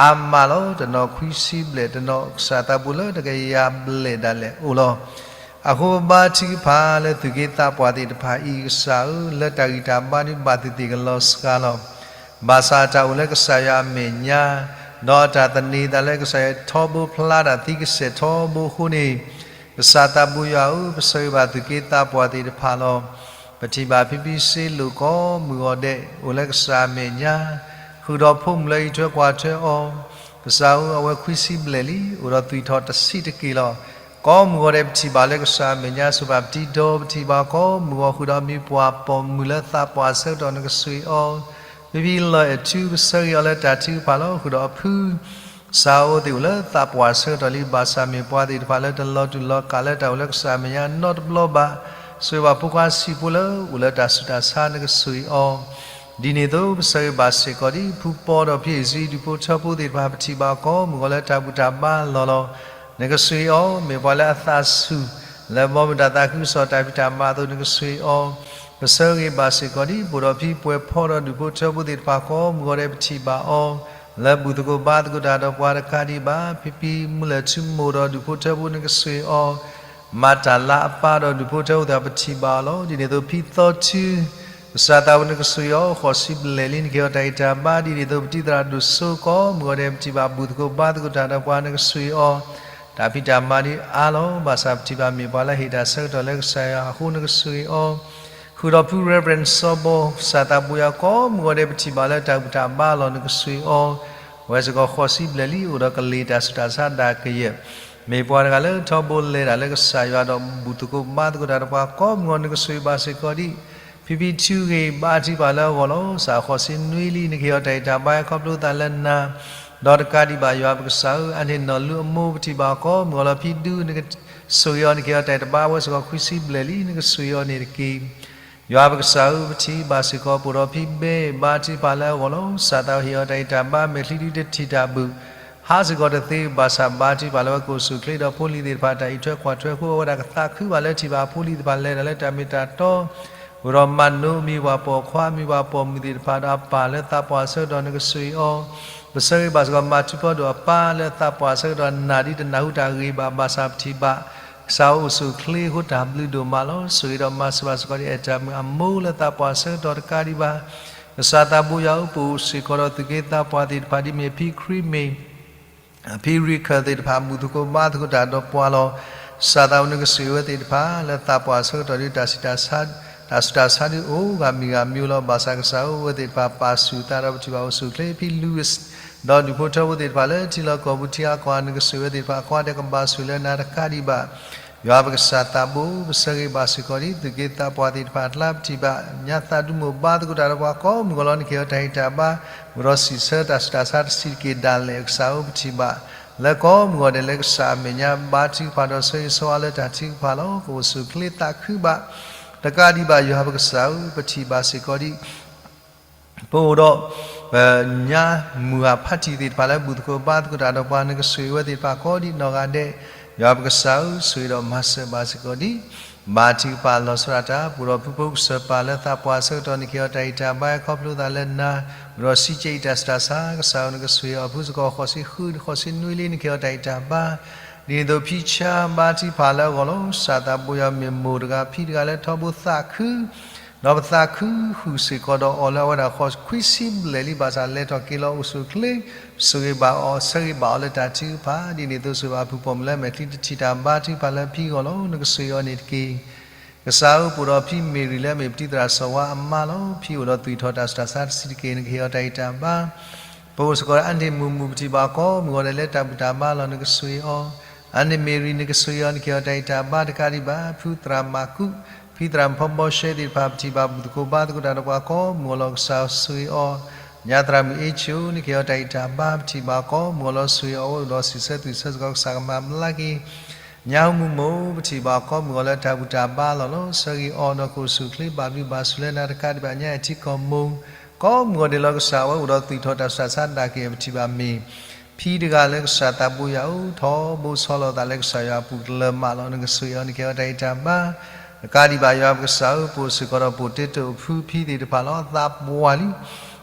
အါမးလီၤ. တနီၤခွံဆံဘျဲၣ်, တနီၤကစၢ်သးဘိလၢတကယၤဘျဲၣ်ဒၣ်လဲာ်အိၣ်လီၤ. အဃိပဘါထုကဖၣ်လၢသူၣ်က့သးပှၢ်သ့ၣ်တဖၣ်အံၤ ကစၢ်ဧၢ လၢတၢ်ဂံၢ်တၢ်ဘါဒုးဘၣ်သ့ၣ်သ့ၣ်ကလီၤစှၤလီၤ. ဘၣ်ဆၣ်အတၢ်အိၣ်လၢကစၢ်ယွၤအမဲာ်ညါ, ဒီးအတၢ်သန့ၤသးလၢကစၢ်ယွၤထီဘိဖျါတၢ်သံကစဲာ်ထီဘိအဃိန့ၣ် ကစၢ်သးဘိယွၤဧၢ, ပဆၢဂ့ၤဘၣ်သူၣ်က့သးပှၢ်သ့ၣ်တဖၣ်လီၤ. ပထံၣ်ဘၣ်ဖံဖံစ့လိာ်ကိးမုၢ်ဂီၤဒဲး အိၣ်လၢကစၢ်အမဲာ်ညါ, ဃုာ်ဒီးဖိမုၣ်လၢအံးထွဲကွၢ်ထွဲအီၤ, ကစၢ်ဧၢ အဝဲခွံဆံဘျဲၣ်လံ, အိၣ်ဒီးသွံၣ်ထီၣ်တဆံးတက့ၢ်လီၤ. ကိးမုၢ်ဂီၤဒဲးပထံၣ်ဘၣ်လၢကစၢ်အမဲာ်ညါ ဆိၣ်ဘၣ်ပတံဒီး ပထံၣ်ဘၣ်ကိးမုၢ်ဂီၤ ဃုာ်ဒီးမံၤပှၢ်ပိာ်မုၣ်လၢသးပှၢ်ဆၢကတီၢ် နကဆိၣ်ဂ့ၤအီၤ, ဖံဖံလီၤအဲၣ်ထူ ပဆၢဂ့ၤအီၤလၢတၢ်ထုကဖၣ်လီၤ. ဃုာ်ဒီးအဖု ကစၢ်ဧၢ သ့ၣ်အိၣ်လၢသးပှၢ်ဆၢကတီၢ်လံ, ဘၣ်ဆၣ်မ့ၢ်ပှၤသ့ၣ်တဖၣ်လၢတလီၤတူာ်လီၤကာ်လၢတၢ်အိၣ်လၢကစၢ်အမဲာ်ညါနီတဘျီဘၣ်, ဆိၣ်ဂ့ၤဘၣ်ဖိခွါဆံးဖိလၢအိၣ်လၢတၢ်ဆူးတၢ်ဆါ နကဆိၣ်ဂ့ၤအီၤ, ဒ်န့ၣ်အသိး ပဆၢဂ့ၤဘၣ်စ့ၢ်ကီးဒ် ဖုပီဒီးဖံအ့စံ ဒူၣ်ဖိထၢဖိသ့ၣ်တဖၣ် ပထံၣ်ဘၣ်ကိးမုၢ်ဂီၤလၢတၢ်ဘူၣ်တၢ်ဘါလီၢ်လီၤ. နကဆိၣ်ဂ့ၤအီၤ, မ့ၢ်ပှၤလၢအသးဆူၣ် လၢဘီမုၢ်တၢ်သးခုကစီၣ်တၢ်ဖံးတၢ်မၤအသိး နကဆိၣ်ဂ့ၤအီၤ, ပဆၢဂ့ၤဘၣ်စ့ၢ်ကီးဒ် ပိာ်ဒီးဖံပှဲၤဖီဒီးဒူၣ်ဖိထၢဖိသ့ၣ်တဖၣ် ကိးမုၢ်ဂီၤဒဲး ပထံၣ်ဘၣ်အီၤ လၢဘူၣ်သကိးဘါသကိးတၢ်ဒီးပှၤတကးဒံးဘၣ်, ဖံဖံမုၢ်လၢၢ်ထူမိၢ်ဒီးဒူၣ်ဖိထၢဖိ နကဆိၣ်ဂ့ၤအီၤ, မၤတၢ်လၤအပၢ်ဒီးဒူၣ်ဖိထၢဖိသ့ၣ်တဖၣ် ပထံၣ်ဘၣ်အီၤလီၤ. ဒ်န့ၣ်အသိး ဖံသီထူ ကစၢ်သးဘိ နကဆိၣ်ဂ့ၤအီၤ, ဃိးဆံဘျဲၣ်လံ နကဟ့ၣ်အီၤတၢ်ဂံၢ်တၢ်ဘါ, ဒ်န့ၣ်အသိး ပတံၤသရၣ်ဒိၣ်စိ ကိးမုၢ်ဂီၤဒဲး ပထံၣ်ဘၣ်ဘူၣ်သကိးဘါသကိးတၢ်ဒီးပှၤ နကဆိၣ်ဂ့ၤအီၤ, တၢ်ဖံးတၢ်မၤဒ်အါလီၤ, ဘၣ်ဆၣ်ပထံၣ်ဘၣ်မ့ၢ်ပှၤလၢဟ့ၣ်တၢ်ဆၢကတီၢ်လၢကစၢ်ယွၤအဃိ နကဆိၣ်ဂ့ၤအီၤ, ဃုာ်ဒီးဖု Reverend စီၤဘီ ကစၢ်သးဘိယွၤ ကိးမုၢ်ဂီၤဒဲး ပထံၣ်ဘၣ်လၢတၢ်ဘူၣ်တၢ်ဘါလီၢ် နကဆိၣ်ဂ့ၤအီၤ, အဝဲစ့ၢ်ကီးဃိးဆံဘျဲၣ်လံ အိၣ်ဒီးကလံၤတၢ်ဆူးတၢ်ဆါဒၣ်ကယဲၢ်, မ့ၢ်ပှၤတဂၤလၢထီဘိလဲၤတၢ်လၢကစၢ်ယွၤဒီးဘူၣ်သကိးဘါသကိးတၢ်ဒီးပှၤ ကိးမုၢ်ဂီၤ နကဆိၣ်ဂ့ၤဘၣ်စ့ၢ်ကီးဒ် ဖံဖံထူဂ့ၤ ဘါထုကဖၣ်လၢအဂီၢ်လီၤ. စးဃိးဆံနွံလံ နကဟ့ၣ်အီၤတၢ်ဂံၢ်တၢ်ဘါ ခီဖျိသးလၢနၤ, ဒီးတကးဒံးဘၣ် ယွၤပကစၢ်ဧၢ, အန့ၣ်နီၢ်လူအမိၢ် ပထံၣ်ဘၣ်အီၤ ကိးမုၢ်ဂီၤလီၤ. ဖံဒူ နကဆိၣ်ဂ့ၤအီၤ နကဟ့ၣ်အီၤတၢ်ဂံၢ်တၢ်ဘါ အဝဲစ့ၢ်ကီးခွံဆံဘျဲၣ်လံ နကဆိၣ်ဂ့ၤအီၤန့ၣ်တက့ၢ်. ယွၤပကစၢ်ဧၢ, ပထံၣ်ဘၣ်စ့ၢ်ကီး ပိာ်ဒီးဖံဘဲ ဘါထုကဖၣ်လၢအဂီၢ်လီၤ. စးသးဟ့ၣ်အီၤတၢ်ဂံၢ်တၢ်ဘါ မဲာ်ချံဒုတထံၣ်တၢ်ဘုၣ် ဟးစ့ၢ်ကီးတသ့ ဘၣ်ဆၣ်ဘါထုကဖၣ်လၢအဝဲကအိၣ်ဆူၣ်အိၣ်ချ့ဒီးဖိလံၤသ့ၣ်တဖၣ် တၢ်အံးထွဲကွၢ်ထွဲအဃိ အဝဲဒၣ်ကသးခုဘၣ်လၢထံၣ်ဘၣ်အဖိလံၤသ့ၣ်တဖၣ် လဲၤတၢ်လၢတၢ်မ့ၢ်တၢ်တီ, အိၣ်ဒီးမၤနိးအမံၤပှၤပိာ်ခွါ အမံၤပှၤပိာ်မုၣ်သ့ၣ်တဖၣ်ဒီးအပၢ်လၢသးပှၢ်ဆၢကတီၢ် နကဆိၣ်ဂ့ၤအီၤ, ပဆၢဂ့ၤဘၣ်စ့ၢ်ကီး မၤထူဖီဒိၣ်အပၢ်လၢသးပှၢ်ဆၢကတီၢ် နၢ်ဒ်တနၢ်ဟူတၢ်ဂ့ၢ်ဘၣ် ဘၣ်ဆၣ်ပထံၣ်ဘၣ် ကစၢ်အိၣ်ဆူၣ်အိၣ်ချ့အဃိ တၢ်ဘျုးဒိၣ်မးလီၤ. ဆိၣ်ဂ့ၤဒီးမၤစၢၤဘၣ်စ့ၢ်ကီးဒ် အဲၣ်တၢ်မုၣ်အမိၢ်လၢသးပှၢ်ဆၢကတီၢ်တကးဒံးဘၣ်, ကစၢ်သးဘိယွၤဧၢ, ပအိၣ်စ့ၢ်ကီးဒီးသူၣ်က့သးပှၢ်သ့ၣ်တဖၣ် ဒ်မ့ၢ်ဖံခရံာ်မ့ၢ် ဖံရံခၢၣ်သ့ၣ်တဖၣ် ဘူၣ်သကိးဘါသကိးတၢ်ဒီးပှၤလီၤ. ကစၢ်သးဘိ နကဆိၣ်ဂ့ၤအဝဲသ့ၣ်တဖၣ် လၢသးပှၢ်ဆၢကတီၢ်ဒ် တၢ်ဆူးတၢ်ဆါဒုးအိၣ်ဂၤမံၤဂၤမံၤလီၤ. ဘၣ်ဆၣ်ကစၢ်ဧၢ, အဝဲသ့ၣ်တဖၣ်ပာ်ဆူၣ်သးဒီးပထံၣ်ဘၣ်အိၣ်ဆူၣ်အိၣ်ချ့ ဖံလူ ဒီးဒူၣ်ဖိထၢဖိသ့ၣ်တဖၣ်လၢထံလီၢ်ကီၢ်ပူၤထံအါကီၢ် နကဆိၣ်ဂ့ၤအဝဲသ့ၣ်တဖၣ် အကိးဂၤဒဲးကဘၣ်ဆိၣ်ဂ့ၤလၢနၤတကးဒံးဘၣ် ယွၤပကစၢ်သးဘိ, ပဆၢဂ့ၤဘၣ်စ့ၢ်ကီးဒ် သူၣ်က့သးပှၢ်သ့ၣ်တဖၣ်အကျါ ပထံၣ်ဘၣ်ညါသးဒူမိၢ်ဘါသကိးတၢ်ဒီးပှၤ ကိးမုၢ်ဂီၤလီၤ. နကဟ့ၣ်အီၤတၢ်ဂံၢ်တၢ်ဘါ အိၣ်ဒီးစံးဆၢတၢ်ဆူးတၢ်ဆါတဆံးတက့ၢ်ဒၣ်လဲာ်. ကစၢ်ဧၢ, ပထံၣ်ဘၣ်လၢကိးမုၢ်ဂီၤဒဲးလၢကစၢ်အမဲာ်ညါ ဘါထုကဖၣ်ဒီးဆၢဂ့ၤဆၢဝါလၢတၢ်ထုကဖၣ်လီၤ. ကအိၣ်ဆူၣ်အိၣ်ချ့သးခုဘၣ် တကးဒံးဘၣ် ယွၤပကစၢ်ဧၢ, ပထံၣ်ဘၣ်စ့ၢ်ကီးဒ် ပအိၣ်ဒီး ပညါမုၢ်ဂၤဖးထံၣ်သ့ၣ်တဖၣ်လၢ ဘူၣ်သကိးဘါသကိးတၢ်ဒီးပှၤ နကဆိၣ်ဂ့ၤအဝဲသ့ၣ်တဖၣ်ကိးဒ်နီၢ်ဂၤဒဲး, ယွၤပကစၢ်ဧၢ, ဆိၣ်ဂ့ၤဒီးမၤစၢၤဘၣ်စ့ၢ်ကီးဒ် ဘါထုကဖၣ်လီၤဆီဒၣ်တၢ် ပအိၣ်ဒီးဖုဖိကစၢၢ်ပၢ်လၢသးပှၢ်ဆၢကတီၢ် နကဟ့ၣ်အီၤတၢ်ဂံၢ်တၢ်ဘါ ခီဖျိသးလၢနၤ, ပအိၣ်ဒီးစံးကဲအံၤတၢ်ဆူးတၢ်ဆါ ကစၢ်ဧၢ, နကဆိၣ်ဂ့ၤအီၤ ဖုစ့ၢ်ကီး ဃိးဆံဃု ဃိးဆံနွံလံ နကဟ့ၣ်အီၤတၢ်ဂံၢ်တၢ်ဘါ ဒ်န့ၣ်အသိး ဖံဆါဘါထုကဖၣ်လၢအဂီၢ်လီၤ. ကစၢ်သးဘိယွၤမ့ၢ်မိၢ်တဂၤဖံတဂၤလၢထီဘိသးခု ဒီးပသးခုဃုာ်စ့ၢ်ကီးဒီးအီၤလၢအဝဲဒၣ်ဃိးခွံဆံဘျဲၣ်လံ ဘၣ်ဆၣ်လဲၤထီၣ်က့ၤလီၤအိၣ်ဆူၣ်အိၣ်ချ့, ဆိၣ်ဂ့ၤဘၣ်အီၤ ဆၢဂ့ၤဘၣ်အီၤလၢတၢ်ထုကဖၣ် ဒ်န့ၣ်အသိး ဆိၣ်ဂ့ၤဘၣ်ဖုပိာ်မုၣ်လၢမဲာ်ချံတထံၣ်တၢ်ဘါထုကဖၣ်လၢဖံအဂီၢ်လီၤ. နကဆိၣ်ဂ့ၤအီၤန့ၣ်တက့ၢ်. ကစၢ်ဧၢ, ပအိၣ်ဒီးဖံမ့ၢ်ရံၤလၢအမ့ၢ်ပတံၤသရၣ်စီၤဝါအမါလီၤ. ဖံအိၣ်ဒီးသွံၣ်ထီၣ်တၢ်ဆူးတၢ်ဆါတဆံးတက့ၢ်, နကဟ့ၣ်အီၤတၢ်ဂံၢ်တၢ်ဘါ. ပအိၣ်စ့ၢ်ကီးဒီးအါန့ၢ်မုၢ်မုၢ်, ပထံၣ်ဘၣ်အကီမုၢ်ဂီၤဒဲးလၢတၢ်ဘူၣ်တၢ်ဘါလီၤ, နကဆိၣ်ဂ့ၤအီၤ. အါန့ၢ်မ့ၢ်ရံၤ နကဆိၣ်ဂ့ၤအီၤ, နကဟ့ၣ်အီၤတၢ်ဂံၢ်တၢ်ဘါတကးဒံးဘၣ်. ဖုသရၣ်မၤကူး, ဖံသရၣ်မုၣ်ဖီဘီရှဲသ့ၣ်တဖၣ် ပထံၣ်ဘၣ်ဘူၣ်သကိးဘါသကိးတၢ်ဒီးပှၤကိးမုၢ်ဂီၤလီၤ, ကစၢ်ဆိၣ်ဂ့ၤအီၤ. ညါသရၣ်မုၣ်အ့ၣ်ဆိၣ်, နကဟ့ၣ်အီၤတၢ်ဂံၢ်တၢ်ဘါ, ပထံၣ်ဘၣ်အကီမုၢ်ဂီၤလီၤ, ဆိၣ်ဂ့ၤအီၤ, အဝဲအိၣ်ဒီးစံးဆၢသွံၣ်ဆၢစ့ၢ်ကီး, ကစၢ်ကမၤဘျါက့ၤ. ညါဟူမုၢ်မိၢ်, ပထံၣ်ဘၣ်အကီမုၢ်ဂီၤလၢတၢ်ဘူၣ်တၢ်ဘါလီၤလီၤ, ဆၢဂ့ၤအီၤ, ဒီးကအိၣ်ဆူၣ်အိၣ်ချ့ဘၣ်ဘျုးဘၣ်ဆိၣ်လၢနၤတကးဒံးဘၣ်. ညါအံၤထံကီၢ်မိၢ်, ကီမုၢ်ဂီၤဒဲးလီၤ, ကစၢ်ဝဲအိၣ်ဒီးသွံၣ်ထီၣ်တၢ်ဆူးတၢ်ဆါဒၣ်က့ၤ, ပထံၣ်ဘၣ်မ့ၢ် ဖံတဂၤလၢ ကစၢ်သးဘိယွၤဧၢ, ထီဘိဆီလီၤသးလၢကစၢ်ယွၤအပူၤကလၢၤမးလီၤ, နကဆိၣ်ဂ့ၤအီၤ, နကဟ့ၣ်အီၤတၢ်ဂံၢ်တၢ်ဘါ. တကးဒံးဘၣ်ယွၤပကစၢ်ဧၢ, ပအိၣ်စ့ၢ်ကီးဒီးပိၤတ့တိၤအဖုဖံသ့ၣ်တဖၣ်လီၤ, အသးပှၢ်လံ.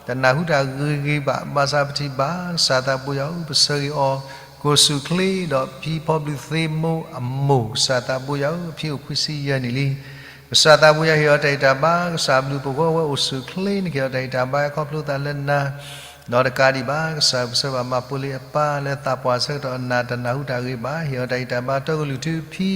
တနၢ်ဟူတၢ်ဂ့ၤဂ့ၤဘၣ်, ဘၣ်ဆၣ်ပထံၣ်ဘၣ်, ကစၢ်သးဘိယွၤဧၢ, ပဆၢဂ့ၤအီၤ, ကအိၣ်ဆူၣ်အိၣ်ချ့, ဒီးဖံဖီဘျုးသ့မိၢ်အမိၢ်, ကစၢ်သးဘိယွၤဧၢ, အဖံအိၣ်ခွံဆံယဲၢ်နံၣ်လံ. ကစၢ်သးဘိယွၤဟ့ၣ်အီၤတၢ်ဂံၢ်တၢ်ဘါ, ကစၢ်ဘျုးဖှိၣ်အဝဲအိၣ်ဆူၣ်အိၣ်ချ့, နကဟ့ၣ်အီၤတၢ်ဂံၢ်တၢ်ဘါ ခီဖျိသးလၢနၤ ဒီးတကးဒံးဘၣ်, ကစၢ်ပဆၢဘၣ်မၤပိာ်လံအပၢ်လၢသးပှၢ်ဆၢကတီၢ်အနၢ်တနၢ်ဟူတၢ်ဂ့ၤဘၣ်, ဟ့ၣ်အီၤတၢ်ဂံၢ်တၢ်ဘါ တီကလုၢ်ထူဖံ,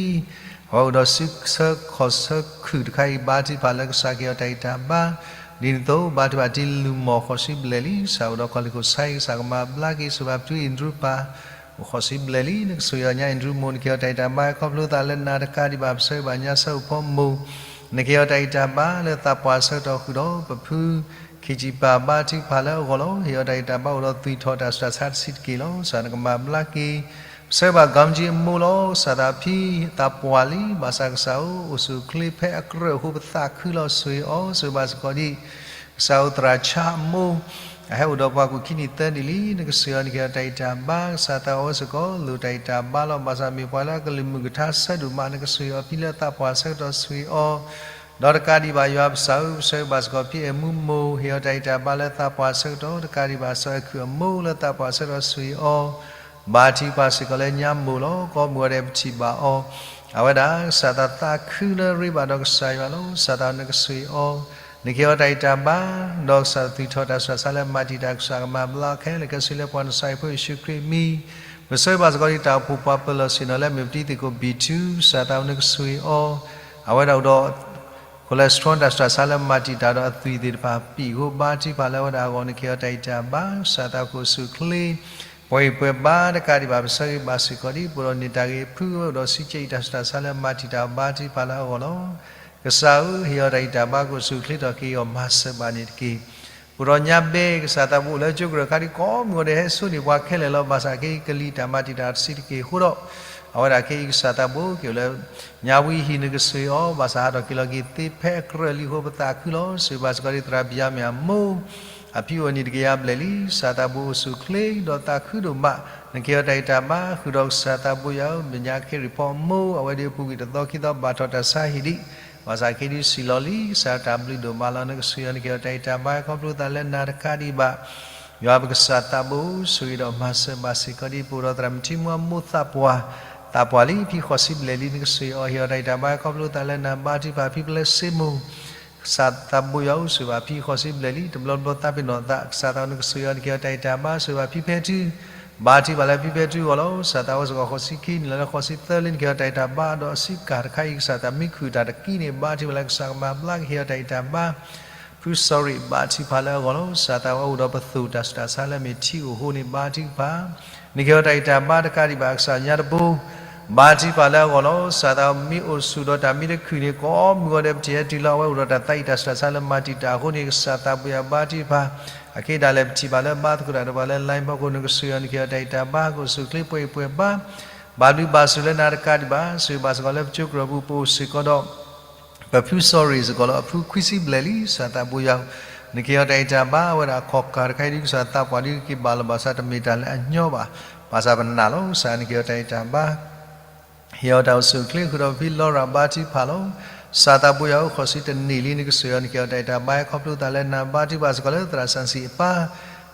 အဝဲအိၣ်ဒီးစုဆၢခီၣ်ဆၢခုၣ်တခါအံၤ, ဘါထုကဖၣ်လၢကစၢ်ကဟ့ၣ်အီၤတၢ်ဂံၢ်တၢ်ဘါ, ဒ်န့ၣ်အသိး ဘါထုကဖၣ်တ့လူၢ်မီၢ်ဃိးဆံဘျဲၣ်လံ, ကစၢ်အိၣ်ဒီးခီၣ်လ့ၢ်ခိၣ်ဆါအံၤ, ကစၢ်ကမၤဘျါက့ၤ, ဆိၣ်ဘၣ်ပတုၤအ့ၣ်ဒြူပၢ် အိၣ်ဃိးဆံဘျဲၣ်လံ, နကဆိၣ်ဂ့ၤအီၤ, ညါအ့ၣ်ဒြူမိၢ်, နကဟ့ၣ်အီၤတၢ်ဂံၢ်တၢ်ဘါ ခီဖျိသးလၢနၤတကးဒံးဘၣ်, ပဆၢဂ့ၤဘၣ်ညါဆၢအိၣ်ဖီမိၢ်, နကဟ့ၣ်အီၤတၢ်ဂံၢ်တၢ်ဘါလၢသးပှၢ်ဆၢကတီၢ်ဃုာ်ဒီး ပဖု ခံဆံပၢ် ဘါထုကဖၣ်လၢအဂီၢ်လီၤ, ဟ့ၣ်အီၤတၢ်ဂံၢ်တၢ်ဘါအိၣ်ဒီးသွံၣ်ထီၣ်တၢ်ဆူးတၢ်ဆါတဆံးတက့ၢ်လီၤ, ကစၢ်နကမၤဘျါက့ၤ, ပဆၢဂ့ၤဘၣ်ကီမကၠံအမိၢ်လီၤ, ကစၢ်သးဖံသးပှၢ်လံ, ဘၣ်ဆၣ်ကစၢ်ဧၢ, အိၣ်ဆူၣ်အိၣ်ချ့ဖဲအကြၢးအဃိ ပသးခုလီၤ, ဆိၣ်ဂ့ၤအီၤ, ဆိၣ်ဂ့ၤဘၣ်စ့ၢ်ကီးဒံး ကစၢ်ဧၢ, သရၣ်ဆါအမိၢ်, အဟဲအိၣ်ဒီးပှၤကိၣ်ခံနံၣ်သၢနံၣ်လံ, နကဆိၣ်ဂ့ၤအီၤ, နကဟ့ၣ်အီၤတၢ်ဂံၢ်တၢ်ဘါ, ကစၢ်သးဝဲစ့ၢ်ကီး လိၣ်တၢ်ဂံၢ်တၢ်ဘါလီၤ, ဘၣ်ဆၣ်မ့ၢ်ပှၤလၢအကလုၢ်မုာ်ကထါဆၢဒိၣ်မး, နကဆိၣ်ဂ့ၤအီၤ, ဖံလၢသးပှၢ်ဆၢကတီၢ်ဆိၣ်ဂ့ၤအီၤ, ဒီးတကးဒံးဘၣ်ယွၤပကစၢ်ဧၢ, ပဆၢဂ့ၤဘၣ်စ့ၢ်ကီးဖံအဲၣ်မူမိၢ်, ဟ့ၣ်အီၤတၢ်ဂံၢ်တၢ်ဘါလၢသးပှၢ်ဆၢကတီၢ်, တကးဒံးဘၣ်စီၤအဲၣ်ခုၣ်အမိၢ်လၢသးပှၢ်ဆၢကတီၢ်ဆိၣ်ဂ့ၤအီၤ, ဘါထုကဖၣ်စ့ၢ်ကီးလၢညါမိၢ်လီၤ, ကီမုၢ်ဂီၤဒဲးပထံၣ်ဘၣ်အီၤ, အဝဲဒၣ်ကစၢ်သးသးခုလၢအရ့ဘၣ်ဒီးကစၢ်ယွၤလီၤ, ကစၢ်သးနကဆိၣ်ဂ့ၤအီၤ, နကဟ့ၣ်အီၤတၢ်ဂံၢ်တၢ်ဘါ, ဒီးကစၢ်သွံၣ်ထီၣ်တၢ်ဆူးတၢ်ဆါလၢမၤတံာ်တာ်, ကစၢ်ကမၤဘျါခဲလၢာ်ခဲဆ့လၢပှၤနဆါအံၤဖိယ့ၣ်ၡူးခရံာ်အမံၤ, ပဆၢဂ့ၤဘၣ်စ့ၢ်ကီးဒံးတၢ်အိၣ်ဖှိၣ်ပှၤပၢၤလီၢ်ဆ့ၣ်နီၤလၢအမ့ၢ်ပတံၤသကိးဘံၣ်ထူ, ကစၢ်သးနကဆိၣ်ဂ့ၤအီၤ, အဝဲဒၣ်အိၣ်ဒီး cholesterol တၢ်ဆူးတၢ်ဆါလၢမၤတံာ်တာ်ဒီးအသွံၣ်သ့ၣ်တဖၣ်ပံာ်အဃိ, ဘါထုကဖၣ်လၢအဝဲဒၣ်အဂီၢ် နကဟ့ၣ်အီၤတၢ်ဂံၢ်တၢ်ဘါ, ကစၢ်သးကအိၣ်ဆူၣ်အိၣ်ချ့, ပှဲၤဂံၢ်ပှဲၤဘါတကးဒံးဘၣ်, ပဆၢဂ့ၤဘၣ်စ့ၢ်ကီးဒံး ပအိၣ်ဒီးန့ၢ်တၢ်ဂ့ၤအဖု, အဝဲအိၣ်ဒီးစံကဲအံၤတၢ်ဆူးတၢ်ဆါလၢမၤတံာ်တာ်အီၤ, ဘါထုကဖၣ်လၢအဂီၢ်လီၤ. ကစၢ်ဧၢ, ဟ့ၣ်အီၤတၢ်ဂံၢ်တၢ်ဘါ, ကအိၣ်ဆူၣ်အိၣ်ချ့ထီၣ်က့ၤအီၤ, မၤစၢၤဘၣ်န့ၣ်တက့ၢ်. ပအိၣ်ဒီးညါဘဲ, ကစၢ်သးဘိအိၣ်လၢကၠိကရၢၢ်ခါဒ်ကီမုၢ်ဂီၤဒဲး ဟဲဆိန့ၢ်ပှၤခဲလၢာ်လီၤ, ဘၣ်ဆၣ်ခဲအံၤကလံၤတၢ်မၤတံာ်တာ်တဆံးတက့ၢ်အဃိဒီး, အဝဲဒၣ်ခဲအံၤကစၢ်သးဘိက့ၤအိၣ်လၢ ညါဝံၤဟံၣ် နကဆိၣ်ဂ့ၤအီၤ, ဘၣ်ဆၣ်ဟးထီၣ်က့ၤလီၤက့ၤသ့ဖဲအကြၢးလံအဃိ ပသးခုလီၤ. ဆိၣ်ဂ့ၤဘၣ်စ့ၢ်ကီးဒံးသရၣ်ဘံၣ်ယၤမ့ၣ်အမိၢ်, အဖံအိၣ်နံၣ်တကယၤဘျဲၣ်လံ, ကစၢ်သးဘိအိၣ်ဆူၣ်အိၣ်ချ့ဒီးသးခုဒိၣ်မး, နကဟ့ၣ်အီၤတၢ်ဂံၢ်တၢ်ဘါ, ဃုာ်ဒီးကစၢ်သးဘိယွၤဧၢ, မဲာ်ညါခ့ရံၣ်ဖီအမိၢ်, အဝဲဒၣ်အပူၤကွံာ်တသီခံသီ ဘၣ်ထီၣ်တၢ်ဆါဟံၣ်ဒံး, ဘၣ်ဆၣ်ခဲဒုးဆံးလီၤလံ, ကစၢ်တၢ်ဘျုးဒိၣ်မးလီၤ, နကဆိၣ်ဂ့ၤအီၤ, နကဟ့ၣ်အီၤတၢ်ဂံၢ်တၢ်ဘါ, ခီဖျိသးလၢနၤတကးဒံးဘၣ် ယွၤပကစၢ်သးဘိ, ဆိၣ်ဂ့ၤဒီးမၤစၢၤဘၣ်စ့ၢ်ကီးဒံး ပအိၣ်ဒီးသရၣ်မုၣ်ထံမူအမိၢ်သးပှၢ်, သးပှၢ်လံ, ဖံဃိးဆံဘျဲၣ်လံ, နကဆိၣ်ဂ့ၤအီၤ, ဟ့ၣ်အီၤတၢ်ဂံၢ်တၢ်ဘါ, ခီဖျိသးလၢနၤ, ဘါထုကဖၣ်ဖံပျဲစ့မိၢ်, ကစၢ်သးဘိယွၤဧၢ, ဆိၣ်ဂ့ၤဘၣ်ဖံဃိးဆံဘျဲၣ်လံ, တဘျီဘျီသးပ့ၤနီၣ်သး, ကစၢ်သးနကဆိၣ်ဂ့ၤအီၤ, နကဟ့ၣ်အီၤတၢ်ဂံၢ်တၢ်ဘါ, ဆိၣ်ဂ့ၤဘၣ်ဖံဖဲထု, ဘါထုကဖၣ်လၢဖံဖဲထုအဂီၢ်လီၤ. ကစၢ်သးဝဲစ့ၢ်ကီးဃိးဆံခံနံၣ်လၢဃိးဆံသၢလံ, နကဟ့ၣ်အီၤတၢ်ဂံၢ်တၢ်ဘါ, ဒီးအစုကၢ်တခါအံၤ ကစၢ်သးမံခုၣ်တၢ်တကံန့ၣ်, ဘါထုကဖၣ်လၢကစၢ်ကမၤဘျါကဟ့ၣ်အီၤတၢ်ဂံၢ်တၢ်ဘါ ဖု sorry, ဘါထုကဖၣ်လၢအဂီၢ်လီၤ. ကစၢ်သးဝဲအိၣ်ဒီးပသိၣ်တၢ်ဆူးတၢ်ဆါလၢအမ့ၢ်ထံအိၣ်အဃိန့ၣ်, ဘါထုကဖၣ်, နကဟ့ၣ်အီၤတၢ်ဂံၢ်တၢ်ဘါတကးဒံးဘၣ်, ကစၢ်ညါတဘိ, ဘါထုကဖၣ်လၢအဂီၢ်လီၤ. ကစၢ်သးမ့ၢ်အိၣ်ဆူၣ်ဒီးတၢ်မံတခုၣ်န့ၣ်, ကီမုၢ်ဂီၤဒဲးပထံၣ်ဟဲတုၤလီၤ, အဝဲအိၣ်ဒီးတၢ်သးအံၤတၢ်ဆူးတၢ်ဆါလၢမၤတံာ်တာ်အဃိန့ၣ်, ကစၢ်သးဘိယွၤဘါထုကဖၣ်, အခဲဒၣ်လဲာ်ပထံၣ်ဘၣ်လၢဘါသကိးတၢ်ဒီးပှၤလၢ line ဖီခိၣ်, နကဆိၣ်ဂ့ၤအီၤ, နကဟ့ၣ်အီၤတၢ်ဂံၢ်တၢ်ဘါ, ကအိၣ်ဆူၣ်အိၣ်ချ့ပှဲၤဂံၢ်ပှဲၤဘါ, ဘၣ်ဘျုးဘၣ်ဆိၣ်လၢနၤတကးဒံးဘၣ်, ဆိၣ်ဂ့ၤဘၣ်စ့ၢ်ကီးလၢပကၠိကရၢၢ်ပူၤ, ပအိၣ်စ့ၢ်ကီးဒီး ပဖု sorry စ့ၢ်ကီးလီၤ, အဖုခွံဆံဘျဲၣ်လံ, ကစၢ်သးဘိယွၤ, နကဟ့ၣ်အီၤတၢ်ဂံၢ်တၢ်ဘါ, အဝဲဒၣ်အခီၣ်ကၢ်တခါအံၤဒ်ကစၢ်သးပှၢ်ဒ်က့ၤဘၣ်လီၤ, ဘၣ်ဆၣ်တမ့ၢ်တၢ်လၢအညီဘၣ်, ဘၣ်ဆၣ်ပနာ်လီၤ, ကစၢ်နကဟ့ၣ်အီၤတၢ်ဂံၢ်တၢ်ဘါ, ဟ့ၣ်အီၤတၢ်အိၣ်ဆူၣ်အိၣ်ချ့ဃုာ်ဒီးဖံလီၤရၤ ဘါထုကဖၣ်လီၤ. ကစၢ်သးဘိယွၤဧၢ, ဃိးဆံတနံၣ်လံ, နကဆိၣ်ဂ့ၤအီၤ, နကဟ့ၣ်အီၤတၢ်ဂံၢ်တၢ်ဘါ, ခီဖျိသးလၢနၤ, ဘါထုကဖၣ်စ့ၢ်ကီးလၢသရၣ်စၣ်စံၣ်အပၢ်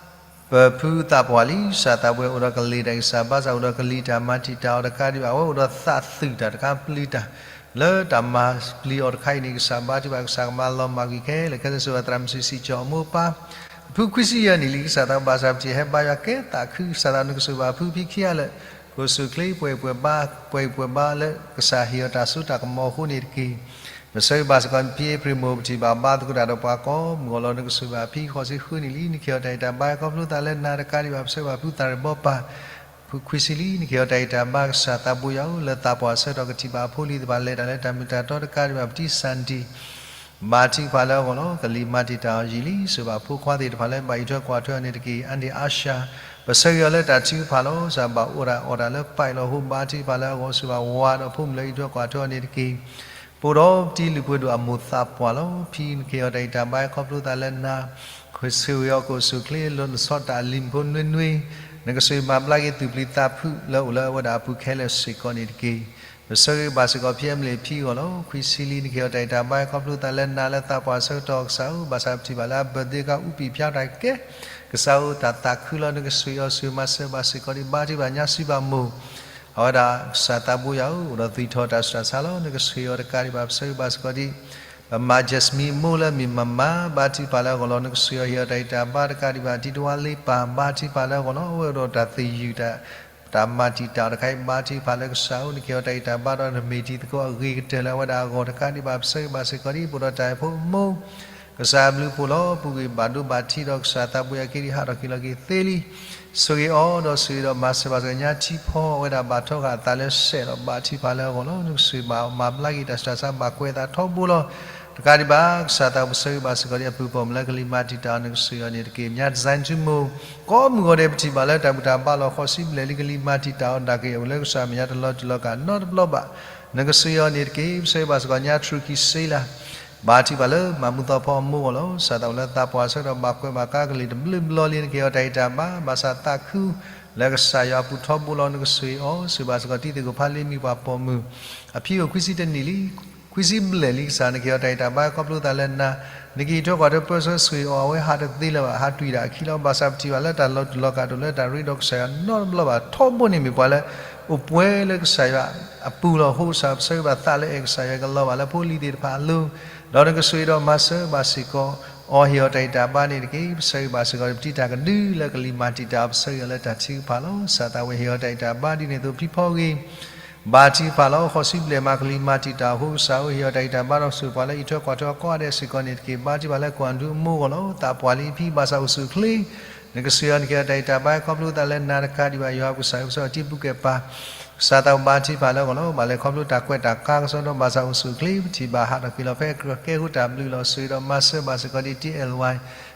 ပဖုသးပှၢ်လံ, ကစၢ်သးဘိယွၤအိၣ်ဒီးကလံၤတၢ်ဂံၢ်စၢ်ဘါစၢ်, အိၣ်ဒီးကလံၤတၢ်မၤတံာ်တာ်အီၤတကးဒံးဘၣ်, အဝဲအိၣ်ဒီးသးသူၣ်တၢ်တခါပျံၤတၢ်, လၢတၢ်မၤပျံၤအီၤတခါအံၤန့ၣ်, ကစၢ်ဘါထုကဖၣ်, ကစၢ်ကမၤလီၤမၢ်ကွံာ်ခဲလၢာ်ခဲဆ့, ဆိၣ်ဂ့ၤသရၣ်မုၣ်စံးစံးကၠီအမိၢ်ပၢ်, အဖုခွံဆံယဲၢ်နံၣ်လံ, ကစၢ်သးဘိယွၤဘါစၢ်ပထံၣ်ဟဲဘါယွၤကဲသးခု, ကစၢ်သးနကဆိၣ်ဂ့ၤဘၣ်ဖုဖံခံဂၤလၢာ်, ကအိၣ်ဆူၣ်အိၣ်ချ့ပှဲၤပှဲၤဘါ, ပှဲၤပှဲၤဘါလၢကစၢ်ဟ့ၣ်အီၤတၢ်စိတၢ်ကမီၤအဃိန့ၣ်တက့ၢ်. ပဆၢဂ့ၤဘၣ်စ့ၢ်ကီးဖံအ့ဖြ့ၣ်မိၢ် ပထံၣ်ဘၣ်ဘါသကိးတၢ်ဒီးပှၤကိးမုၢ်ဂီၢ်လီၤ. နကဆိၣ်ဂ့ၤဘၣ်ဖံဃိးဆံဃုနံၣ်လံ နကဟ့ၣ်အီၤတၢ်ဂံၢ်တၢ်ဘါ ခီဖျိသးလၢနၤတကးဒံးဘၣ် ပဆၢဂ့ၤဘၣ်ဖုသးရ့ၣ်ဘီပၢ် ဖုခွံဆံလံ နကဟ့ၣ်အီၤတၢ်ဂံၢ်တၢ်ဘါ ကစၢ်သးဘိယွၤဧၢ လၢသးပှၢ်ဆၢကတီၢ်ကထံၣ်ဘၣ်အဖိလံၤသ့ၣ်တဖၣ် လဲၤတၢ်လၢတၢ်မ့ၢ်တၢ်တီတကးဒံးဘၣ် ပတံၢ်စၢ်နတံၢ် ဘါထုကဖၣ်လၢအဂီၢ်လီၤ. ကလံၤမၤတံာ်တာ်အီၤယံာ်လံ ဆိၣ်ဂ့ၤဘၣ်ဖိခွါသ့ၣ်တဖၣ်လၢဘၣ်အံးထွဲကွၢ်ထွဲအီၤန့ၣ်တက့ၢ်. အါန့ၢ်အါရှါ ပဆၢဂ့ၤအီၤလၢတၢ်ထုကဖၣ်လီၤ. ကစၢ်ဘၣ်အိၣ်ဒၣ်အီၣ်တၢ်လၢပၢ်အံၤလီၤ အဃိဘါထုကဖၣ်လၢအဂီၢ် ဆိၣ်ဂ့ၤဘၣ်ဝၤဒီးဖိမုၣ်လၢအံးထွဲကွၢ်ထွဲအီၤန့ၣ်တက့ၢ်. ပအိၣ်ဒီးပတံၤလုၢ်ပှ့ၤဒိၣ်အမိၢ်သးပှၢ်လီၤ. ဖံနကဟ့ၣ်အီၤတၢ်ဂံၢ်တၢ်ဘါ ခီဖျိသးလၢနၤ ဆိၣ်ဂ့ၤအီၤကအိၣ်ဆူၣ်အိၣ်ချ့ လီၤဆီတၢ်အလံၤမူဖိနွ့နွ့ နကဆိၣ်ဂ့ၤမၤဘျါက့ၤသူၣ်ပျံၤသးဖုးလၢအိၣ်လၢအဝဲဒၣ်အပူၤခဲလၢာ်စ့ၢ်ကီးန့ၣ်တက့ၢ်. ပဆၢဂ့ၤဘၣ်စ့ၢ်ကီးဖံအမလ့ၣ်ဖံအဂီၢ်လီၤ. ခွံဆံလံ နကဟ့ၣ်အီၤတၢ်ဂံၢ်တၢ်ဘါ ခီဖျိသးလၢနၤလၢသးပှၢ်ဆၢကတီၢ်ကစၢ်ဧၢ ဘၣ်ဆၣ်ပထံၣ်ဘၣ်လၢအ birthday ကါအူပံာ်ဖၠါတၢ်ကဲ ကစၢ်ဧၢ တၢ်သးခုလီၤ နကဆိၣ်ဂ့ၤအီၤ ဆိၣ်ဂ့ၤမၤစၢၤဘၣ်စ့ၢ်ကီးဒံး ဘါထုကဖၣ်ညါစုဘၣ်မိၢ် အဝဲဒၣ်ကစၢ်သးဘိယွၤဧၢ အိၣ်ဒီးသွံၣ်ထီၣ်တၢ်ဆူးတၢ်ဆါလီၤ. နကဆိၣ်ဂ့ၤအီၤတကးဒံးဘၣ် ပဆၢဂ့ၤဘၣ်စ့ၢ်ကီးဒံး ပမၤ Jasmine မိၢ်လၢအမ့ၢ်မမါ ဘါထုကဖၣ်လၢအဂီၢ်လီၤ. နကဆိၣ်ဂ့ၤအီၤဟ့ၣ်အီၤတၢ်ဂံၢ်တၢ်ဘါတကးဒံးဘၣ် တံၤတဝါလ့ပၢ် ဘါထုကဖၣ်လၢအဂီၢ်လီၤ. အဝဲအိၣ်ဒီးတၢ်သယုၢ်တၢ် တၢ်မၤတံာ်တာ်အီၤတခါအံၤ ဘါထုကဖၣ်လၢကစၢ်ဧၢ နကဟ့ၣ်အီၤတၢ်ဂံၢ်တၢ်ဘါဒီးနမ့ၢ်တံၤသကိးအဂ့ၤကတၢၢ်လၢအဝဲဒၣ်အဂီၢ်တကးဒံးဘၣ် ပဆၢဂ့ၤဘၣ်စ့ၢ်ကီးဒံး ပအိၣ်ဒီးတၢ်အဲၣ်ဖိအမိၢ် ကစၢ်အဘျုးအဖှိၣ်လီၤ ပူၤကွံာ်ဘၣ်ဒိဘၣ်ထံးဒီးကစၢ်သးဘိယွၤက့ဒံးဟးထီၣ်က့ၤလီၤက့ၤသ့လံ ဆိၣ်ဂ့ၤအီၤဒီးဆိၣ်ဂ့ၤဒီးမၤစၢၤဘၣ်စ့ၢ်ကီးညါထံဖီ အဝဲဒၣ်ဘၣ်ထီဃာ်အသးလၢစဲးလီၤ ဘါထုကဖၣ်လၢအဂီၢ်လီၤ. နကဆိၣ်ဂ့ၤဘၣ်မၤဘျါက့ၤတၢ်ဆူးတၢ်ဆါ ဘၣ်ကွဲးအသးထီဘိလီၤ. တကးဒံးဘၣ် ကစၢ်သးဘိယွၤ ပဆၢဂ့ၤဘၣ်စ့ၢ်ကီးဒံး အပုၢ်ပိာ်မုၣ်လၢကလံၤမၤတံာ်တာ်အီၤ နကဆိၣ်ဂ့ၤအီၤန့ၣ်တက့ၢ်. မၠါ design ထူမိၢ် ကိးမုၢ်ဂီၤဒဲး ပထံၣ်ဘၣ်လၢတၢ်ဘူၣ်တၢ်ဘါလီၤ ဃိးဆံဘျဲၣ်လံ ကလံၤမၤတံာ်တာ်အီၤ ဒၣ်က့ၤအိၣ်လၢကစၢ်အမဲာ်ညါတလီၤတူာ်လီၤကာ်နီတဘျီဘၣ် နကဆိၣ်ဂ့ၤအီၤန့ၣ်တက့ၢ်. ပဆၢဂ့ၤဘၣ်စ့ၢ်ကီးညါ ထြူးခံစ့လး ဘါထုကဖၣ်လၢမၤမူသီဖီအမိၢ်အဂီၢ်လီၤ. ကစၢ်သးဘိယွၤလၢသးပှၢ်ဆၢကတီၢ်ဘၣ်ကွဲးဘၣ်ကါကလံၤတဘျုးဘျီလံ နကဟ့ၣ်အီၤတၢ်ဂံၢ်တၢ်ဘါ ဘၣ်ဆၣ်သးခု လၢကစၢ်ယွၤအပူၤထီဘိလီၤ. နကဆိၣ်ဂ့ၤအီၤ ဆိၣ်ဂ့ၤဘၣ်စ့ၢ်ကီးတံၤသကိးဖးလ့မံၤပှၤပိာ်မုၣ် အဖံအိၣ်ခွံဆံတနံၣ်လံ ခွံဆံဘျဲၣ်လံ ကစၢ် နကဟ့ၣ်အီၤတၢ်ဂံၢ်တၢ်ဘါ ခီဖျိသးလၢနၤ နကအံးထွဲကွၢ်ထွဲပၢဆှၢဆိၣ်ဂ့ၤအီၤ အဝဲဟးတသ့လၢၤဘၣ် ဟးတွံၢ်ဒၣ်အခံလီၤ. ဘၣ်ဆၣ်ပထံၣ်ဘၣ်လၢတၢ်လီၤတူာ်လီၤကာ်တအိၣ်လၢတၢ်ရ့ဒီးကစၢ်ယွၤနီတဘျီဘၣ် ထီဘိန့ၣ်မ့ၢ်ပှၤလၢ အိၣ်ပှဲၤလၢကစၢ်ယွၤအပူၤလီၤ. အဃိကစၢ် ပဆၢဂ့ၤဘၣ်သးလၢအဲၣ်ကစၢ်ယွၤကလီၤဘၣ်လၢဖိလံၤသ့ၣ်တဖၣ်အလိၤ ဒီးနကဆိၣ်ဂ့ၤဒီးမၤစၢၤဘၣ်စ့ၢ်ကီး အီၤဟ့ၣ်အီၤတၢ်ဂံၢ်တၢ်ဘါန့ၣ်တက့ၢ်. ပဆၢဂ့ၤဘၣ်စ့ၢ်ကီး ပတံၤတၢ်ကဒုလၢကလံၤမၤတံာ်တာ် ပဆၢဂ့ၤအီၤလၢတၢ်ထုကဖၣ်လီၤ. ကစၢ်သးဝဲဟ့ၣ်အီၤတၢ်ဂံၢ်တၢ်ဘါဒ်န့ၣ်အသိး ဖံဖီဂ့ၤ ဘါထုကဖၣ်လီၤ. ဃိးဆံဘျဲၣ်မး ကလံၤမၤတံာ်တာ်အဃိ ကစၢ်ဧၢ ဟ့ၣ်အီၤတၢ်ဂံၢ်တၢ်ဘါဒီးဆိၣ်ပှၤလၢအံးထွဲကွၢ်ထွဲအီၤကိးဂၤဒဲးစ့ၢ်ကီးန့ၣ်တက့ၢ်. ဘါထုကဖၣ်လၢကွၢ်ဒူအမိၢ်အဂီၢ်လီၤ. သးပှၢ်လံဖံ ဘၣ်ဆၣ်အိၣ်ဆူၣ်အိၣ်ချ့ နကဆိၣ်ဂ့ၤအီၤ နကဟ့ၣ်အီၤတၢ်ဂံၢ်တၢ်ဘါ ခီဖျိသးလၢနၤတကးဒံးဘၣ် ယွၤပကစၢ်ယွၤ ပကစၢ်ယွၤတံၤပူၤကဲပၤ ကစၢ်သးဘိဘါထုကဖၣ်လၢအဂီၢ်လီၤ. ဘၣ်လဲၤခီဖျိတၢ်ကွဲးတၢ်ကါကစီဒီး ဘၣ်ဆၣ်အိၣ်ဆူၣ်အိၣ်ချ့ ပထံၣ်ဘၣ်ဟးထီၣ်က့ၤလီၤဖဲကကဲခိၣ်တၢ်ဘျုးလီၤ. ဆိၣ်ဂ့ၤဒီးမၤစၢၤဘၣ်စ့ၢ်ကီးဒ် တံၤအဲၣ်ဝါ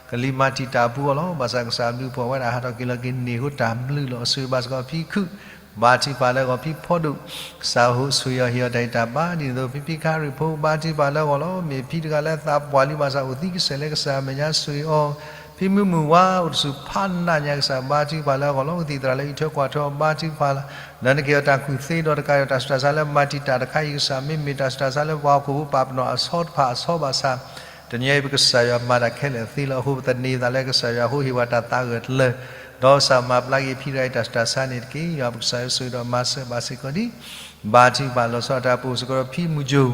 ကလံၤမၤတံာ်တာ်အပူၤအဂီၢ်လီၤ. ဘၣ်ဆၣ်ကစၢ်အဘျုးအဖှိၣ်အဝဲဒၣ်ဟးထီၣ်က့ၤလီၤက့ၤန့ၢ်ဃိတၢ်ဘျုးလီၤ. ဆိၣ်ဂ့ၤဘၣ်စ့ၢ်ကီးဖံခုၣ် ဘါထုကဖၣ်လၢအဂီၢ် ဖံဖီဒိၣ် ကစၢ်အိၣ်ဆိၣ်ဂ့ၤအီၤ ဟ့ၣ်အီၤတၢ်ဂံၢ်တၢ်ဘါဒ်န့ၣ်အသိး ဖံဖံခါရံၣ်ဖိ ဘါထုကဖၣ်လၢအဂီၢ်လီၤ. မ့ၢ်ဖံတဂၤလၢသးပှၢ်လံ ဘၣ်ဆၣ်အိၣ်သံကစဲးလၢကစၢ်အမဲာ်ညါ ဆိၣ်ဂ့ၤအီၤ ဖံမုၢ်မုၢ်ဝါ အိၣ်တဆူၣ်ဖးနးညါ ကစၢ်ဘါထုကဖၣ်လၢအဂီၢ်လီၤ. ကသံၣ်သရၣ်လၢအံးထွဲကွၢ်ထွဲအီၤ ဘါထုကဖၣ်လၢ လၢနကဟ့ၣ်အီၤတၢ်ကူၣ်သ့ဒီးတကးဒီး တၢ်ဆူးတၢ်ဆါလၢမၤတံာ်တာ်တခါအံၤ ကစၢ် မ့မ့ၢ်တၢ်ဆူးတၢ်ဆါလၢပှၤဟီၣ်ခိၣ်ဖိပာ်ပနီၣ်အဆီတဖၣ်အဆီဘၣ်ဆၣ် တနံၤအံၤ ပကစၢ်ယွၤမၤတၢ်ခဲလၢာ်သ့လီၤ. အဃိပသန့ၤသးလၢကစၢ်ယွၤအဃိ ဟ့ၣ်ဝဲတၢ်သးဂၢၢ်တလၢာ် ဒီးကစၢ်မၤဘျါက့ၤဖံတဂၤအံၤ တၢ်ဆူးတၢ်ဆါန့ၣ်တက့ၢ်. ယွၤပကစၢ်ယွၤဆိၣ်ဂ့ၤဒီးမၤစၢၤဘၣ်စ့ၢ်ကီးဒံး ဘါထုကဖၣ်လီၤဆီဒၣ်တၢ် ပအိၣ်စ့ၢ်ကီးဒီးဖံမုၢ်ကၠိ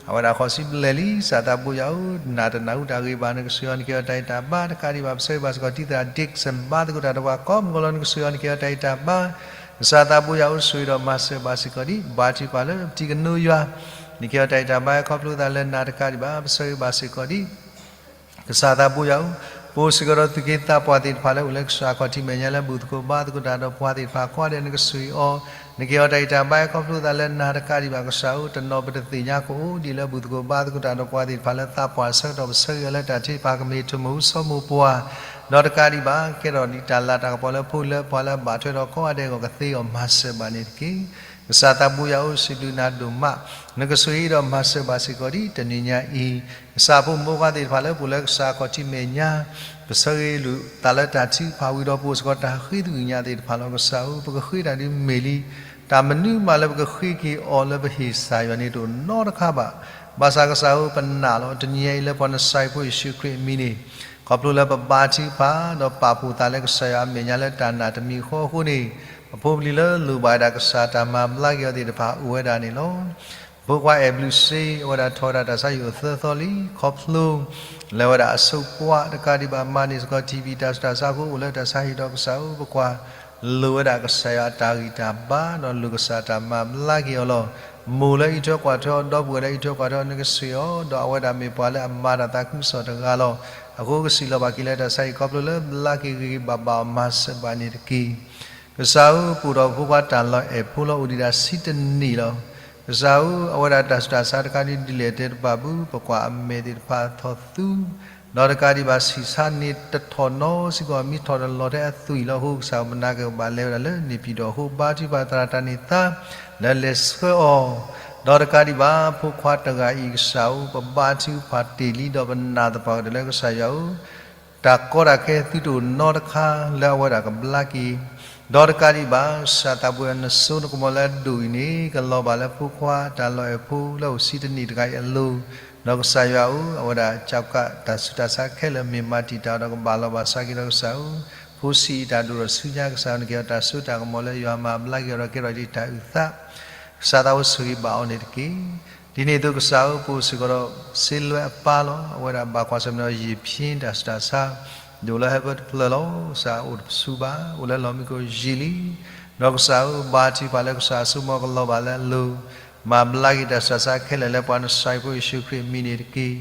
အဝဲဒၣ်ဃိးဆံဘျဲၣ်လံ ကစၢ်သးဘိယွၤဧၢ နၤတနၢ်ဟူတၢ်ဂ့ၤဘၣ် နကဆိၣ်ဂ့ၤအီၤ နကဟ့ၣ်အီၤတၢ်ဂံၢ်တၢ်ဘါတကးဒံးဘၣ် ပဆၢဂ့ၤဘၣ်စ့ၢ်ကီး တံၤသရၣ် Dixon ဘါသကိးတၢ်ဒီးပှၤကိးမုၢ်ဂီၢ်လီၤ နကဆိၣ်ဂ့ၤအီၤ နကဟ့ၣ်အီၤတၢ်ဂံၢ်တၢ်ဘါ ကစၢ်သးဘိယွၤဧၢ ဆိၣ်ဂ့ၤဒီးမၤစၢၤဘၣ်စ့ၢ်ကီးဒံး ဘါထုကဖၣ်လၢပတံၤကနိယွၤ နကဟ့ၣ်အီၤတၢ်ဂံၢ်တၢ်ဘါ ခီဖျိသးလၢနၤတကးဒံးဘၣ် ပဆၢဂ့ၤဘၣ်စ့ၢ်ကီးဒံး ကစၢ်သးဘိယွၤဧၢ, ပအိၣ်စ့ၢ်ကီးဒီးသူၣ်က့သးပှၢ်သ့ၣ်တဖၣ်လၢအိၣ်လၢကစၢ်အခီၣ်ထံးမဲာ်ညါလၢဘူၣ်သကိးဘါသကိးတၢ်ဒီးပှၤသ့ၣ်တဖၣ်ကိးဂၤဒဲး နကဆိၣ်ဂ့ၤအီၤ, နကဟ့ၣ်အီၤတၢ်ဂံၢ်တၢ်ဘါ ခီဖျိသးလၢနၤတကးဒံးဘၣ် ကစၢ်ဧၢ, တနီၤပတသ့ၣ်ညါကအိၣ်ဒံးလၢဘူၣ်သကိးဘါသကိးတၢ်ဒီးပှၤသ့ၣ်တဖၣ်လၢသးပှၢ်ဆၢကတီၢ် ပဆၢဂ့ၤအီၤလၢတၢ်ထုကဖၣ်ကမ့ၢ်တၢ်မူဆိကမိၣ်ပှၤ, ဒီးတကးဒံးဘၣ် ကဲထီၣ်ဒံးတၢ်လၤတၢ်ကပီၤလၢဖိလၢပှၤလၢအဘၣ်ထွဲဒီးကိးဂၤဒဲးအဂီၢ် ကသ့အီၤမၤစၢၤဘၣ်န့ၣ်တက့ၢ်. ကစၢ်သးဘိယွၤဧၢ, စံးဘျုးနၤဒိၣ်မး, နကဆိၣ်ဂ့ၤဒီးမၤစၢၤဘၣ်စ့ၢ်ကီးဒံး တနံၤညါအံၤ ကစၢ်ဖိမုၣ်ဖိခွါသ့ၣ်တဖၣ်လၢပအိၣ်လၢကစၢ်အခီၣ်ထံးမဲာ်ညါ, ပဆၢဂ့ၤလိာ်သးလၢတၢ်ထုကဖၣ်ဝံၤဒီး ပအိၣ်စ့ၢ်ကီးတၢ်ဃ့သကွံၢ်ညါသ့ၣ်တဖၣ်လီၤ. ကစၢ်ဧၢ, ပကဃ့တၢ်ဒုးမ့ၢ်လံ, တၢ်မနုၤမးလၢပကဃ့က့ၤအီၤလၢပဟ့ၣ်ကစၢ်ယွၤန့ၣ်တအိၣ်နီတခါဘၣ်. ဘၣ်ဆၣ်ကစၢ်ဧၢ, ပနာ်လီၤ တနံၤညါအံၤလၢပှၤနစၤရ့းဖိယ့ၣ်ၡူးခရံာ်အမံၤန့ၣ်, ခီဖျိလၢပဘါထုကဖၣ် ဒီးပာ်ဖှိၣ်သးလၢကစၢ်ယွၤအမဲာ်ညါလၢတၢ်နာ်တမံၤအဃိအဃိန့ၣ်, ပဖိပလံၤလၢလိၣ်ဘၣ်ဝဲဒၣ်ကစၢ်တၢ်မၤဘျါက့ၤအီၤသ့ၣ်တဖၣ်အိၣ်ဝဲဒၣ်န့ၣ်လီၤ. ပဖိခွါအဲၣ်ဘျုးစ့ အဝဲဒၣ်ထီၣ်ဝဲဒၣ်တၢ်ဆါဟံၣ်အိၣ်သၢသီလံ, ခီဖျိလၢအဝဲဒၣ်အစိးပှၢ်တကးဒံးဘၣ် မၤန့ၢ်စ့ၢ်ကီး ထံၣ်ဘံၣ် တၢ်ဆူးတၢ်ဆါအဃိ အိၣ်လၢတၢ်ဆါဟံၣ်ဒီး ကစၢ်ဧၢ, ပကွၢ်လိာ်ဝဲဒၣ်ကစၢ်ယွၤအတၢ်ဂံၢ်တၢ်ဘါ ဒီးလိၣ်ကစၢ်တၢ်မၤဘျါက့ၤအီၤလီၤ. မိၢ်လၢအံးထွဲကွၢ်ထွဲအီၤ, ဒီပုၢ်ဝဲၢ်လၢအံးထွဲကွၢ်ထွဲအီၤ, နကဆှဲးအီၤ, ဒီးအဝဲဒၣ်မ့ၢ်ပှၤလၢအမၤတၢ်သးခုကစီၣ်တဂၤလီၤ. အဃိကစံးလီၤဘၣ်က့ၤလၢတၢ်ဆါအံၤ ခီဖျိလၢဘျါက့ၤဂ့ၤဂ့ၤဘၣ်ဘၣ်အီၤမၤစၢၤဘၣ်န့ၣ်တက့ၢ်. ကစၢ်ဧၢ, ပအိၣ်ဒီးဖိခွါတၢ်လီၢ်အဲၣ်ဖိလၢအိၣ်ဒံးဒၣ်ဆံတနံၣ်လီၤ. ကစၢ်ဧၢ, အဝဲဒၣ်တၢ်ဆူးတၢ်ဆါတခါဒ်လဲၣ်တဲတဘၣ်ဘၣ်, ပကွၢ်အမဲာ်သ့ၣ်တဖၣ်ထီၣ်သူ ဒီးတကးဒံးဘၣ် ဆံးဆါန့ၢ်တထီၣ်နီတစ့ၢ်ကီး, မ့ၢ်ထီၣ်တလီၤထဲအသွံၣ်လီၤ. အဃိကစၢ်ဧၢ, ပနာ်က့ၤဘၣ်လဲၤဝဲဒၣ်လၢန့ၣ်ပၠံၣ်တီၣ်အဃိ, ဘါထုကဖၣ်သရၣ်တၢ်န့ၢ်သါ လၢလဲၤဆှၢအီၤ, ဒီးတကးဒံးဘၣ် ဖိခွါတဂၤအံၤ ကစၢ်ဧၢ, ပဘါထုကဖၣ်တ့ၢ်လံ, ဒီးပနာ်သပှၢ်ကတၢၢ်လၢကစၢ်ယွၤဧၢ, တၢ်ကီတၢ်ခဲသုတအိၣ်နီတခါလၢအဝဲဒၣ်ကဘျါက့ၤ, ဒီးတကးဒံးဘၣ် ကစၢ်သးဘိယွၤ နစိနကမီၤလၢအဒိၣ်အံၤန့ၣ် ကလီၤဘၣ်လၢဖိခွါတၢ်လီၢ်အဲၣ်ဖိလၢအိၣ်ဆံတနံၣ်တဂၤအံၤအလိၤ, ဒီးကစၢ်ယွၤဧၢ, အဝဲဒၣ်ကၢ်ကၢ်တၢ်ဆူးတၢ်ဆါခဲလၢာ် မ့ၢ်မၤတံာ်တာ်အီၤဒီးကဘၣ်လီၤဘၣ်ဆၢက့ၤဒီးကစၢ်ဧၢ, ဖိဆံးအံၤတၢ်ဒိၣ်ထီၣ်ဆူညါကစၢ်ဧၢ, နကဟ့ၣ်အီၤတၢ်စိတၢ်ကမီၤလၢယွၤမၤဘျါက့ၤအီၤဒီးကဲထီၣ်ဒ်တၢ်အုၣ်သး ကစၢ်သးဘိယွၤဆိၣ်ဂ့ၤဘၣ်အီၤန့ၣ်တက့ၢ်. ဒ်န့ၣ်အသိးကစၢ်ဧၢ, ပအိၣ်စ့ၢ်ကီးဒီး စ့လွဲအပၢ်လီၤ. အဝဲဒၣ်ဘၣ်ကွၢ်ဆၢၣ်မဲာ်ဒီးယ့ၢ်ဖၠ့တၢ်ဆူးတၢ်ဆါ ဒိၣ်လၢဟဲဖဲတဖျၢၣ်လီၤ. ကစၢ်အိၣ်တပစူဘၣ်, အိၣ်လၢလီၢ်မံခိၣ်ယံာ်လံ. ဒီးကစၢ်ဧၢ, ဘါထုကဖၣ်လၢကစၢ်အစိကမီၤကလီၤဘၣ်လၢအလိၤ, မၤဘျါက့ၤတၢ်ဆူးတၢ်ဆါခဲလၢာ်လၢပှၤနစၢ်အံၤဖိယ့ၣ်ၡူးခရံာ်အမံၤန့ၣ်တက့ၢ်.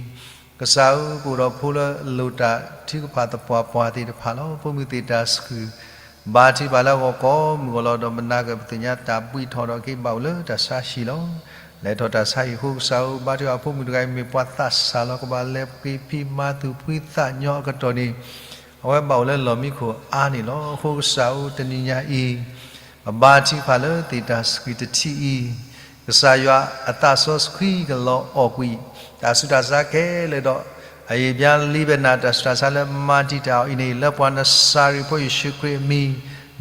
ကစၢ်ဧၢ, ပအိၣ်ဒီးဖိလၢအလိၣ်တၢ်ထုကဖၣ်သပှၢ်ပှၢ်သ့ၣ်တဖၣ်လီၤ. ဖိမုၣ်သ့ၣ်တၢ်ဆှုၣ် ဘါထုကဖၣ်လၢအဂီၢ်ကိးမုၢ်ဂီၢ်လီၤ. ဒီးမနာ်က့ၤပသ့ၣ်ညါတၢ်ဘှံးထီၣ်ဒီးက့ၤဘၣ်အိၣ်လၢတၢ်ဆါဟံၣ်လီၤ. လဲၤထီၣ်တၢ်ဆါဟံၣ်အဃိကစၢ်ဧၢ, ဘါထုကဖၣ်ဖိမုၣ်တဂၤအံၤ မ့ၢ်ပှၤသးစၢ်လီၤ. ကဘၣ်လဲၤက့ၤဖံးမၤသူၣ်ဖှံသးညီအကတီၢ်န့ၣ် အဝဲဘၣ်အိၣ်လၢလီၢ်မံခိၣ်အါန့ၣ်လီၤ. အဃိကစၢ်ဧၢ, တနံၤညါအံၤ ပဘါထုကဖၣ်လၢသ့ၣ်တၢ်ဆှုၣ်တထံၣ်အံၤ, ကစၢ်ယွၤအသးစီဆှံကလီၤအီၣ်ကွံာ် တၢ်ဆူးတၢ်ဆါခဲလၢာ်ဒီး အယံာ်ဘျါလံဘဲနၤ တၢ်ဆူးတၢ်ဆါလၢမၤတံာ်တာ်အီၤအံၤန့ၣ် လၢပှၤနစၢ်ရံၤဖိယ့ၣ်ၡူးခရံာ်အမံၤ,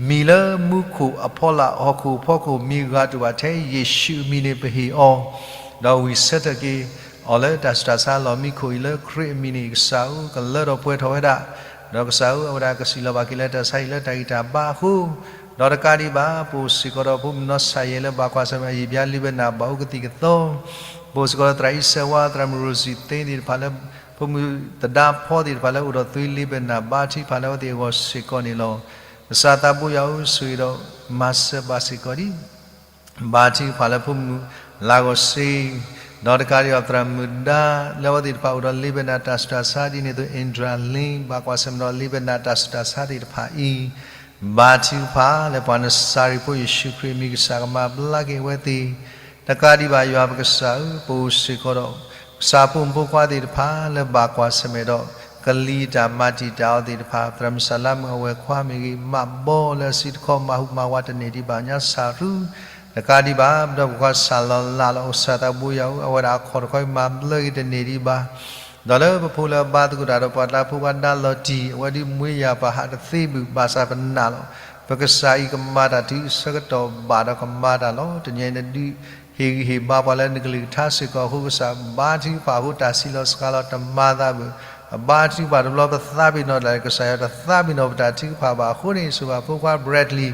မံၤလၢမူခိၣ်အဖီလာ် ဟီၣ်ခိၣ်အဖီခိၣ် မံၤဂၤတအိၣ်ဘၣ်ထဲယ့ၣ်ၡူးအမံၤန့ၣ် ပဟ့ၣ်အီၤ, ဒီးဝံၣ်ဆၢထၢၣ်က့ၤအီၤလၢတၢ်ဆူးတၢ်ဆါလီၢ်မံခိၣ်အံၤ လၢခရံာ်အမံၤန့ၣ် ကစၢ်ဧၢ, ကလၢထီၣ်ပှဲၤထီၣ်ဝဲဒၣ်, ဒီးကစၢ်ဧၢ, အဝဲဒၣ်ကစံးလီၤဘၣ်က့ၤလၢတၢ်ဆါဟံၣ်လၢတၢ်ဂံၢ်တၢ်ဘါအဃိ, ဒီးတကးဒံးဘၣ် ပအိၣ်စ့ၢ်ကီးဒီးဖိမုၣ်နီၢ်ဆၣ်ယဲၢ်လၢဘၣ်ကွၢ်ဆၢၣ်မဲာ် အယံာ်ဘျါလံဘဲနၤ ဘၣ်အိၣ်ကသံၣ်ကသီ ပအိၣ်စ့ၢ်ကီးဒီးသရၣ်အံၣ်စဲးဝါ သရၣ်မုၣ်ရိစံသ့သ့ၣ်တဖၣ်လၢ ဖိမုၣ်သဒါဖီသ့ၣ်တဖၣ်လၢအိၣ်ဒီးသွံလံဘဲနၤ ဘါထုကဖၣ်လၢအဝဲသ့ၣ်အဂီၢ်စ့ၢ်ကီးန့ၣ်လီၤ. ကစၢ်သးဘိယွၤဧၢ, ဆိၣ်ဂ့ၤဒီးမၤစၢၤဘၣ်စ့ၢ်ကီးဒံး ဘါထုကဖၣ်လၢဖိမုၣ်လၤဂီၤစ့, ဒီးတကးဒံးဘၣ်သရၣ်မုၣ်ဒါ လၢအဝဲသ့ၣ်တဖၣ်အိၣ်ဒီးလံဘဲနၤတၢ်ဆူးတၢ်ဆါဒ်န့ၣ်အသိး အ့ဒြၣ်လ့ ဘၣ်ကွၢ်ဆၢၣ်မဲာ်ဒီးလံဘဲနၤတၢ်ဆူးတၢ်ဆါသ့ၣ်တဖၣ်အံၤ ဘါထုကဖၣ်လၢပှၤနစၢ်ရံၤဖိယ့ၣ်ၡူးခရံာ်အမံၤ ကစၢ်ကမၤဘျါက့ၤအဝဲသ့ၣ်, တကးဒံးဘၣ်ယွၤပကစၢ်ဧၢ, ပအိၣ်စ့ၢ်ကီးဒီး ကစၢ်ဖိမုၣ်ဖိခွါသ့ၣ်တဖၣ်လၢဘၣ်ကွၢ်ဆၢၣ်မဲာ်ဒီး ကလံၤတၢ်မၤတံာ်တာ်အီၤသ့ၣ်တဖၣ်, သရၣ်မုၣ်စၢ်လါမုၣ်အဝဲၢ်ခွါမ့ၢ်ဂ့ၤ, မးဘီလၢအစုတခီမၤဟူးမၤဝးတန့ၢ်ဒံးဘၣ်ညါစၢ်ရူ, တကးဒံးဘၣ် ပဒီပုၢ်ဝဲၢ်ခွါစၢ်လီၤလးလီၤ အိၣ်ကစၢ်သးဘိယွၤဧၢ, အဝဲဒၣ်အခီၣ်တခီအံၤမၤဘျါက့ၤတန့ၢ်ဒံးဘၣ် ဒီးလၢပဖိလၢအဘါသကိးတၢ်ဒီးပှၤတၢ်ဖိခွါဒါလီၤတံၢ် အဝဲဒ်မွေးရာပါ ဟးတသ့ဘၣ် ဘၣ်ဆၣ်ပနာ်လီၤ. ပကစၢ်အံၤကမၤတၢ်တုၤအဆၢကတီၢ်ဘၣ်ဒီးကမၤတၢ်လီၤ. တနံၤအံၤနဒုးဟ့ၣ်ဂံၢ်ဟ့ၣ်ဘါပှၤလၢနကလုၢ်ကထါစ့ၢ်ကီးအဃိ ကစၢ်ဘါထုကဖၣ်အဃိတၢ်စံးလီၤစှၤလီၤတမၤသးဘၣ်. ပဘါထုကဖၣ်တဘျီပသးပ့ၤနီၣ်တၢ် ကစၢ်ယွၤတသးပ့ၤနီၣ်ပတၢ်ထုကဖၣ်ဘၣ်. အဃိန့ၣ် ဆိၣ်ဂ့ၤဖိခွါ Bradley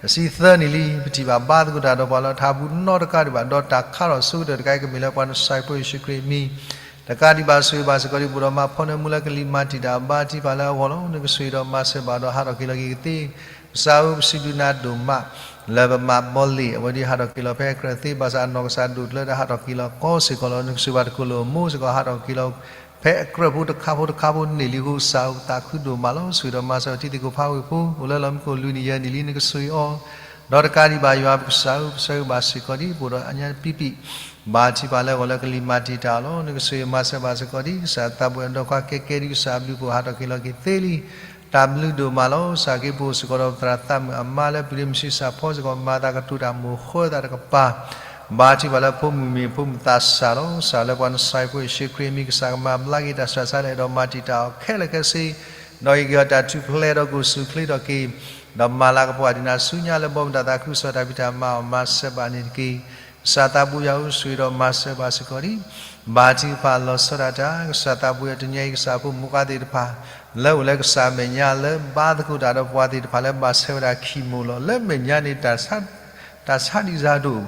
တဆံသၢနံၣ်လံ ပထံၣ်ဘၣ်ဘါသကိးတၢ်ဒီးပှၤလီၤ ထးဘူးနီတကးဒံးဘၣ် ဒီးတၢ်ခးထီၣ်ဆိကတၢၢ်တခါအံၤကမ့ၢ်လၢပှၤနစၢ်ဖိယ့ၣ်ၡူးခရံာ်အမံၤ တကးဒံးဘၣ် ဆိၣ်ဂ့ၤဘၣ်စ့ၢ်ကီးဒံး ပအိၣ်ဒီးမါဖီနၢမူလၢကလံၤမၤတံာ်တာ်အီၤ ဘါထုကဖၣ်လၢအဂီၢ်လီၤ. နကဆိၣ်ဂ့ၤဒီးမၤစၢၤဘၣ်ဒီးဟးထီၣ်က့ၤလီၤက့ၤကသ့ ကစၢ်ဧၢ ပစံးဘျုးနၤဒိၣ်မး လၢပမးဘီလ့ၣ် အဝဲဒ်ဟးထီၣ်က့ၤလီၤဖဲအကြၢးသ့ ဘၣ်ဆၣ်အနီၢ်ကစၢ်ဒိၣ်ကျၢၤဒီးဟးထီၣ်က့ၤလီၤကီစ့ၢ်ကီးလီၤ. နကဆိၣ်ဂ့ၤဘၣ်တကိးလိာ်အမိၢ်စ့ၢ်ကီး ဟးထီၣ်က့ၤလီၤ ဖဲအကြၢးဖိတခါဖိတခါဖိန့ၣ်လံအဃိ ကစၢ်ဧၢ ပသးခုဒိၣ်မးလီၤ. ဆိၣ်ဂ့ၤဒီးမၤစၢၤပှၤထံသကိးဖးဝ့ၢ်ဖိ အိၣ်လၢလီၢ်မံခိၣ်လွံၢ်နံၣ်ယဲၢ်နံၣ်လံ နကဆိၣ်ဂ့ၤအီၤ ဒီးတကးဒံးဘၣ်ယွၤပကစၢ်ဧၢ ပဆၢဂ့ၤဘၣ်စ့ၢ်ကီးဒံး ပအိၣ်ဒီးအညါပံပံ ဘါထုကဖၣ်လၢအဂီၢ်လၢကလံၤမၤတံာ်တာ်အီၤလီၤ. နကဆိၣ်ဂ့ၤမၤစၢၤဘၣ်စ့ၢ်ကီးဒံး ကစၢ်သးဘိယွၤဒီးခွါကဲကဲဒံး ကစၢ်အဘျုးပအိၣ်ဟးထီၣ်က့ၤလီၤက့ၤသ့လံ. တၢ်ဘျုးဒိၣ်မးလီၤ. ကစၢ်က့ၤပအိၣ်စ့ၢ်ကီးဒီးပသရၣ်သးမုၣ်အမါလၢပူၤဒ့မုၢ်ဆံးစၢ်ဖီစ့ၢ်ကီး မၤသးကတိၤတၢ်မိၢ်ဃၢသးတကပၤ ဘါထုကဖၣ်လၢဖိမုၣ်မ့ၢ်ဖိမုၣ်သးစၢ်လီၤ. ကစၢ်လၢပှၤနစၢ်ဖိယ့ၣ်ၡူးခရံာ်အမံၤ ကစၢ်ကမၤဘျါက့ၤတၢ်ဆူးတၢ်ဆါလၢအဲၣ်ဒိးမၤတံာ်တာ်အီၤခဲလၢာ်ခဲဆ့ ဒီးဟ့ၣ်က့ၤအီၤတၢ်ထူၣ်ဖျဲးဒီးကိၢ်ဆူၣ်ချ့ထီၣ်က့ၤ ဒီးမၤလၤကပီၤဒံးနၤဆူညါလၢဘီမုၢ်တၢ်သးခုကစီၣ်တၢ်ဖံးတၢ်မၤအီၤမၤစၢၤဘၣ်န့ၣ်တက့ၢ်. ကစၢ်သးဘိယွၤဧၢ ဆိၣ်ဂ့ၤဒီးမၤစၢၤဘၣ်စ့ၢ်ကီးဒံး ဘါထုကဖၣ်လီၤဆီဒၣ်တၢ် ကစၢ်သးဘိယွၤ တနံၤအံၤကစၢ်ဖိမုၣ်ခွါသ့ၣ်တဖၣ် လၢအိၣ်လၢကစၢ်အမဲာ်ညါလၢဘါသကိးတၢ်ဒီးပှၤသ့ၣ်တဖၣ်လၢ ဘၣ်ဆဲးဝဲဒၣ်ခံမိၢ်လီၤ. လၢမဲာ်ညါန့ၣ် တၢ်ဆါဒံးစၢ်ဒိၣ်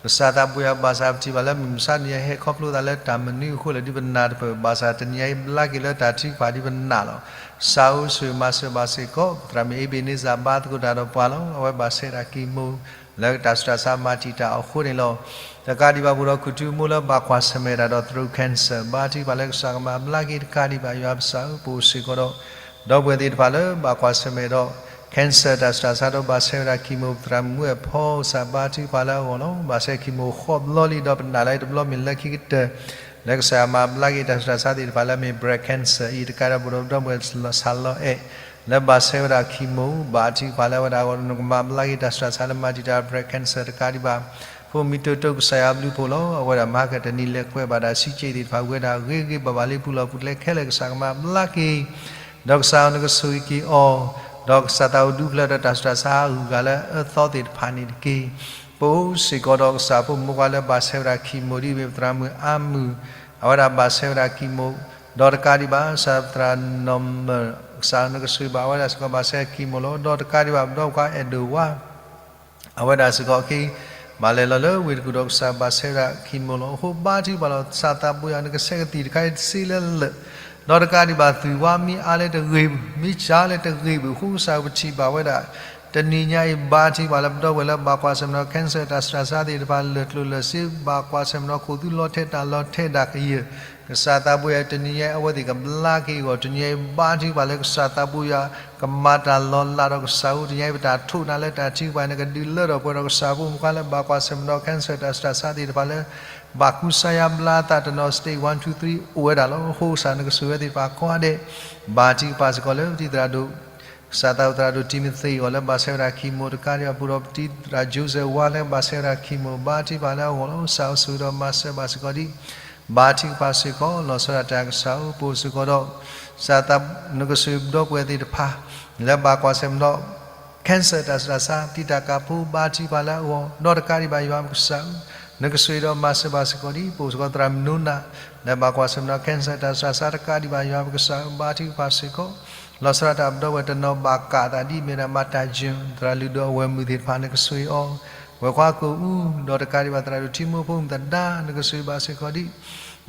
ကစၢ်သးဘိယွၤ ဘၣ်ဆၣ်ပထံၣ်ဘၣ်လၢမုၢ်မဆါတနံၤအံၤ ဟဲခီဖျိသးလၢတၢ်မနုၤအဃိလဲၣ် ဒ်ပနၢ်တပၢၢ် ဘၣ်ဆၣ်တနံၤအံၤဘျါက့ၤလၢတၢ်ထုကဖၣ်ဒ်ပနၢ်လီၤ. ကစၢ်ဧၢ ဆိၣ်ဂ့ၤမၤစၢၤဘၣ်စ့ၢ်ကီး ပသရၣ်မုၣ်အ့ဘ့းန့စၢ် ဘါသကိးတၢ်ဒီးပှၤလီၤ. အဝဲဘၣ်ဆဲးဒၣ်ခံမိၢ် လၢတၢ်ဆူးတၢ်ဆါမၤတံာ်တာ်အီၤအဃိန့ၣ်လီၤ. တကးဒံးဘၣ် ပအိၣ်ဒီးခူၣ်ထူမိၢ်လၢဘၣ်ကွၢ်ဆၢၣ်မဲာ်တၢ်ဒီး throat cancer ဘါထုကဖၣ်လၢကစၢ်ကမၤဘျါက့ၤတကးဒံးဘၣ် ယွၤပကစၢ်ဧၢ ပအိၣ်စ့ၢ်ကီးဒီး ဒီပုၢ်ဝဲၢ်သ့ၣ်တဖၣ်လၢဘၣ်ကွၢ်ဆၢၣ်မဲာ်ဒီး cancer တၢ်ဆူးတၢ်ဆါဒီးဘၣ်ဆဲးဝဲဒၣ် chemo ပသရၣ်မုၣ်အဖီကစၢ်ဘါထုကဖၣ်လၢအဂီၢ်လီၤ. ဘၣ်ဆဲး chemo ဃီဘျီလံ ဒီးပနာ်လၢတဘျီမ့ၢ်လၢခံကတၢၢ် လၢကစၢ်မၤဘျါက့ၤတၢ်ဆူးတၢ်ဆါသ့ၣ်တဖၣ်လၢအမ့ၢ် breast cancer အံၤ တကးဒီးပအိၣ်ဒီးပဒီပုၢ်ဝဲၢ်လီၤစၢ်လီၤအဲၣ် လၢဘၣ်ဆဲးဝဲဒၣ် chemo ဘါထုကဖၣ်လၢအဝဲဒၣ်အဂီၢ် နကမၤဘျါက့ၤတၢ်ဆူးတၢ်ဆါလၢမၤတံာ်တာ် breast cancer တကးဒံးဘၣ် ဖိမံၤတိတိကစၢ်ယွၤဘျုးဖှိၣ်လီၤ. အဝဲဒၣ်မၤဟါကတနံၤလဲၤကွဲးဘၣ်တၢ်ဆံးက့သ့ၣ်တဖၣ် ဝဲဒၣ်ဂ့ၤဂ့ၤဘၣ်ဘၣ်လၢပူၤလီၢ်ပူၤကျဲခဲလၢာ် ကစၢ်ကမၤဘျါက့ၤ ဒီးကစၢ်နကဆိၣ်ဂ့ၤက့ၤအီၤ ဒီးကစၢ်သးအိၣ်ဒူဖျၢၣ်ဒီးတၢ်ဆူးတၢ်ဆါအဂုၤအဂၤလၢအအၢသီသ့ၣ်တဖၣ်န့ၣ်တက့ၢ်. ပအိၣ်စ့ၢ်ကီးဒီးကစၢ်ဖိမုၣ်ဖိခွါလၢဘၣ်ဆဲးဝဲဒၣ် chemo ဒ်အမ့ၢ်ပသရၣ်မုၣ်အါမုၢ် အဝဲဒၣ်ဘၣ်ဆဲးဝဲဒၣ် chemo ဒီးတကးဒံးဘၣ် ကစၢ်သရၣ်နီၢ်မၢၢ် ကစၢ်နကဆိၣ်ဂ့ၤဘၣ်အဝဲဒၣ်စ့ၢ်ကီးဘၣ်ဆဲး chemo လီၤ. ဒီးတကးဒံးဘၣ် ပဒီပုၢ်ဝဲၢ်ခွါအဲၣ်ဒိၣ်ဝါ အဝဲဒၣ်စ့ၢ်ကီးခဲအံၤ ဘၣ်လဲၤလီၤလၢဝ့ၢ်တကူၣ်ဒီးကစၢ်ဘၣ်ဆဲးဝဲဒၣ် chemo လီၤ. အဃိဘါထုကဖၣ်လီၤ ကစၢ်သးဘိယွၤ နကဆဲးကသံၣ်တခါအံၤတစ့လၢလၢာ် ဒီးတကးဒံးဘၣ် သွံၣ်ဝါမ့ၢ်အါလၢတဂ့ၤဘၣ် မ့ၢ်စၢ်လၢတဂ့ၤဘၣ် အဃိကစၢ်ပထံၣ်ဘၣ်ဝဲဒၣ် တနံၤညါအံၤ ဘါထုကဖၣ်လၢပဒီပုၢ်ဝဲၢ်လၢဘၣ်ကွၢ်ဆၢၣ်မဲာ်ဒီး cancer တၢ်ဆူးတၢ်ဆါသ့ၣ်တဖၣ် လၢာ်ကျိၣ်လၢာ်စ့ ဘၣ်ကွၢ်ဆၢၣ်မဲာ်ဒီးခိၣ်သူလီၤထဲတၢ်လီၤထဲဒၣ်ကယၢၢ် ကစၢ်သးဘိယွၤ တနံၤညါအံၤ အဝဲသ့ၣ်ကဘျါက့ၤအဂီၢ် တနံၤညါအံၤ ဘါထုကဖၣ်လၢကစၢ်သးဘိယွၤ ကမၤတၢ်လီၤလးဒီးကစၢ်အအိၣ် တနံၤညါအံၤ ပတၢ်ထိးနၤလၢတၢ်ထုကဖၣ် နကဒုးလၢထီၣ်ပှဲၤဒီးကစၢ်ဖိမုၣ်ခွါလၢဘၣ်ကွၢ်ဆၢၣ်မဲာ်ဒီး cancer တၢ်ဆူးတၢ်ဆါသ့ၣ်တဖၣ်လၢ ဘၣ်ကူစါယါဘျါအသးတနီၤ stage one two three အိၣ်ဝဲဒၣ်လီၤ. အဃိကစၢ်နကဆိၣ်ဂ့ၤဝဲသ့ၣ်တဖၣ်ကိးဂၤဒဲး ဘါထုကဖၣ်စ့ၢ်ကီးလၢပတံၤသရၣ်ဒိၣ် ကစၢ်သးအိၣ်သရၣ်ဒိၣ်တံၤမသ့းအဂီၢ်လၢဘၣ်ဆဲးဝဲဒၣ် chemo တကးဒံးဘၣ် ပအိၣ်ဒီးပတံၤသရၣ် Joseph ဝါလၢဘၣ်ဆဲးဝဲဒၣ် chemo ဘါထုကဖၣ်လၢအဂီၢ်လီၤ. ကစၢ်ဆိၣ်ဂ့ၤဒီးမၤစၢၤဘၣ်စ့ၢ်ကီးဒံး ဘါထုကဖၣ်စ့ၢ်ကီး လီၤဆီဒၣ်တၢ်ကစၢ်ဧၢ ပအိၣ်စ့ၢ်ကီးဒီး ကစၢ်သး နကဆိၣ်ဂ့ၤပဒီပုၢ်ဝဲၢ်သ့ၣ်တဖၣ် လၢဘၣ်ကွၢ်ဆၢၣ်မဲာ်ဒီး cancer တၢ်ဆူးတၢ်ဆါ ပတံၤတၢ်ကၤဖိ ဘါထုကဖၣ်လၢအဂီၢ် ဒီးတကးဒံးဘၣ်ယွၤပကစၢ်ဧၢ နကဆိၣ်ဂ့ၤဒီးမၤစၢၤဘၣ်စ့ၢ်ကီးဒံး ပအိၣ်စ့ၢ်ကီးသရၣ်မုၢ်နိနၤ လၢဘၣ်ကွၢ်ဆၢၣ်မဲာ်ဒီး cancer တၢ်ဆူးတၢ်ဆါ တကးဒံးဘၣ်ယွၤပကစၢ်ဧၢ ဘါထုကဖၣ်စ့ၢ်ကီး လီၤဆီဒၣ်တၢ်ပဒီပုၢ်ဝဲၢ်တနီၤဘၣ်ကးအသးဒ်အမ့ၢ်ဒၣ် မၤတၢ်ယၢၢ် သရၣ်လုၢ်ဒိၣ်အဝဲၢ်မုၣ်သ့ၣ်တဖၣ် နကဆိၣ်ဂ့ၤအီၤ ဝဲၢ်ခွါကိာ်အူ ဒီးတကးဒံးဘၣ်သရၣ်ဒိၣ်ထံမိဖိမုၣ်သဒါ နကဆိၣ်ဂ့ၤဘၣ်စ့ၢ်ကီးဒံး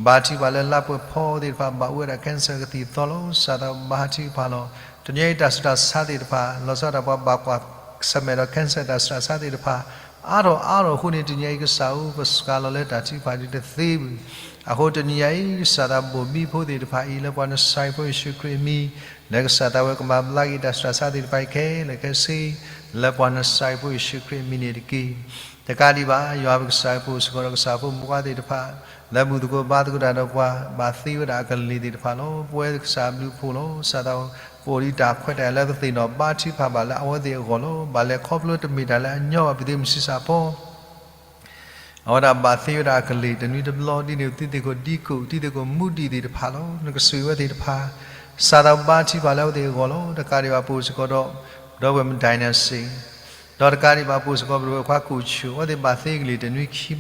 ဘါထုကဖၣ်လၢလါပှဲၤဖီသ့ၣ်တဖၣ် ဘၣ်အိၣ်ဝဲဒၣ် cancer ကသံၣ်သီလီၤ. ကစၢ်သးဘါထုကဖၣ်လီၤ. တနံၤညါအံၤတၢ်ဆူးတၢ်ဆါသ့ၣ်တဖၣ် လီၤဆီဒၣ်တၢ်ပှၤဘၣ်ကွၢ်ဆၢၣ်မဲာ်ဒီး cancer တၢ်ဆူးတၢ်ဆါသ့ၣ်တဖၣ် အါထီၣ်အါထီၣ်အဃိန့ၣ် တနံၤညါအံၤကစၢ်ဧၢ ပစှၤလီၤလၢတၢ်ထုကဖၣ်ဒ်တသ့ဘၣ် အဃိတနံၤညါအံၤ ကစၢ်သးဘိၣ်ဘံဖိသ့ၣ်တဖၣ်အံၤ လၢပှၤနစၢ်ဖိယ့ၣ်ၡူးခရံာ်အမံၤ လၢကစၢ်သးဝဲကမၤဘျါက့ၤတၢ်ဆူးတၢ်ဆါသ့ၣ်တဖၣ်အံၤခဲလၢာ်ခဲဆ့ လၢပှၤနစၢ်ဖိယ့ၣ်ၡူးခရံာ်အမံၤန့ၣ်တက့ၢ်. တကးဒံးဘၣ် ယွၤပကစၢ်ဖိစ့ၢ်ကီးဒီးကစၢ်ဖိမုၣ်ဖိခွါသ့ၣ်တဖၣ် လၢဘူၣ်သကိးဘါသကိးတၢ်ဒီးပှၤ ဘၣ်သ့ဝဲဒၣ်အကလံၤသ့ၣ်တဖၣ်လီၤ. ပဝဲကစၢ်ဘျုးဖှိၣ်လီၤ. ကစၢ်သး ပအိၣ်ဒံးတၢ်ခွဲးတၢ်ယာ်လၢပသ့ၣ်နီၣ်ဘါထုကဖၣ်ဘၣ်လၢအဝဲသ့ၣ်အဂီၢ်လီၤ. ဘၣ်လဲၤခီဖျိတမ့ၢ်တၢ်လၢအညီဘၣ် ပသုးမုၢ်ဆံးစၢ်ဖိ အဝဲဒၣ်ဘၣ်သ့ဝဲဒၣ်အကလံၤတနွံတဘျီ ဒ်န့ၣ် တံၤသကိးဒံကိး တံၤသကိးမူဒံးသ့ၣ်တဖၣ်လီၤ. နကဆိၣ်ဂ့ၤဝဲသ့ၣ်တဖၣ် ကစၢ်သးဘါထုကဖၣ်လၢအဝဲသ့ၣ်အဂီၢ်လီၤ. တကးဒံးဘၣ်ပအိၣ်စ့ၢ်ကီးဒီး ဒီပုၢ်ဝဲၢ်မုၣ်ဒိၣ်နၢ်စ့ၣ် ဒီးတကးဒံးဘၣ်ပအိၣ်စ့ၢ်ကီးဒီးဝဲၢ်ခွါကိာ်ဆူၣ် အဝဲသ့ၣ်ဘၣ်သ့ကလံၤတနွံခံဘျီ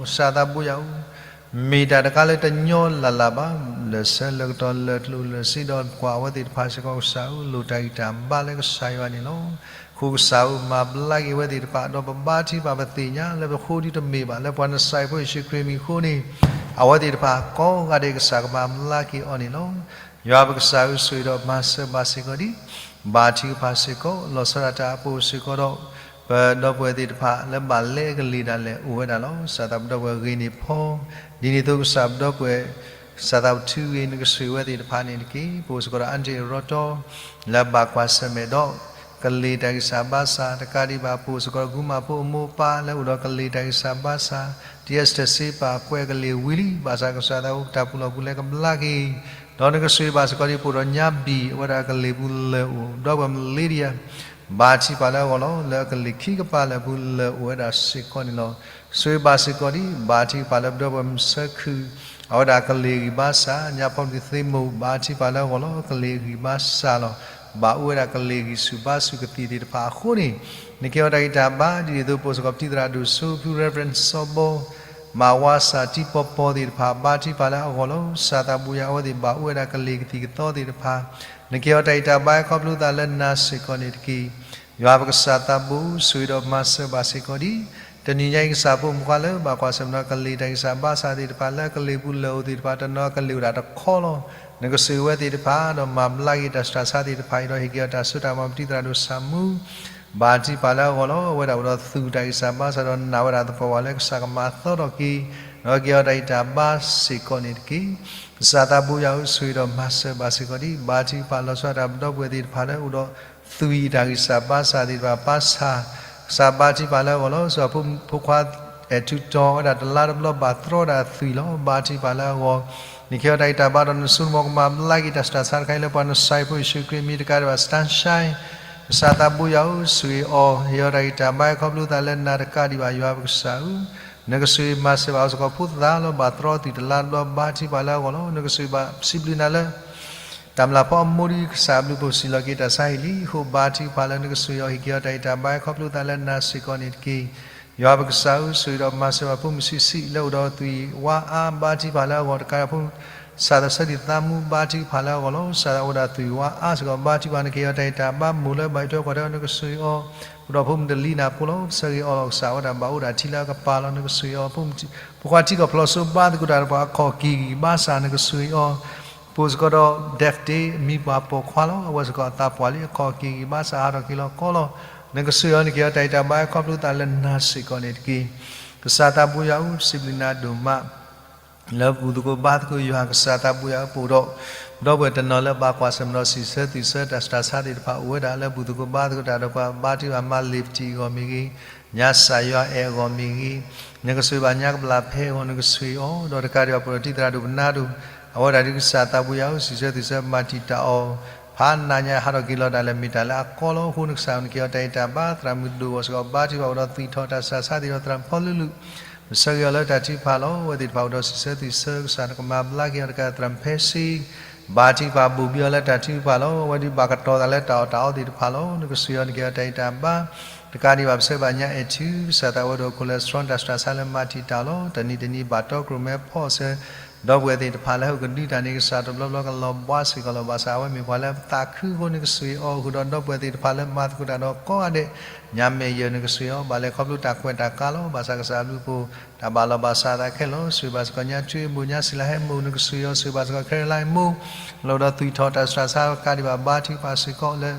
ကစၢ်သးဘိယွၤဧၢ မ့ၢ်တၢ်တခါလၢတညီလၢ်လၢ်ဘၣ် လၢာ်ဆၢလၢာ်ကတီၢ်လၢာ်ကျိၣ်လၢာ်စ့ဒီးကွၢ်အဝဲသ့ၣ်တဖၣ်စ့ၢ်ကီးကစၢ်ဧၢ လိၣ်တၢ်ဂံၢ်တၢ်ဘါလၢကစၢ်ယွၤန့ၣ်လီၤ. အဃိကစၢ်ဧၢ မၤဘျါက့ၤအဝဲသ့ၣ်တဖၣ် ဒီးပဘါထုကဖၣ်ပသ့ၣ်ညါလၢပဃိဒုတမ့ၢ်ဘၣ် လၢပှၤနစၢ်ဖိယ့ၣ်ၡူးခရံာ်မံၤအဃိန့ၣ် အဝဲသ့ၣ်တဖၣ်ကိးဂၤဒဲးကစၢ်ကမၤဘျါက့ၤအီၤန့ၣ်လီၤ. ယွၤပကစၢ်ဧၢ ဆိၣ်ဂ့ၤဒီးမၤစၢၤဘၣ်စ့ၢ်ကီးဒံး ဘါထုကဖၣ်စ့ၢ်ကီး လီၤဆီဒၣ်တၢ်အပူၤစ့ၢ်ကီးဒီး ပဒီပုၢ်ဝဲၢ်သ့ၣ်တဖၣ်လၢဘၣ်လဲအကလံၤဒၣ်လဲာ်အိၣ်ဝဲဒၣ်လီၤ. ကစၢ်သးပဒီပုၢ်ဝဲၢ်ဂ့ၤန့ၢ်ဖီ ဒ်န့ၣ်အသိးကစၢ်ပဒီပုၢ်ဝဲၢ် ကစၢ်သးပထုဂ့ၤ နကဆိၣ်ဂ့ၤဝဲသ့ၣ်တဖၣ်န့ၣ်တက့ၢ်. ပအိၣ်စ့ၢ်ကီးဒီး အါတ့ၢ်ရီတီ လၢဘၣ်ကွၢ်ဆၢၣ်မဲာ်ဒီး ကလံၤတၢ်ဂံၢ်စၢ်ဘါစၢ် တကးဒံးဘၣ် ပအိၣ်စ့ၢ်ကီးဒီးဂုၢ်မၤဖိအမိၢ်အပၢ်လၢအိၣ်ဒီးကလံၤတၢ်ဂံၢ်စၢ်ဘါစၢ် တံၤအ့စတၢၢ်စ့ပာ်ကွဲးကလံၤဝံၤလံ ဘၣ်ဆၣ်ကစၢ်သးအိၣ်တၢ်ပူၤလီၢ်ပူၤလဲၤကဘျါက့ၤ ဒီးနကဆိၣ်ဂ့ၤဘၣ်စ့ၢ်ကီးဒံး ပအိၣ်ဒီးညါဘံၣ်အဝဲဒၣ်ကလံၤပူၤလၢာ်အိၣ် ဒီပုၢ်ဝဲၢ်မလ့ဒံယါ ဘါထုကဖၣ်လၢအဂီၢ်လီၤ လၢအကလံၤခံကပၤလၢာ်ပူၤလၢာ်အိၣ်ဝဲဒၣ်စ့ၢ်ကီးန့ၣ်လီၤ. ဆိၣ်ဂ့ၤဘၣ်စ့ၢ်ကီးဒံး ဘါထုကဖၣ်လၢပဒီပုၢ်ဝဲၢ်မုၢ်ဆၢခုၣ် အဝဲဒၣ်ကလံၤဂံၢ်ဘါစၢ် ညါဖီမုၢ်သ့မိၢ် ဘါထုကဖၣ်လၢအဂီၢ်လီၤ ကလံၤဂံၢ်ဘါစၢ်လီၤ. ဘၣ်အိၣ်ဝဲဒၣ်ကလံၤဂံၢ်ဆူၣ်ဘါဆူၣ်ကသံၣ်သ့ၣ်တဖၣ်အဃိန့ၣ် နကဲအီၤတၢ်ဂံၢ်တၢ်ဘါ ဒ်န့ၣ်အသိးပအိၣ်စ့ၢ်ကီးပတံၤသရၣ်ဒိၣ်စိဖု Reverend စီၤဘီ မၤဝါစၢ်တံၤပီၤပီၤသ့ၣ်တဖၣ် ဘါထုကဖၣ်လၢအဂီၢ်လီၤ. ကစၢ်သးပူၤယွၤအဝဲသ့ၣ်ဘၣ်အိၣ်ဝဲဒၣ်ကလံၤကသံၣ်ကသီသ့ၣ်တဖၣ် နကဲအီၤတၢ်ဂံၢ်တၢ်ဘါခီဖျိသးလၢနၤစ့ၢ်ကီးန့ၣ်တက့ၢ်. ယွၤပကစၢ်သးဘိ ဆိၣ်ဂ့ၤဒီးမၤစၢၤဘၣ်စ့ၢ်ကီးဒံး တနံၤညါအံၤကစၢ်ဖိမုၣ်ခွါလၢ ဘၣ်ကွၢ်ဆၢၣ်မဲာ်ဒီးကလံၤတၢ်ဂံၢ်စၢ်ဘါစၢ်သ့ၣ်တဖၣ် လၢအကလံၤပူၤလၢာ်အိၣ်သ့ၣ်တဖၣ် တနီၤကလံၤအိၣ်ဒၣ်တခီလီၤ. နကဆိၣ်ဂ့ၤဝဲသ့ၣ်တဖၣ် ဒီးမၤဘျါက့ၤတၢ်ဆူးတၢ်ဆါသ့ၣ်တဖၣ်အံၤဒီး ဟ့ၣ်က့ၤအီၤတၢ်စိတၢ်ကမီၤ ပတံၤသရၣ်ဒိၣ်ဆၣ်မူ ဘါထုကဖၣ်လၢအဂီၢ်လီၤ. အဝဲဒၣ်အိၣ်ဒီးသူၣ်တၢ်ဂံၢ်စၢ်ဘါစၢ်ဒီးနာ်ဝဲဒၣ်သပှၢ်ဝၢ်လၢကစၢ်ကမၤသီထီၣ်က့ၤ ဒီးကဲထီၣ်တၢ်ဂံၢ်တၢ်ဘါစ့ၢ်ကီးန့ၣ်တက့ၢ်. ကစၢ်သးဘိယွၤဧၢ, ဆိၣ်ဂ့ၤဒီးမၤစၢၤဘၣ်စ့ၢ်ကီးဒံး. ဘါထုကဖၣ်လီၤဆီဒၣ်တၢ်ပဒီပုၢ်ဝဲၢ်သ့ၣ်တဖၣ်လၢအိၣ်ဒီးသူၣ်အံၤတၢ်ဂံၢ်စၢ်ဘါစၢ်သ့ၣ်တဖၣ် ဘါစၢ် ကစၢ်ဘါထုကဖၣ်လၢအဂီၢ်လီၤ. စီၤဖိခွါအဲၣ်ထူးတီၤဝဲဒၣ်တလါတဘျီဘၣ်တြီဒၣ်သွံၣ်လီၤ. ဘါထုကဖၣ်လၢအဂီၢ် နကဲထီၣ်တၢ်ဂံၢ်တၢ်ဘါဒီးနစိနမီၤကမၤဘျါက့ၤတၢ်ဆူးတၢ်ဆါတခါအံၤလၢပှၤနစၢ်ဖိယ့ၣ်ၡူးခရံာ်အမံၤတကးဒံးဘၣ် စတၢၣ်ရှါ ကစၢ်သးဘိယွၤဧၢ, ဆိၣ်ဂ့ၤအီၤ ဟ့ၣ်အီၤတၢ်ဂံၢ်တၢ်ဘါ ခီဖျိသးလၢနၤတကးဒံးဘၣ် ယွၤပကစၢ်ဧၢ, နကဆိၣ်ဂ့ၤမၤစၢၤဘၣ်အီၤစ့ၢ်ကီးဖိသၣ်လီၤ. ဘၣ်တြီသွံၣ်တလါတဘျီ ဘါထုကဖၣ်လၢအဂီၢ်လီၤ. နကဆိၣ်ဂ့ၤဘၣ်စံးဘျုးနၤလၢ တၢ်မျၢ်ဖီအမိၢ်ဒ်ကစၢ်အဘျုးအဖှိၣ်စံးလီၤက့ၤတၢ်ဆါဟံၣ်လံအဃိ ဘါထုကဖၣ်လၢနကဆိၣ်ဂ့ၤအီၤ ဟ့ၣ်က့ၤအီၤတၢ်ဂံၢ်တၢ်ဘါ ခီဖျိသးလၢနၤစ့ၢ်ကီးန့ၣ်တက့ၢ်. ယွၤပကစၢ်ဧၢ, ဆိၣ်ဂ့ၤဒီးမၤစၢၤဘၣ်ဖိမုၢ်ဆံးဆံးလၢအိၣ်ဒီးသွံၣ်ဝါအါ ဘါထုကဖၣ်လၢအဂီၢ်တကးဒံးဖိ ကစၢ်သးဆၢဒံးသးမူ ဘါထုကဖၣ်လၢအဂီၢ်လီၤ. ကစၢ်သးအိၣ်ဒီးသွံၣ်ဝါအါစ့ၢ်ကီး ဘါထုကဖၣ် နကဲထီၣ်တၢ်ဂံၢ်တၢ်ဘါ မိၢ်လၢဘၣ်အံးထွဲကွၢ်ထွဲ နကဆိၣ်ဂ့ၤအီၤ အိၣ်ဒီးဖိမုၣ်တလံၤနၢ်ဖိလီၤ. ဆၢဂ့ၤအီၤလီၤ. ကစၢ်ဝဲဒၣ်ဘၣ်အိၣ်ဒၣ်ထံလၢအကပၤလီၤ. နကဆိၣ်ဂ့ၤအီၤ ဖိခွါထံကီၢ်ဖျိးစိဘါသကိးတၢ်ဒီးပှၤအခီၣ်က့ၤဂံၢ်ဘါစၢ် နကဆိၣ်ဂ့ၤအီၤ ပအိၣ်စ့ၢ်ကီးဒီး Deaf Day အမံၤပှၢ်ပိာ်ခွါလီၤ. အဝဲစ့ၢ်ကီးအသးပှၢ်လံ အခီၣ်က့ၤဂံၢ်ဘါစၢ်ဟးထီၣ်က့ၤလီၤကီလီၤ. နကဆိၣ်ဂ့ၤအီၤ နကဲထီၣ်တၢ်ဂံၢ်တၢ်ဘါ ခီဖျိသးလၢနၤစ့ၢ်ကီးန့ၣ်တက့ၢ်. ကစၢ်သးဘိယွၤဧၢ, စံးဘျုးနၤဒိၣ်မး လၢဘူၣ်သကိးဘါသကိးယွၤ ကစၢ်သးဘိယွၤဧၢ, ပအိၣ်ဒီး ဒီပုၢ်ဝဲၢ်တနီၤလၢဘၣ်ကွၢ်ဆၢၣ်မဲာ်ဒီးစံးဆၢသွံၣ်ဆၢတၢ်ဆူးတၢ်ဆါသ့ၣ်တဖၣ် အိၣ်ဝဲဒၣ်လၢဘူၣ်သကိးဘါသကိးတၢ်ဒီးပှၤဘါထုကဖၣ်မၤလ့ၤပတံၢ်အဂီၢ်မ့ၢ်ဂ့ၤ, ညါစၢ်ယွၤအဲၣ်အဂီၢ်မ့ၢ်ဂ့ၤ, နကဆိၣ်ဂ့ၤဘၣ်ညါကဘျၣ်ဖဲအဂီၢ် နကဆိၣ်ဂ့ၤအီၤ ဒီးတကးဒံးဘၣ်ပအိၣ်ဒီးတံၤသရၣ်ဒိၣ်ပနါဒိၣ် အဝဲဒၣ်ဒ်ကစၢ်သးဘိယွၤဧၢ, စံးဆၢသွံၣ်ဆၢမၤတံာ်တာ်အီၤ ဖးနၤညါဟးထီၣ်က့ၤလီၤဒၣ်လဲာ် မ့ၢ်တၢ်လၢအကီလီၤ. အဃိနကစၢ်ဧၢ, နကဲထီၣ်တၢ်ဂံၢ်တၢ်ဘါ သရၣ်မုၣ်ဒိၣ်အဂီၢ်စ့ၢ်ကီး ဘါထုကဖၣ်အိၣ်ဒီးသွံၣ်ထီၣ်တၢ်ဆူးတၢ်ဆါသ့ၣ်ဒီးသရၣ်ဖီလူလူ နဆၢဂ့ၤအီၤလၢတၢ်ထုကဖၣ်လီၤ. အဝဲသ့ၣ်တဖၣ်အိၣ်ဒီးစံးဆၢသွံၣ်ဆၢ ကစၢ်နကမၤဘျါက့ၤအီၤတကး သရၣ်ဖဲစ့ ဘါထုကဖၣ်ဘူးဘံအီၤလၢတၢ်ထုကဖၣ်လီၤ. အဝဲဒၣ်ဘၣ်ကတီၤသးလၢတၢ်အီၣ်တၢ်အီသ့ၣ်တဖၣ်လီၤ. နကဆိၣ်ဂ့ၤအီၤ နကဲထီၣ်တၢ်ဂံၢ်တၢ်ဘါ တကးဒံးဘၣ် ပဆၢဘၣ်ညါအဲၣ်ထူး ကစၢ်သးဝဲဒၣ် cholesterol တၢ်ဆူးတၢ်ဆါလၢမၤတံာ်တာ်လီၤ. တနံၤတနံၤဘၣ်တီကျိၤမဲဖီအီၤဆၢ ဒီပုၢ်ဝဲၢ်သ့ၣ်တဖၣ်လၢဟီၣ်ကဒုတၢ်န့ၣ် ကစၢ်တဘျီဘျီကလီၤဘှါစ့ၢ်ကီးလီၤ. ဘၣ်ဆၣ်အဝဲမ့ၢ်ပှၤလၢသးခုအဃိ နကဆိၣ်ဂ့ၤအီၤ ဃုာ်ဒီးဒီပုၢ်ဝဲၢ်သ့ၣ်တဖၣ်လၢမၤသကိးတၢ်ဒီးကိးဂၤဒဲး ညါမဲာ်ယၢၤ နကဆိၣ်ဂ့ၤအီၤ ဘၣ်လဲၤခီဖျိတၢ်ကွဲးတၢ်ကါလီၤ. ဘၣ်ဆၣ်ကစၢ်အဘျုးအဖှိၣ် တၢ်ဘၣ်လီၤဘၣ်စးသးခဲလၢာ်လီၤ. ဆိၣ်ဂ့ၤဘၣ်စ့ၢ်ကီးညါ ထူအ့မိၢ် ညါစံလၤဟဲမိၢ် နကဆိၣ်ဂ့ၤအီၤ ဆိၣ်ဂ့ၤဘၣ်စ့ၢ်ကီး ခဲရလါအ့မိၢ် လၢအိၣ်ဒီးသွံၣ်ထီၣ်တၢ်ဆူးတၢ်ဆါ တကးဒံးဘၣ် ဘါထုကဖၣ်စ့ၢ်ကီးလၢ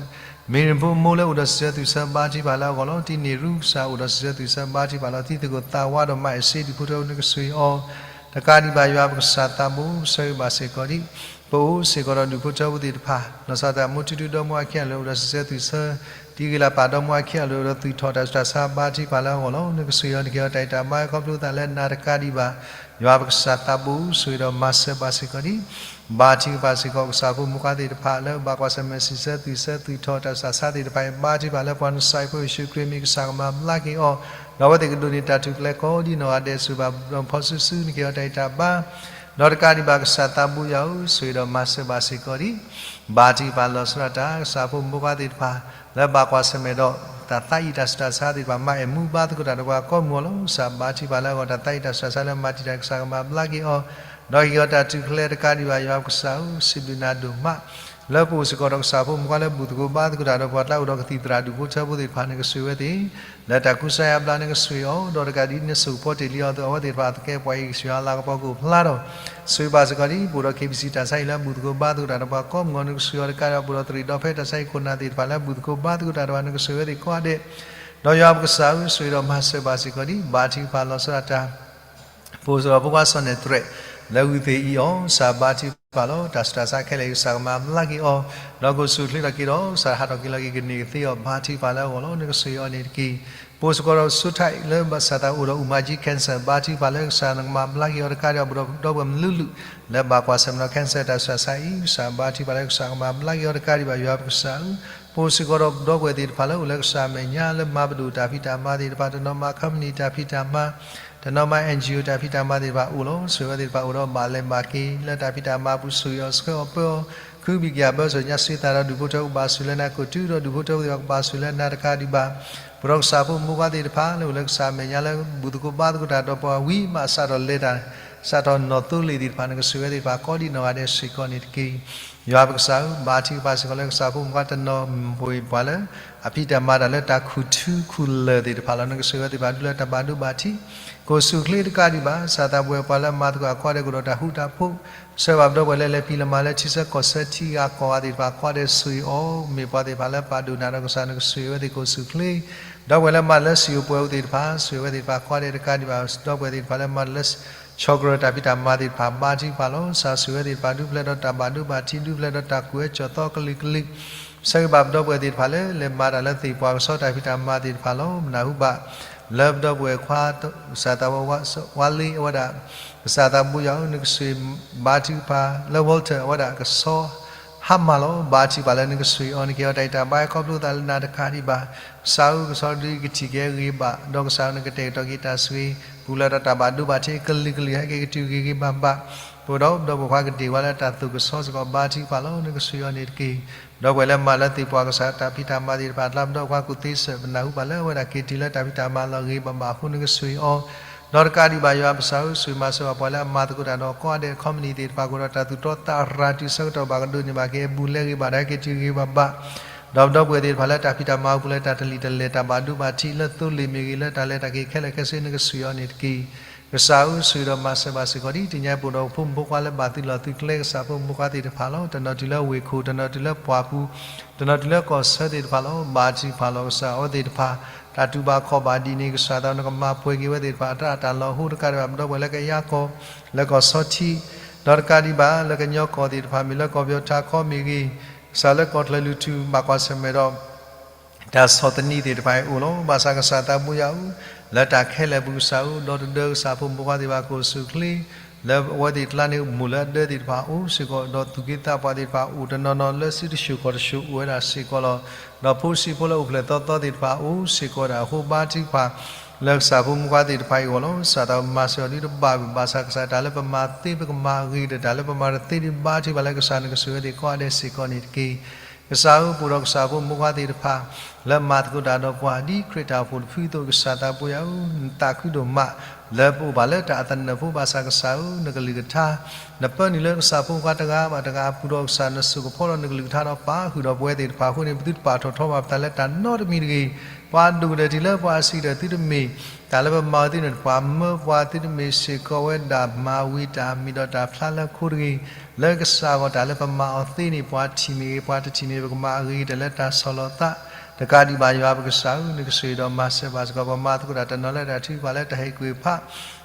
မ့ၢ်ရ့ၣ်ဖိမိၢ်လၢအိၣ်ဒီးစံးဆၢသွံၣ်ဆၢ ဘါထုကဖၣ်လၢအဂီၢ်လီၤ. တံၤန့ၢ်ရူ ကစၢ်အိၣ်ဒီးစံးဆၢသွံၣ်ဆၢ ဘါထုကဖၣ်လီၤ. တံၤသကိးသးဝါဒီးမၤအ့ၣ်စ့ ဒူၣ်ဖိထၢဖိ နကဆိၣ်ဂ့ၤအီၤ တကးဒံးဘၣ် ယွၤပကစၢ်သးဘိ ပဆၢဂ့ၤဘၣ်စ့ၢ်ကီးဒံး ပအိၣ်စ့ၢ်ကီးဒီးဒူၣ်ဖိထၢဖိသ့ၣ်တဖၣ် လီၤဆီဒၣ်တၢ် မိၢ်ထူထူဒီမါဝၤခံဂၤလၢအိၣ်ဒီးစံးဆၢသွံၣ်ဆၢ တံၤဂ့ၤလးပၢ်ဒီမါဝၤခံဂၤလၢအိၣ်ဒီးသွံၣ်ထီၣ်တၢ်ဆူးတၢ်ဆါ ဘါထုကဖၣ်လၢအဂီၢ်လီၤ. နကဆိၣ်ဂ့ၤအီၤ နကဲထီၣ်တၢ်ဂံၢ်တၢ်ဘါ ခီဖျိသးလၢနၤတကးဒံးဘၣ် ယွၤပကစၢ်သးဘိ ဆိၣ်ဂ့ၤဒီးမၤစၢၤဘၣ်စ့ၢ်ကီးဒံး ဘါထုကဖၣ်စ့ၢ်ကီး ကစၢ်ဖိမုၣ်ခွါသ့ၣ်တဖၣ်လၢဘၣ်ကွၢ်ဆၢၣ်မဲာ်စံးဆၢသွံၣ်ဆၢ သွံၣ်ထီၣ်တၢ်ဆူးတၢ်ဆါသ့ၣ်တဖၣ်အံၤ ဘါထုကဖၣ်လၢပှၤနစၢ်အံၤဖိယ့ၣ်ၡူးခရံာ်အမံၤ ကစၢ်ကမၤဘျါက့ၤအီၤ ဒီးအဝဲသ့ၣ်ကဒိးန့ၢ်တၢ်ထူၣ်ဖျဲးကိးဒ်နီၢ်ဂၤဒဲး ဆိၣ်ဂ့ၤဘၣ်ဒီးဖီစုစု နကဲထီၣ်တၢ်ဂံၢ်တၢ်ဘါ ဒီးတကးဒံးဘၣ် ကစၢ်သးဘိယွၤဧၢ, ဆိၣ်ဂ့ၤဒီးမၤစၢၤဘၣ်စ့ၢ်ကီးဒံး ဘါထုကဖၣ်လီၤဆီဒၣ်တၢ် ကစၢ်ဖိမုၣ်ဖိခွါသ့ၣ်တဖၣ် လၢဘၣ်ကွၢ်ဆၢၣ်မဲာ်ဒီး တၢ်သးအံၣ်တၢ်ဆူးတၢ်ဆါသ့ၣ်တဖၣ် မၤအဲၣ်မူဘါသကိးတၢ်ဒီးပှၤကိးမုၢ်အလီၢ် ကစၢ်ဘါထုကဖၣ်လၢအဂီၢ် တၢ်သးအံၣ်တၢ်ဆူးတၢ်ဆါလၢမၤတံာ်တာ် ကစၢ်ကမၤဘျါက့ၤအီၤ ဒီးဟ့ၣ်အီၤတၢ်ထူၣ်ဖျဲး တကးဒံးဘၣ် ယွၤပကစၢ်ဧၢ, စံးဘျုးနၤဒိၣ်မး လၢပအိၣ်စ့ၢ်ကီးဒီးကစၢ်ဖိမုၣ်ဖိခွါလၢဘူၣ်သကိးဘါသကိးတၢ်ဒီးပှၤ တၢ်အိၣ်ဒီးကသံၣ်သရၣ်ဒူၣ်ဖိထၢဖိသ့ၣ်တဖၣ် နကဆိၣ်ဂ့ၤဝဲသ့ၣ် လၢတၢ်ကူစါယါဘျါ နကဆိၣ်ဂ့ၤအီၤ ဒီးတကးဒ်နဆိၣ်ပီတ့ၢ်လံအီၤအသိး အဝဲသ့ၣ်တဖၣ်အသကဲးပှၤအံၤ ကစၢ်ယွၤအလၤကပီၤကအိၣ်ဖျါဒီး ဆိၣ်ဂ့ၤဘၣ်စ့ၢ်ကီးဒံး ပအိၣ်ဒီး KBC တၢ်ဆါဟံၣ်လၢ ဘူၣ်သကိးဘါသကိးတၢ်ဒီးပှၤကိးမုၢ်အလီၢ် နကဆိၣ်ဂ့ၤအီၤ တကးဒံးဘၣ် ပအိၣ်ဒီးသရံးဒီးဖဲတၢ်ဆါဟံၣ်ခိၣ်နၢ်သ့ၣ်တဖၣ်လၢ ဘူၣ်သကိးဘါသကိးတၢ်ဒီးပှၤ နကဆိၣ်ဂ့ၤဝဲသ့ၣ်ကိးဂၤဒဲး ဒီးယွၤပကစၢ်ဧၢ, ဆိၣ်ဂ့ၤဒီးမၤစၢၤဘၣ်စ့ၢ်ကီးဒံး ဘါထုကဖၣ်လီၤဆီဒၣ်တၢ် ပအိၣ်စ့ၢ်ကီးဖိခွါစီၤနဲၣ်တြဲး လၢဝံသ့ၣ်အံၤအီၤ ကစၢ်ဘါထုကဖၣ်လီၤ. တၢ်ဆူးတၢ်ဆါခဲလၢာ်အံၤ ကစၢ်ကမၤဘျါက့ၤအီၤ ဒီးကအိၣ်ဆူၣ်အိၣ်ချ့ထီၣ်က့ၤဒီး ကစၢ်ဟးထီၣ်က့ၤလီၤက့ၤကန့ၢ်ကသ့အီၤ ဘါထုကဖၣ်လၢအဂီၢ်လီၤ. နကဆိၣ်ဂ့ၤအီၤန့ၣ်တက့ၢ်. ပအိၣ်စ့ၢ်ကီးဒီး ဆိထၢၣ် လၢဘၣ်ဆၣ်သးအိၣ်ဒီးအူၣ်မၤကၠံ cancer ဘါထုကဖၣ်လၢကစၢ်နကမၤဘျါက့ၤအီၤ တကးဒံးဘၣ် ပအိၣ်ဒီးဒီပုၢ်ဝဲၢ်မနုၤလူၤ လၢဘၣ်ကွၢ်ဆၢၣ်မဲာ်ဒီး cancer တၢ်ဆူးတၢ်ဆါအံၤ ကစၢ်ဘါထုကဖၣ်လၢကစၢ်ကမၤဘျါက့ၤအီၤ တကးဒံးဘၣ် ယွၤပကစၢ်ဧၢ, ပအိၣ်စ့ၢ်ကီးဒီးဒီပုၢ်ဝဲၢ်သ့ၣ်တဖၣ်လၢအိၣ်လၢကစၢ်အမဲာ်ညါ လၢမၤပဒိၣ်တၢ်ဖံးတၢ်မၤသ့ၣ်တဖၣ် တနီၤမၤ company တၢ်ဖံးတၢ်မၤ တနီၤမၤ NGO တၢ်ဖံးတၢ်မၤသ့ၣ်တဖၣ်အိၣ်လီၤ. ဆိၣ်ဂ့ၤဝဲသ့ၣ်တဖၣ်အိၣ်ဒီးဘၣ်လဲၤဘၣ်က့ၤ လၢတၢ်ဖံးတၢ်မၤအပူၤ ဆိၣ်ဂ့ၤအီၤဆှၢအီၤပၢအီၤ ခုဘံၣ်ကယၤဘၢစိာ်ညါ စံးသးဒီးဒူၣ်ဖိထၢဖိကဘၣ်ဆိၣ်လၢနၤ ကအိၣ်တုၤဒီးဒူၣ်ဖိထၢဖိသ့ၣ်တဖၣ် ကဘၣ်ဆိၣ်လၢနၤတကးဒံးဘၣ် ပဒီးကစၢ်ဖိမုၣ်ဖိခွါသ့ၣ်တဖၣ် လၢအိၣ်လၢကစၢ်အမဲာ်ညါလၢ ဘူၣ်သကိးဘါသကိးတၢ်ဒီးပှၤဝံၤမးစးထီၣ်လဲၤတၢ် စးထီၣ်နီၣ်သိလ့ၣ်သ့ၣ်တဖၣ် နကဆိၣ်ဂ့ၤဝဲသ့ၣ်တဖၣ် ကိးဒံးနီၢ်ဂၤဒဲးစ့ၢ်ကီးန့ၣ်တက့ၢ်. ယွၤပကစၢ်ဧၢ, ဘါထုကဖၣ်စ့ၢ်ကီးလၢကစၢ်ဖိမုၣ်ခွါတနီၤ မ့ၢ်ပှၤလၢ အဖံးတၢ်မၤတၢ်လၢတၢ်ခူၣ်ထူခူၣ်လၢၢ်သ့ၣ်တဖၣ်လီၤ. နကဆိၣ်ဂ့ၤဝဲသ့ၣ်တဖၣ် ဒုးလၢတၢ်ဘၣ်ဒိဘၣ်ထံး ကိၢ်ဆူၣ်ချ့တကးဒံးဘၣ်. ကစၢ်သးပှဲၤပှၤလၢအမၤသကိးအခွါဒဲးကဒီးတၢ်ဃူတၢ်ဖိး, ဆှၢဘၣ်ပဒီပုၢ်ဝဲၢ်လၢလဲၤဖံးလဲၤမၤလၢထံဆၢကီၢ်ဆၢ ထံဂၤကီၢ်ဂၤသ့ၣ်တဖၣ် အခွါဒဲးဆိၣ်ဂ့ၤအီၤ, မ့ၢ်ပှၤသ့ၣ်တဖၣ်လၢပာ်ဒိၣ်နၤဒီးကစၢ် နကဆိၣ်ဂ့ၤဝဲသ့ၣ်ကိၢ်ဆူၣ်ချ့ ဒီပုၢ်ဝဲၢ်လၢမၤတၢ်လၢစံၣ်အိၣ်ပှဲၤအိၣ်သ့ၣ်တဖၣ် ဆိၣ်ဂ့ၤဝဲသ့ၣ်တဖၣ် အခွါဒဲးတကးဒံးဘၣ်. ဒီပုၢ်ဝဲၢ်သ့ၣ်တဖၣ်လၢမၤတၢ်လၢ ဆီၣ်ကရၢၢ်တၢ်ဖံးတၢ်မၤသ့ၣ်တဖၣ် ဘါထုကဖၣ်လီၤ. ကစၢ်ဆိၣ်ဂ့ၤဝဲသ့ၣ်တဖၣ် ဒုးဖျဲးဒီးတၢ်ဘၣ်ဒိဘၣ်ထံး ဒုးဖျဲးဒီးတၢ်ကူၣ်အၢကၠီၣ်သီကလုာ်ကလုာ်, ဆၢဂ့ၤဘၣ်ပဒီပုၢ်ဝဲၢ်သ့ၣ်တဖၣ်လၢ လဲၤမၤတၢ်လၢသ့ၣ်ပှၤကဆီတၢ်ဖံးတၢ်မၤသ့ၣ်တဖၣ်လီၤ. မနၢ်ဟူဘၣ် လၢပဒီပုၢ်ဝဲၢ်ခွါ ကစၢ်သးဝဲ ဝါလ့အဝဲဒၣ် ကစၢ်သးဘိယွၤဧၢ, နကဆိၣ်ဂ့ၤဘါထုကဖၣ်လၢ Walter အဝဲဒၣ်ကဆီ ဟါမၢ်လီၤ. ဘါထုကဖၣ်လၢနကဆိၣ်ဂ့ၤအီၤ နကဟ့ၣ်အီၤတၢ်ဂံၢ်တၢ်ဘါ ဟဲခီဖျိသးလၢနၤတကးဒံးဘၣ်. ကစၢ်ဧၢ, ကဆီတဒုကထံၣ်က့ၤဂ့ၤဘၣ်, ဒီးကစၢ်ဧၢ နကတဲာ်ကတီၤက့ၤတၢ်ဆိၣ်ဂ့ၤ ပူၤလၢဒီးတၢ်ဘၣ်ဒိဘၣ်ထံး ကလုာ်ကလုာ် ဟဲက့ၤကတုၤဂ့ၤဂ့ၤဘၣ်ဘၣ်. ပဒီပုၢ်ဝဲၢ်ခွါကဒ့ၣ်ဝဲလၢတၢ်သိၣ်ကဆီစ့ၢ်ကီး ဘါထုကဖၣ်လီၤ. နကဆိၣ်ဂ့ၤအီၤန့ၣ်တက့ၢ်. ဒီပုၢ်ဝဲၢ်လၢမၤလၢသ့ၣ်ပှၤကဆီတၢ်ဖံးတၢ်မၤသ့ၣ်တဖၣ် တၢ်ဘျုးပှၤကူၣ်သ့စၢၤ ပနၢ်ဟူဘၣ်လၢအဝဲဒၣ်က့ၤတုၤလၢတၢ်ဖံးတၢ်မၤလီၤဂ့ၤဘၣ်ဘၣ်အဃိ နကဆိၣ်ဂ့ၤအီၤ ဒီးတကးဒံးဘၣ် ယွၤပကစၢ်ဧၢ, ဆိၣ်ဂ့ၤမၤစၢၤဘၣ်ပှၤလၢအမၤသကိးတၢ်ဒီးကိးဂၤဒဲး company သ့ၣ်တဖၣ် ကအိၣ်ဒီးတၢ်သူၣ်တီသးရၤတုၤဆၢကတီၢ်ဘၣ်ကဒိးန့ၢ်ဘၣ်က့ၤ အဘူးလဲဂ့ၤဘၣ်ဒီး ဟဲက့ၤတုၤဂ့ၤဂ့ၤဘၣ်ဘၣ်. ဒီးပဒီပုၢ်ဝဲၢ်သ့ၣ်တဖၣ်လၢတၢ်ဖံးတၢ်မၤအပူၤလၢတၢ်တလံာ်တလဲၢ် တၢ်ဘၣ်ဒိဘၣ်ထံးလၢသိလ့ၣ်မ့ၢ်ဂ့ၤ လၢတၢ်လဲၤတၢ်က့ၤခဲလၢာ်ခဲဆ့ နကဆိၣ်ဂ့ၤအီၤန့ၣ်တက့ၢ်. ကစၢ်ဧၢ, ဆိၣ်ဂ့ၤဒီးမၤစၢၤဘၣ်စ့ၢ်ကီးဒ်တနံၤအံၤ ပအိၣ်ဒီးဖိမုၣ်ဖိခွါလၢဘၣ်သုးလီၢ်သုးကျဲ ကစၢ်ဖိမုၣ်ဖိခွါသ့ၣ်တဖၣ်လီၤ. တနီၤတုၤလၢဝ့ၢ်ခိၣ်, တနီၤတုၤလၢပှၢ်ပူၤ, တနီၤတုၤလၢကီၢ်ဆၢသ့ၣ်တဖၣ်လီၤ. ဘါထုကဖၣ်လီၤကစၢ် အဝဲသ့ၣ်တဖၣ် တၢ်တူၢ်ဘၣ်ခီၣ်ဘၣ်ဒ်န့ၣ် ကစၢ်သးနကမၤပှဲၤက့ၤဝဲသ့ၣ်တဖၣ် အတၢ်တၢ်လီၤဟိ တကးဒံးဘၣ် ပဒီပုၢ်ဝဲၢ်လၢကယၤကီၢ် လၢကီၢ်ဆီထံး, ဒီးတကးဒံးဘၣ် လၢကညီကီၢ်သ့ၣ်တဖၣ် မ့ၢ်လၢကီၢ်ပယီၤထးခီမ့ၢ်ဂ့ၤ, ကစၢ်လၢကီၢ်ချၢလုၢ်ထူၣ်ဘၣ်ကွၢ်ဆၢၣ်မဲာ်ဒီး တၢ်ဆီၣ်သနံးသ့ၣ်တဖၣ်အံၤအိၣ်လီၤ. ဘၣ်ဆၣ်ကစၢ်သးဘိယွၤဧၢ, လၢတၢ်ခဲလၢာ်ပူၤကစၢ်ဧၢ, ဒီးတဒၢကစၢ်ဖိမုၣ်ဖိခွါသ့ၣ်တဖၣ်ကိၢ်ဆူၣ်ချ့ လၢအဝဲသ့ၣ်ကျါန့ၣ် မိၢ်လၢအဒၢသ့ၣ်တဖၣ်အိၣ်စ့ၢ်ကီး, ဒီးသူၣ်က့သးပှၢ်သ့ၣ်တဖၣ်အိၣ်တနီၤနီၤလၢစုတဆူၣ်ခီၣ်တဆူၣ်အိၣ်ဝဲဒၣ်စ့ၢ်ကီးလီၤ. ဒီးဖိဆံးဖိလၢအိၣ်ဖျဲၣ်သီသီသ့ၣ်တဖၣ်အိၣ်စ့ၢ်ကီးဝဲဒၣ်အဃိ ဘါထုကဖၣ် လၢကစၢ်ဖိမုၣ်ဖိခွါသ့ၣ်တဖၣ်အံၤအဂီၢ်လီၤ. ကစၢ်သးမၤစၢၤအီၤဒ်တဘၣ်ဘၣ်ဆၣ် ကစၢ်တၢ်လၢပမၤသ့ပကမၤအဂ့ၤဒီး တၢ်လၢပမၤတသ့ဒ်ဘါထုကဖၣ်လၢ ကစၢ်နကဆိၣ်ဂ့ၤဝဲသ့ၣ်ကိးဂၤဒဲးစ့ၢ်ကီးန့ၣ်တက့ၢ်. ကစၢ်ဧၢ, ပအိၣ်ဒီးကစၢ်ဖိမုၣ်ဖိခွါသ့ၣ်တဖၣ် လၢမၤသကိးတၢ်ဒီးပှၤ ဒ်ခရံာ်တၢ်အိၣ်ဖှိၣ်တဖုအသိး ကစၢ်သးဘိယွၤဧၢ, နသးခုဒိၣ်မး လၢပအိၣ်ဘၣ်လၢတၢ်အသနၢၣ်ဖိဘၣ်ဆၣ်ကစၢ်ဧၢ, နကလုၢ်ကထါ နပၢနုာ်လၢကစၢ်ဖိမုၣ်ဖိခွါတဂၤဘၣ်တဂၤအပူၤဒီး ကစၢ်နစိာ်ကဖီဒီးနကလုၢ်ကထါဒီးပာ်ဃုာ်ဒီးပဝဲသ့ၣ်တဖၣ်အဃိန့ၣ် ပသုတပာ်ထီၣ်ထီဘၣ်ပသးလၢတၢ်နီတမံၤတဂ့ၤ. ပှၤဒိၣ်ကတၢၢ်တုၤလၢပှၤအဆံးကတၢၢ်သုတမ့ၢ် တၢ်လၢပမၤအီၤသုန့ၣ် ပှၤမၢပှၤသုတမ့ၢ်စ့ၢ်ကီးဝဲဒၣ်မၤဝံၤတၢ်မံၤဒီးတၢ်ဖျါလၢခိတဂ့ၤ. လၢကစၢ်အဂီၢ်တၢ်လၢပမၤအီၤသ့န့ၣ် ပှၤထံၣ်မ့ၢ်ဂ့ၤ ပှၤတထံၣ်မ့ၢ်ဂ့ၤ ပကမၤအဂ့ၤကတၢၢ်လၢတၢ်ဆီၣ်လီၤသး တကးဒံးဘၣ်ယွၤပကစၢ်ဧၢ, နကဆိၣ်ဂ့ၤဒီးမၤစၢၤဘၣ်စ့ၢ်ကီး ပှၤမၤသကိးတၢ်တနီၤလၢတၢ်ထုကဖၣ်လၢတၢ်ဟ့ၣ်ကွံာ်ဖး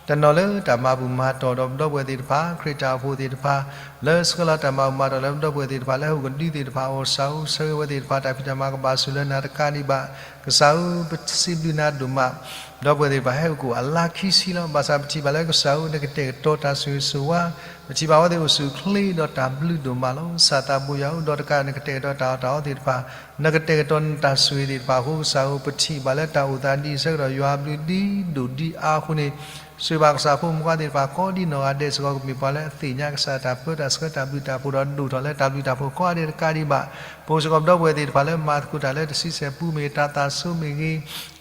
တနီၤလၢတၢ်မၤဘူၣ်မၤတီၢ်ဒီးပဒီပုၢ်ဝဲၢ်သ့ၣ်တဖၣ် ခရံာ်တၢ်အိၣ်ဖှိၣ်သ့ၣ်တဖၣ် လၢဆှၢလီၤတၢ်မၤဘူၣ်မၤတီၢ်လၢပဒီပုၢ်ဝဲၢ်သ့ၣ်တဖၣ်လၢဟီၣ်ခိၣ်ဒူသ့ၣ်တဖၣ်အဂီၢ် ကစၢ်ဧၢ, ဆၢဂ့ၤဝဲသ့ၣ်တဖၣ် တၢ်ဖံးတၢ်မၤကဘၣ်ဆိၣ်လၢနၤတကးဒံးဘၣ်. ကစၢ်ဧၢ, ပစံးဘျုးနၤဒိၣ်မး ဒီပုၢ်ဝဲၢ်သ့ၣ်တဖၣ်ဟဲအိၣ်ကအိၣ်အလါခံဆံလီၤ. ဘၣ်ဆၣ်ပထံၣ်ဘၣ်လၢကစၢ်ဧၢ နကတဲာ်ကတီၤတၢ်ဆိၣ်ဂ့ၤဆိၣ်ဝါ, ပထံၣ်ဘၣ်အဝဲသ့ၣ်အိၣ်ဆူၣ်အိၣ်ချ့ဒီးတၢ်ဘျုးဒိၣ်မးလီၤ. ကစၢ်သးဘိယွၤဧၢ, ဒီးတကးနကတဲာ်ကတီၤတၢ်အီၣ်တၢ်အီသ့ၣ်တဖၣ်, နကတဲာ်ကတီၤနတၢ်ဆိၣ်ဂ့ၤသ့ၣ်တဖၣ်အဃိ ကစၢ်ဧၢ, ပထံၣ်ဘၣ်လၢတၢ်အိၣ်သးဒ်အံၤဆၢကတီၢ် ယွၤအဘျုးဒ်ဒိၣ်ဒ်အါအဃိန့ၣ် ဆိၣ်ဂ့ၤဘၣ်ကစၢ်ဖိမုၣ်ဖိခွါသ့ၣ်တဖၣ် ကိးဒ်နီၢ်ဂၤဒဲးစ့ၢ်ကီး ကမ့ၢ်ပှၤလၢအသ့ၣ်ညါကစၢ်တၢ်ပၢတၢ်ဆှၢတၢ်ဘျုးတၢ်ဖှိၣ်ဒီးဒိၣ်ထီၣ်လၢတၢ်ဘျုးတၢ်ဖှိၣ်ကိးဂၤဒဲးတကးဒံးဘၣ်. ပအိၣ်စ့ၢ်ကီးပဒီပုၢ်ဝဲၢ်သ့ၣ်တဖၣ်လၢမၤသကိးတၢ်လၢတဆံဆဲၣ်ပူၤမ့ၢ်ဂ့ၤ တၢ်သးစူၤမ့ၢ်ဂ့ၤ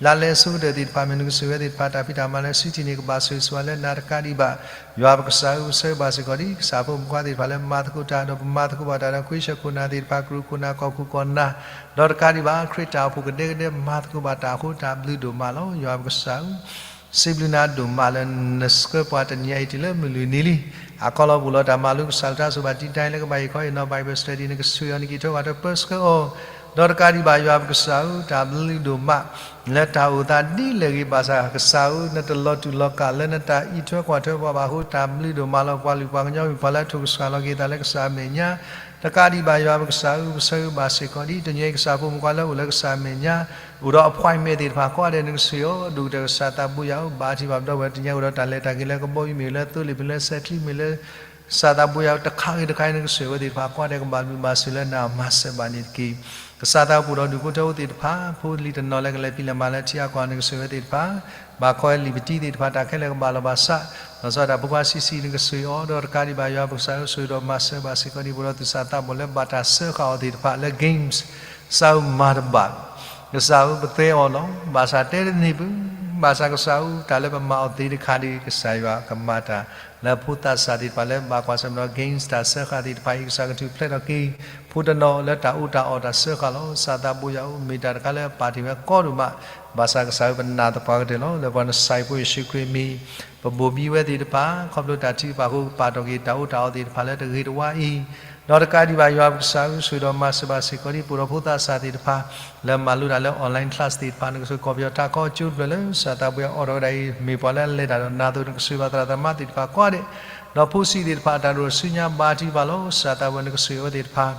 လါလဲဆိကတၢၢ်သ့ၣ်တဖၣ်မ့ၢ်ဂ့ၤ နကဆိၣ်ဂ့ၤဝဲသ့ၣ်တဖၣ် တၢ်ဖံးတၢ်မၤလၢစုထံၣ်န့ၣ် ကဘၣ်ဆိၣ်ဂ့ၤဆိၣ်ဝါလၢနၤတကးဒံးဘၣ်. ယွၤပကစၢ်ဧၢ, ပဆၢဂ့ၤဘၣ်စ့ၢ်ကီးဒ်ကစၢ်ဖိမုၣ်ဖိခွါသ့ၣ်တဖၣ်လၢမၤသကိးတၢ်ဒီး ပမၤသကိးဘၣ်တၢ်ဒီး ခွံဆၢခိၣ်နၢ်သ့ၣ်တဖၣ် ကရူၢ်ခိၣ်နၢ်ကီၢ်ခိၣ်ကီၢ်နၢ် ဒီးတကးဒံးဘၣ် ခရံာ်တၢ်အိၣ်ဖှိၣ်ကဒဲကဒဲမၤသကိးဘၣ်တၢ်အဃိ တၢ်ဘျုးဒိၣ်မးလီၤ. ယွၤပကစၢ်ဧၢ စံးဘျုးနၤဒိၣ်မးလၢနဆှၢပှၤတနံၤအံၤ တုၤလၢမုၢ်လွံၢ်နံၤလံ. အခီလီၤပူၤလီၤ တၢ်မၤလိကစၢ်အကလုၢ်ကထါ ဆိၣ်ဘၣ်တံာ်တာ်လၢကဘၣ်ဟ့ၣ်ခီဟ့ၣ်နီၤ Bible study နကဆိၣ်ဂ့ၤအီၤ နကထၢဃာ်တၢ်ပၢဆှၢအီၤ, ဒီးတကးဒံးဘၣ် ယွၤပကစၢ်ဧၢ, တၢ်ဘျုးဒိၣ်မး လၢတၢ်အိၣ်သးဒ်လဲၣ်ဂ့ၤဘၣ်ဆၣ် ကစၢ်ဧၢ, နတလီၤတူာ်လီၤကာ်လၢနတၢ်အံးထွဲကွၢ်ထွဲပှၤဘၣ်အဃိ တၢ်ဘျုးဒိၣ်မးလီၤ. ပှၤလုၢ်ပှၤကညီမ့ၢ်ပှၤလၢအထိၣ်ကစှၤလီၤက့ၤသးလၢကစၢ်အမဲာ်ညါ တကးဒံးဘၣ် ယွၤပကစၢ်ဧၢ, ပဆၢဂ့ၤဘၣ်စ့ၢ်ကီးဒ်တနံၤအံၤ ကစၢ်ဖိမုၣ်ဖိခွါလၢအိၣ်လၢကစၢ်အမဲာ်ညါ အိၣ်ဒီး appointment သ့ၣ်တဖၣ်ကိးဂၤဒဲး နကဆိၣ်ဂ့ၤအီၤ, ဒိၣ်ကတၢၢ်ကစၢ်သးဘိယွၤဧၢ, ဘၣ်ထံၣ်ဘၣ်ပဒီပုၢ်ဝဲၢ်တနံၤအံၤ အိၣ်ဒီးတၢ်လဲၤတၢ်က့ၤလၢကဘီယူၤမ့ၢ်ဂ့ၤ လၢသိလ့ၣ်မ့ၢ်ဂ့ၤ လၢဆဲးချံမ့ၢ်ဂ့ၤ လၢ ကစၢ်သးဘိယွၤဧၢ, တခါဂ့ၤတခါဂ့ၤ နကဆိၣ်ဂ့ၤဝဲသ့ၣ်တဖၣ်ကိးဂၤဒဲး ကဘၣ်ဘျုးဘၣ်ဆိၣ်လၢနၤ မၤစၢၤဘၣ်န့ၣ်တက့ၢ်. ကစၢ်သးအိၣ်ဖှိၣ်ဒီးဒူၣ်ဖိထၢဖိသ့ၣ်တဖၣ်, ဖိလံၤတနီၤလၢကလဲၤဖံးလဲၤမၤလၢထံအကီၢ် နကဆိၣ်ဂ့ၤဝဲသ့ၣ်တဖၣ်, ဘၣ်ခီလံာ်ပတံၤသ့ၣ်တဖၣ် တၢ်ခဲလၢာ်ကဘၣ်လီၤဘၣ်စး, လီၤဆီဒၣ်တၢ်ဖိခွါဆံးဆံး နကဆိၣ်ဂ့ၤအီၤ, ဒီးတကးဒံးဘၣ် ယွၤပကစၢ်ဧၢ, ဆိၣ်ဂ့ၤဒီးမၤစၢၤဘၣ်စ့ၢ်ကီးန့ၣ် ပဒီးသူၣ်စၢ်သးဘီၣ်လၢဘၣ်တၢ်စၢဃာ်အီၤသ့ၣ်တဖၣ်လၢ games ကစၢ်ဧၢ, ပသဲအီၤလီၤ. ဘၣ်ဆၣ်တဲတန့ၢ်ပူၤ ဘၣ်ဆၣ်ကစၢ်ဧၢ, တၢ်လၢပမၤအီၤသ့တခါဒီး ကစၢ်ယွၤကမၤတၢ်လၢဖိသၣ်ဆၣ်သ့ၣ်တဖၣ်လၢဘၣ်ကွၢ်ဆၢၣ်မဲာ်ဒီး games တၢ်စၢဃာ်သ့ၣ်တဖၣ်အံၤ ကစၢ်ကထူၣ်ဖျဲးထီၣ်က့ၤ ဖိတနီၤလၢတၢ်အီၣ်တၢ်အီတၢ်စၢဃာ်လီၤ. ကစၢ်သးဘိယွၤဧၢ, မ့ၢ်တၢ်တခါလၢပာ်တ့ၢ်ဝဲကီဒိၣ်မး, ဘၣ်ဆၣ်ကစၢ်ဧၢ ပနာ်သပှၢ်ကတၢၢ်လီၤ. လၢပှၤနဆါဟံၣ်ဖိယ့ၣ်ၡူးခရံာ်အမံၤ ပဘိၣ်ဘံဝဲသ့ၣ်တဖၣ် ခီဖျိတၢ်ထုကဖၣ်အဃိ ပာ်ထီၣ်က့ၤတၢ်အီၣ်တၢ်အီသ့ၣ်တဖၣ်လၢတဂ့ၤတဝါအံၤ, ဒီးတကးဒံးဘၣ်ယွၤပကစၢ်ဧၢ, ဆိၣ်ဂ့ၤဒီးမၤစၢၤဘၣ်စ့ၢ်ကီးဒ် ပအိၣ်ဒီးဖိသၣ်ဆၣ်သ့ၣ်တဖၣ် လၢမၤလိတၢ်လၢ online class သ့ၣ်တဖၣ် နကဆိၣ်ဂ့ၤကီၣ်ပယီၤထးခီကၠိတဖျၢၣ်လၢ ကစၢ်သးဘိယွၤအိးထီၣ်ဝဲဒၣ်အံၤ မ့ၢ်ပှၤလၢအလဲၤတၢ်ဒီးနၤအသိး နကဆိၣ်ဂ့ၤဘၣ်သရၣ်သမါသ့ၣ်တဖၣ်ကိးဂၤဒဲး, ဒီးဖိဆံးသ့ၣ်တဖၣ် တၢ်ဒိၣ်ဆူညါဘါထုကဖၣ်လီၤ. ကစၢ်သးဘိယွၤ နကဆိၣ်ဂ့ၤအဝဲသ့ၣ်တဖၣ်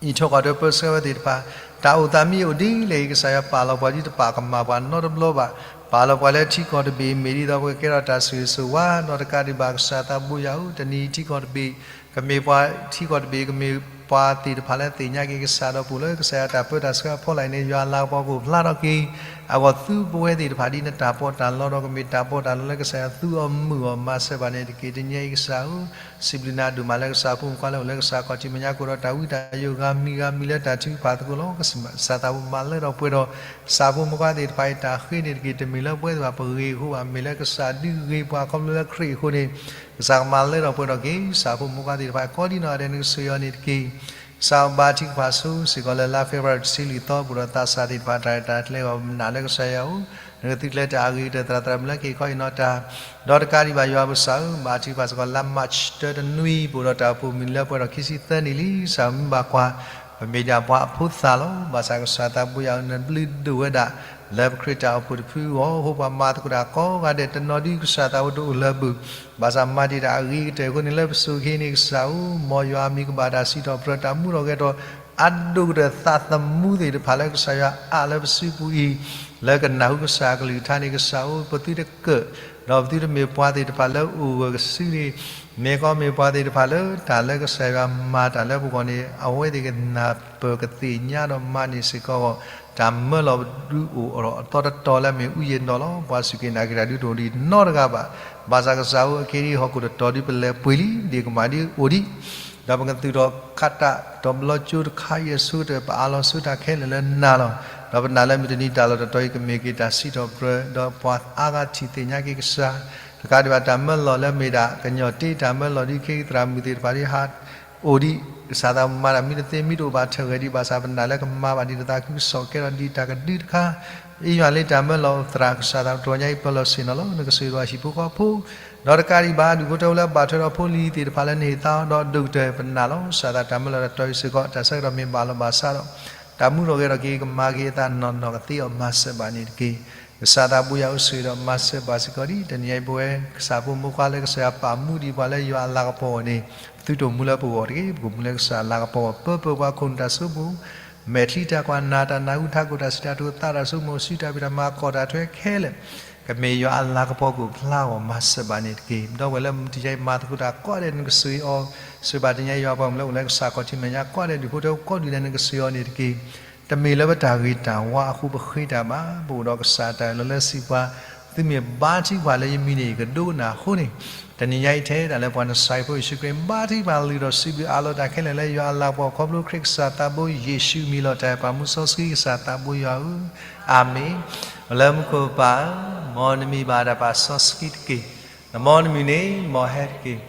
အံးထွဲကွၢ်ထွဲပၢဆှၢဝဲသ့ၣ်တဖၣ်, တၢ်အိၣ်သးမ့ၢ်အိၣ်ဒ်လဲၣ်ဂ့ၤ ကစၢ်ယွၤပာ်လီၤပှၤဒ်တပာ်ကမၣ်ပှၤနီတဘျီဘၣ်, ပာ်လီၤပှၤလၢထံကီၢ်တဘ့ၣ် မ့ၢ်ဒ်သိးပကကဲထီၣ်တၢ်ဆိၣ်ဂ့ၤဆိၣ်ဝါ, ဒီးတကးဒံးဘၣ်ကစၢ်သးဘိယွၤဧၢ, တနံၤအံၤထံကီၢ်တဘ့ၣ် ကမ့ၢ်ပှၤထံကီၢ်တဘ့ၣ် ကမ့ၢ်ပှၤသ့ၣ်တဖၣ်လၢသ့ၣ်ညါက့ၤကစၢ်ဒီးပူၤလၢကစၢ်ယွၤတၢ်ပၢတၢ်ဆှၢအဖီလာ်အံၤန့ၣ် ယွၤအလၤကပီၤကအိၣ်ဖျါထီၣ်က့ၤ အဂီၢ်သုပဝဲသ့ၣ်တဖၣ်ဒ်နတၢ်ပီးတၢ်လီဒီး ကမ့ၢ်တၢ်ပီးတၢ်လီလၢကစၢ်ယွၤသူအီၤမုာ်အီၤမၤစၢၤဘၣ်န့ၣ်တက့ၢ်. တနံၤအံၤကစၢ်ဧၢ, စံးဘျုးနၤဒိၣ်မးလၢကစၢ်ဖိမုၣ်ခွါလၢအိၣ်လၢကစၢ်ခီၣ်ထံးမဲာ်ညါ ကအိၣ်ဒီးတၢ်ဝံတၢ်ယိာ်ဂၤမံၤဂၤမံၤလၢတၢ်ထုကဖၣ်သကိးလီၤ. ကစၢ်သးဘိမၤလၢထီၣ်ပှဲၤဒီး ကစၢ်ဖိမုၣ်ခွါသ့ၣ်တဖၣ်အံၤတၢ်ဃ့န့ၣ်တက့ၢ်. တမ့ၢ်လၢပဝဲသ့ၣ်တဖၣ်ပဂ့ၤအဃိဘၣ်, မ့ၢ်လၢကစၢ်ဒုးဂ့ၤပှၤခီဖျိလၢခရံာ်အဃိန့ၣ် ကစၢ်ကမၤလၢထီၣ်ပှဲၤထီၣ်က့ၤ ကစၢ်ဖိမုၣ်ခွါသ့ၣ်တဖၣ် ကိးဒံနီၢ်ဂၤဒဲး နကဆိၣ်ဂ့ၤအီၤန့ၣ်တက့ၢ်. ကစၢ်ဘါထုကဖၣ်ဆိစ့ၢ်ကီးလၢလါ February တဆံလွံၢ်သီ ပအိၣ်ဒီးသးစၢ်သ့ၣ်တဖၣ် တၢ်ရဲၣ်တၢ်ကျဲၤအဂီၢ် ပနာ်လၢကစၢ်ယွၤဧၢ, နကသုးကျဲၤတၢ်အဂ့ၤကတၢၢ်သရၣ်သရၣ်မုၣ်လၢကဟ့ၣ်ခီဟ့ၣ်နီၤတၢ်, ဒီးတကးဒံးဘၣ်ယွၤပကစၢ်ဧၢ, ဘါထုကဖၣ်စ့ၢ်ကီးလါ March တၢတနွံ ပအိၣ်ဒီးတၢ်အိၣ်ဖှိၣ်မုၢ်နံၤလၢပှဲၤထီၣ်ခံဆံသၢနံၣ်လံ. ကစၢ်မ့ၢ်ဘၣ်ကွၢ် ပမ့ၢ်ဒၣ်ပှၤအဖိသၣ်လီၤ. ဘၣ်ဆၣ်ကစၢ်သးဘိယွၤဧၢ, နဘျုးဒိၣ်ဝဲဒၣ် လၢပခရံာ်တၢ်အိၣ်ဖှိၣ်တဖုအဂီၢ်, အဃိပှၤမၤသကိးတၢ်ကိးဂၤဒဲး တနီၤဒုးကစၢ်သးဘိတအိၣ်လၢၤဘၣ်, ဘၣ်ဆၣ်မၤတ့ၢ်တၢ်အဂ့ၤကတၢၢ်အဃိန့ၣ် လၢပဆိၣ်ဂ့ၤန့ၣ်ကစၢ်ဧၢ, မ်ယွၤအမံၤကဘၣ်တၢ်စံးထီၣ်ပတြၢၤ တၢ်မူထီၣ်ဂဲၤထီၣ် အဒိၣ်ကတၢၢ်သးသမူသ့ၣ်တဖၣ်လၢကစၢ်ယွၤအၢၣ်လီၤလၢပစုပူၤအံၤ, လၢကနၢ်ဟူကစၢ်အကလုၢ်ကထါန့ၣ်ကစၢ်ဧၢ, ပသုတကၢၣ်, ဒီးပသုတမ့ၢ်ပှၤသ့ၣ်တဖၣ်လၢအိၣ်ဂၢၢ်ကစုန့ၣ်, မ့ၢ်ကီမ့ၢ်ပှၤသ့ၣ်တဖၣ်လၢတၢ်လၢကစၢ်ယွၤမၤတၢ်လၢပဂီၢ်န့ၣ် အဝဲသ့ၣ်ကနၢ်ပၢၢ်ကသ့ၣ်ညါဒီးမၤန့ၢ်စ့ၢ်ကီးအဂီၢ်, တၢ်မၢလီၤဒုးအိၣ်ထီၣ်အသီတတီၤလၢအမ့ၢ်အူယံၤဒီးလီၤ. ပှၤစူၢ်က့ၤနာ်က့ၤတၢ်ဒုးတအိၣ်ဒံးနီတဂၤဘၣ်. ဘၣ်ဆၣ်ကစၢ်ဧၢ, အခဲအံၤဟီၣ်ခိၣ်တတီၤဒုး ပလဲၤပှ့ၤလံ, ဒ့ၣ်ကမၣ်ဒုးအိၣ်ဒံး, ဒီးပကသူၣ်ထီၣ်ခးတၢ် ဒီးဘျီကၠိတခါအံၤအဆိကတၢၢ် ပအးလီၤဆိတၢ်ခဲလၢာ်လၢနၤလီၤ. ဒီးပနာ်လၢမုၢ်တနံၤတၢ်လီၢ်တတီၤအံၤ ကမ့ၢ်က့ၤတၢ်စံးထီၣ်ပတြၢၤ ဒီးပှၤအါဂၤထံၣ်သ့ၣ်ညါက့ၤကစၢ်, တကးဒံးဘၣ်တၢ်မၢလီၤလၢမ့ၢ်ဒၣ် ကညီၢ်တ့တၢ်မၢလီၤဒုး ခဲအံၤသရၣ်မုၣ်သ့ၣ်တဖၣ်ဒုးဟးအိၣ်ဒံး, ကစၢ်သးမၤတၢ်မံတသ့ မံတအိၣ်ဘၣ်ထၢၣ်ဂဲၤဒံးဘၣ်ဆၣ် ပနာ်လၢကမၤဘၣ်ဒံးတသးခုကစီၣ်ကဲထီၣ်ဒံးတၢ်ကဒုတခါ, အံၤမ့ၢ်လၢတၢ်မၢလီၤသရၣ် ကစၢ်သးတြီၤညါအံၤ ပၢလီၤဆ့ၣ်နီၤလီၤ. နကဆိၣ်ဂ့ၤဒီးဟံၣ်ဖိဃီဖိ, ဒီးတကးဒံးဘၣ် ဒူၣ်ဖိထၢဖိလၢအဘၣ်ထွဲဒီးဖိလံၤသ့ၣ်တဖၣ်လၢနဟ့ၣ်သါအီၤဒီးဒိၣ်ကတၢၢ် ပနာ်လီၤ. ကစၢ်သးတၢ်မၢလီၤတတီၤအံၤစ့ၢ်ကီး တၢ်ဆၢကတီၢ်မ့ၢ်ဘၣ်လီၤဘၣ်စးဒီး တၢ်မူထီၣ်ဂဲၤထီၣ်က့ၤ ကမၤက့ၤအသးနီၢ်နီၢ်ကသ့အီၤ မၤစၢၤဘၣ်န့ၣ်တက့ၢ်. ကစၢ်သးဘိယွၤဧၢ ဆိၣ်ဂ့ၤဒီးမၤစၢၤဘၣ်စ့ၢ်ကီးဒံး တနံၤအံၤ ပဝဲကစၢ်ဖိမုၣ်ခွါလၢကစၢ်ယွၤပာ်မူဒံးပှၤလၢယွၤအလၤကပီၤအဂီၢ်န့ၣ် သုတအိၣ်မူလၢပဂီၢ်တက့ၢ်. ပကအိၣ်မူလၢကစၢ်အလၤကပီၤအဂီၢ် ပၢပၢပှၤခိၣ်နူာ်တၢ်စိမိၣ်, မဲာ်ချံတၢ်ကွၢ် နၢ်တၢ်နၢ်ဟူ ထးခိၣ်တၢ်စံးတၢ်ကတိၤ သးတၢ်စိမိၣ် စုတၢ်ဖံးတၢ်မၤ ကီၢ်တၢ်ထွဲခဲလၢာ် ကမ့ၢ်ယွၤအလၤကပီၤကအိၣ်ဖျါအဂီၢ် မၤစၢၤဘၣ်န့ၣ်တက့ၢ်. ဒီပုၢ်ဝဲၢ်လၢမုၢ်တယါအံၤ မၤသကိးတၢ်ကိးဂၤဒဲး နကဆိၣ်ဂ့ၤအီၤ, ဆိၣ်ဂ့ၤဘၣ်တနံၤအံၤ ယွၤပှၤမုၣ်လၢအိၣ်လၢကစၢ်ခီၣ်ထံးမဲာ်ညါကိးဂၤဒဲး ဒူၣ်ဖိထၢဖိကိးဒူၣ်ဒဲး နကဆိၣ်ဂ့ၤအီၤန့ၣ်တက့ၢ်. တမ့ၢ်လၢပတၢ်ဂ့ၤတၢ်ဝါအဃိပဃ့တၢ်ဘၣ်, ပအိၣ်ဒီးကစၢ်တၢ်အၢၣ်လီၤလၢစံးပှၤ, သုမ့ၢ်ဘါထုကဖၣ်လၢယမံၤန့ၣ် ယကဒိကနၣ်အဃိန့ၣ်, တနံၤညါအံၤထဲဒၣ်လၢပှၤနဆါဟံၣ်ဖိယ့ၣ်ၡူးခရံာ် ဘါထုကဖၣ်လုၢ်ထီၣ်စံးဘျုးအးလီၤတၢ်ခဲလၢာ်လၢ ယွၤအလၤကပီၤခီဖျိခရံာ်ကစၢ်သးဘိယ့ၣ်ၡူးမံၤလီၤတၢ်အဲၣ်ပာ်မူစီဆှံကစၢ်သးဘိယွၤဧၢ, အၤမ့ၣ်. အိၣ်လၢမူခိၣ်ပၢ်ဧၢ, မ်နမံၤဘၣ်တၢ်ပာ်စီဆှံတက့ၢ်. နမ်နမံၤန့ၣ် မ်ဟဲတက့ၢ်.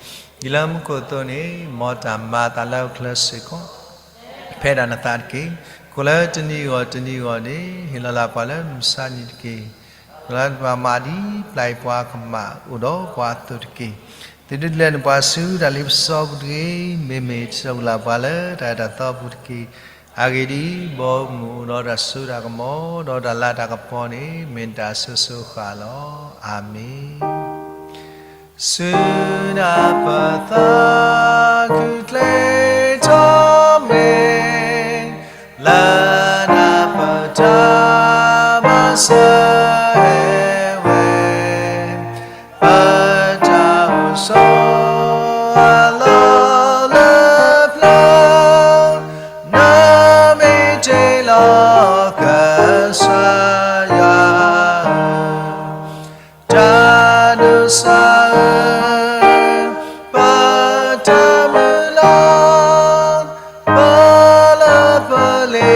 ဒ်လၢမူခိၣ်အသိးန့ၣ် မ်တၢ်မၤအသးလၢအချၢစ့ၢ်ကီး ဖဲဒၣ်နသးတက့ၢ်. ကိၣ်လၢတနံၤအဂီၢ်တနံၤအဂီၢ်န့ၣ် ဟ့ၣ်လီၤလၢပှၤလၢမုၢ်ဆါနံၤတက့ၢ်. ကိၣ်လၢတၢ်မၤဒ်ပျၢ်အံၤပှၤကမၣ်အိၣ်ဒီးပှၤအသိးတက့ၢ်. သုတလဲၤနုာ်ပှၤဆူတၢ်လ့ပစီအပူၤတဂ့ၤ, မ့မ့ၢ်စူၢ်က့ၤလၢပှၤလၢတၢ်အဲၣ်တၢ်သီအပူၤတက့ၢ်. အဂ့ၢ်ဒ်အံၤ, ဘီမုၢ်အိၣ်ဒီးတၢ်စိတၢ်ကမီၤ, ဒီးတၢ်လၤတၢ်ကပီၤန့ၣ် မ့ၢ်တၢ်အစိၤစိၤအဃၣ်လီၤ. အၤမ့ၣ်. ဆူနၢ်ပၢၢ်သးခုကျဲထီၣ်မ့ၢ်, လၢနၢ်ပၢၢ်တၢ်မၤစၢၤဟဲဝဲ, ပတၢ်အိၣ်ဆိးအလီၢ်လၢပျၢၤ, နမ့ၢ်တ့လီၤကစၢ်ယွၤဧၢ, တၢ်ဒိးစၢ်ဧၢ, ပတၢ်မုၢ်လၢ်, ပလၢပလ့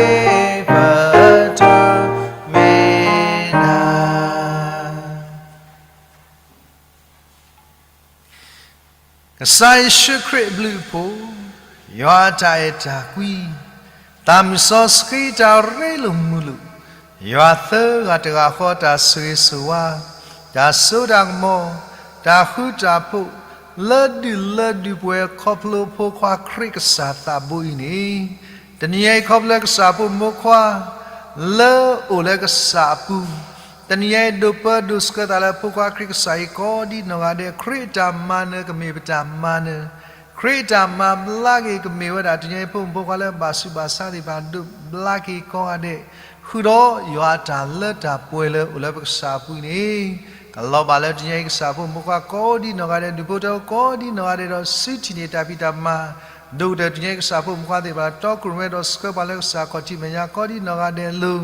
ပတိၢ်မ့ၢ်နၤ. ကစၢ်ယ့ၣ်ၡူးခရံာ်အဘျုးအဖှိၣ်, ယွၤအတၢ်အဲၣ်တၢ်ကွံ, သးမုၢ်စီဆှံတၢ်ရ့လိာ်မုာ်လိာ်, ယွၤသၢဂၤတဂၤဃီတၢ်ဆိၣ်ဂ့ၤဆိၣ်ဝါ, တၢ်စိတၢ်ကမီၤ, တၢ်ဃူတၢ်ဖိး, လၢဒုၣ်လၢဒုၣ်ပှဲၤခီဖျိဖိခွါခရံာ်ကစၢ်သးဘိအံၤန့ၣ်, တနံၤအံၤခီဖျိလၢကစၢ်ဖိမိၢ်ခွါ လၢအိၣ်လၢကစၢ်အပူၤ, တနံၤအံၤဒိးပၢဒိးဆှၢသးလၢဖိခွါခရံာ်ကစၢ်အံၤကိးဒ်နီၢ်ဂၤဒဲး, ခရံာ်အတၢ်မၤနၢၤကမ့ၢ်ပတၢ်မၤနၢၤ, ခရံာ်အတၢ်မၤဘျါက့ၤကမ့ၢ်ဝဲဒၣ် တနံၤအံၤဖိမုၣ်ဖိခွါလၢဘၣ်ဆူးဘၣ်ဆါသ့ၣ်တဖၣ် ဒိးဘျါက့ၤကိးဂၤဒဲး, ဃုာ်ဒီးယွၤအတၢ်လၢတၢ်ပှဲၤလၢအိၣ်လၢပကစၢ်အပူၤန့ၣ်, ကလီၤဘၣ်လၢတနံၤအံၤကစၢ်ဖိမုၣ်ဖိခွါကိးဒ်နီၢ်ဂၤဒဲး, ဒူၣ်ဖိထၢဖိကိးဒ်နီၢ်ဂၤဒဲးဒီး စုထံၣ်န့ၢ်တၢ်ဖံးတၢ်မၤ, ဒိၣ်ကတၢၢ်တနံၤအံၤကစၢ်ဖိမုၣ်ဖိခွါသ့ၣ်တဖၣ် တီခိၣ်ရိၣ်မဲဒီးဆှၢပှၤလၢကစၢ်ခီၣ်ထံးမဲာ်ညါကိးဒ်နီၢ်ဂၤဒဲးအလိၤ,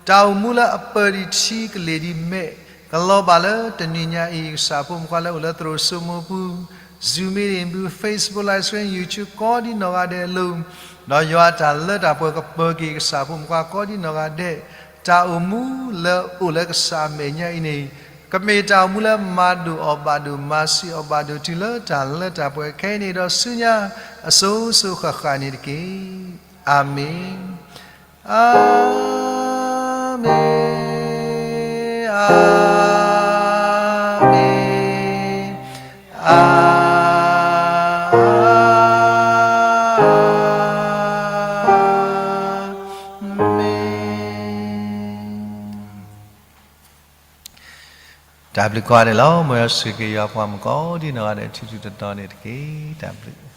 တၢ်အိၣ်မူလၢအပၢၤဒံးထံကလ့ၢ်ဒံးမဲာ်, ကလီၤဘၣ်လၢတနံၤညါအံၤ ကစၢ်ဖိမုၣ်ဖိခွါလၢအိၣ်လၢသရိာ်စိမိၤပူၤ, Zoom meeting ပူၤ, Facebook live stream, YouTube ကိးဒ်နီၢ်ဂၤဒဲးအလိၤ, ဒီးယွၤအတၢ်လၢတၢ်ပှဲၤကပၢၤက့ၤကစၢ်ဖိမုၣ်ဖိခွါကိးဒ်နီၢ်ဂၤဒဲး, တၢ်အိၣ်မူလၢအိၣ်လၢကစၢ်အမဲာ်ညါအံၤန့ၣ်, ကမ့ၢ်တၢ်အိၣ်မူလၢမၤဒိၣ်အီၤဘၣ်ဒိၣ် မၤဆံးအီၤဘၣ်ဒိၣ် တုၤလၢတၢ်လၢတၢ်ပှဲၤခဲအံၤန့ၣ်ဒီးဆူညါ အစိၤစိၤဃၣ်ဃၣ်န့ၣ်တက့ၢ်. အၤမ့ၣ်, အၤမ့ၣ်, အၤမ့ၣ်, အၤမ့ၣ်. တၢ်ဘျုးကိးဂၤဒဲးလီၤ. မ်ယွၤဆိၣ်ဂ့ၤက့ၤယွၤပှၤမုၣ်ကိးဒ်နီၢ်ဂၤဒဲး ထူထူတီတီန့ၣ်တက့ၢ်. တၢ်ဘျုး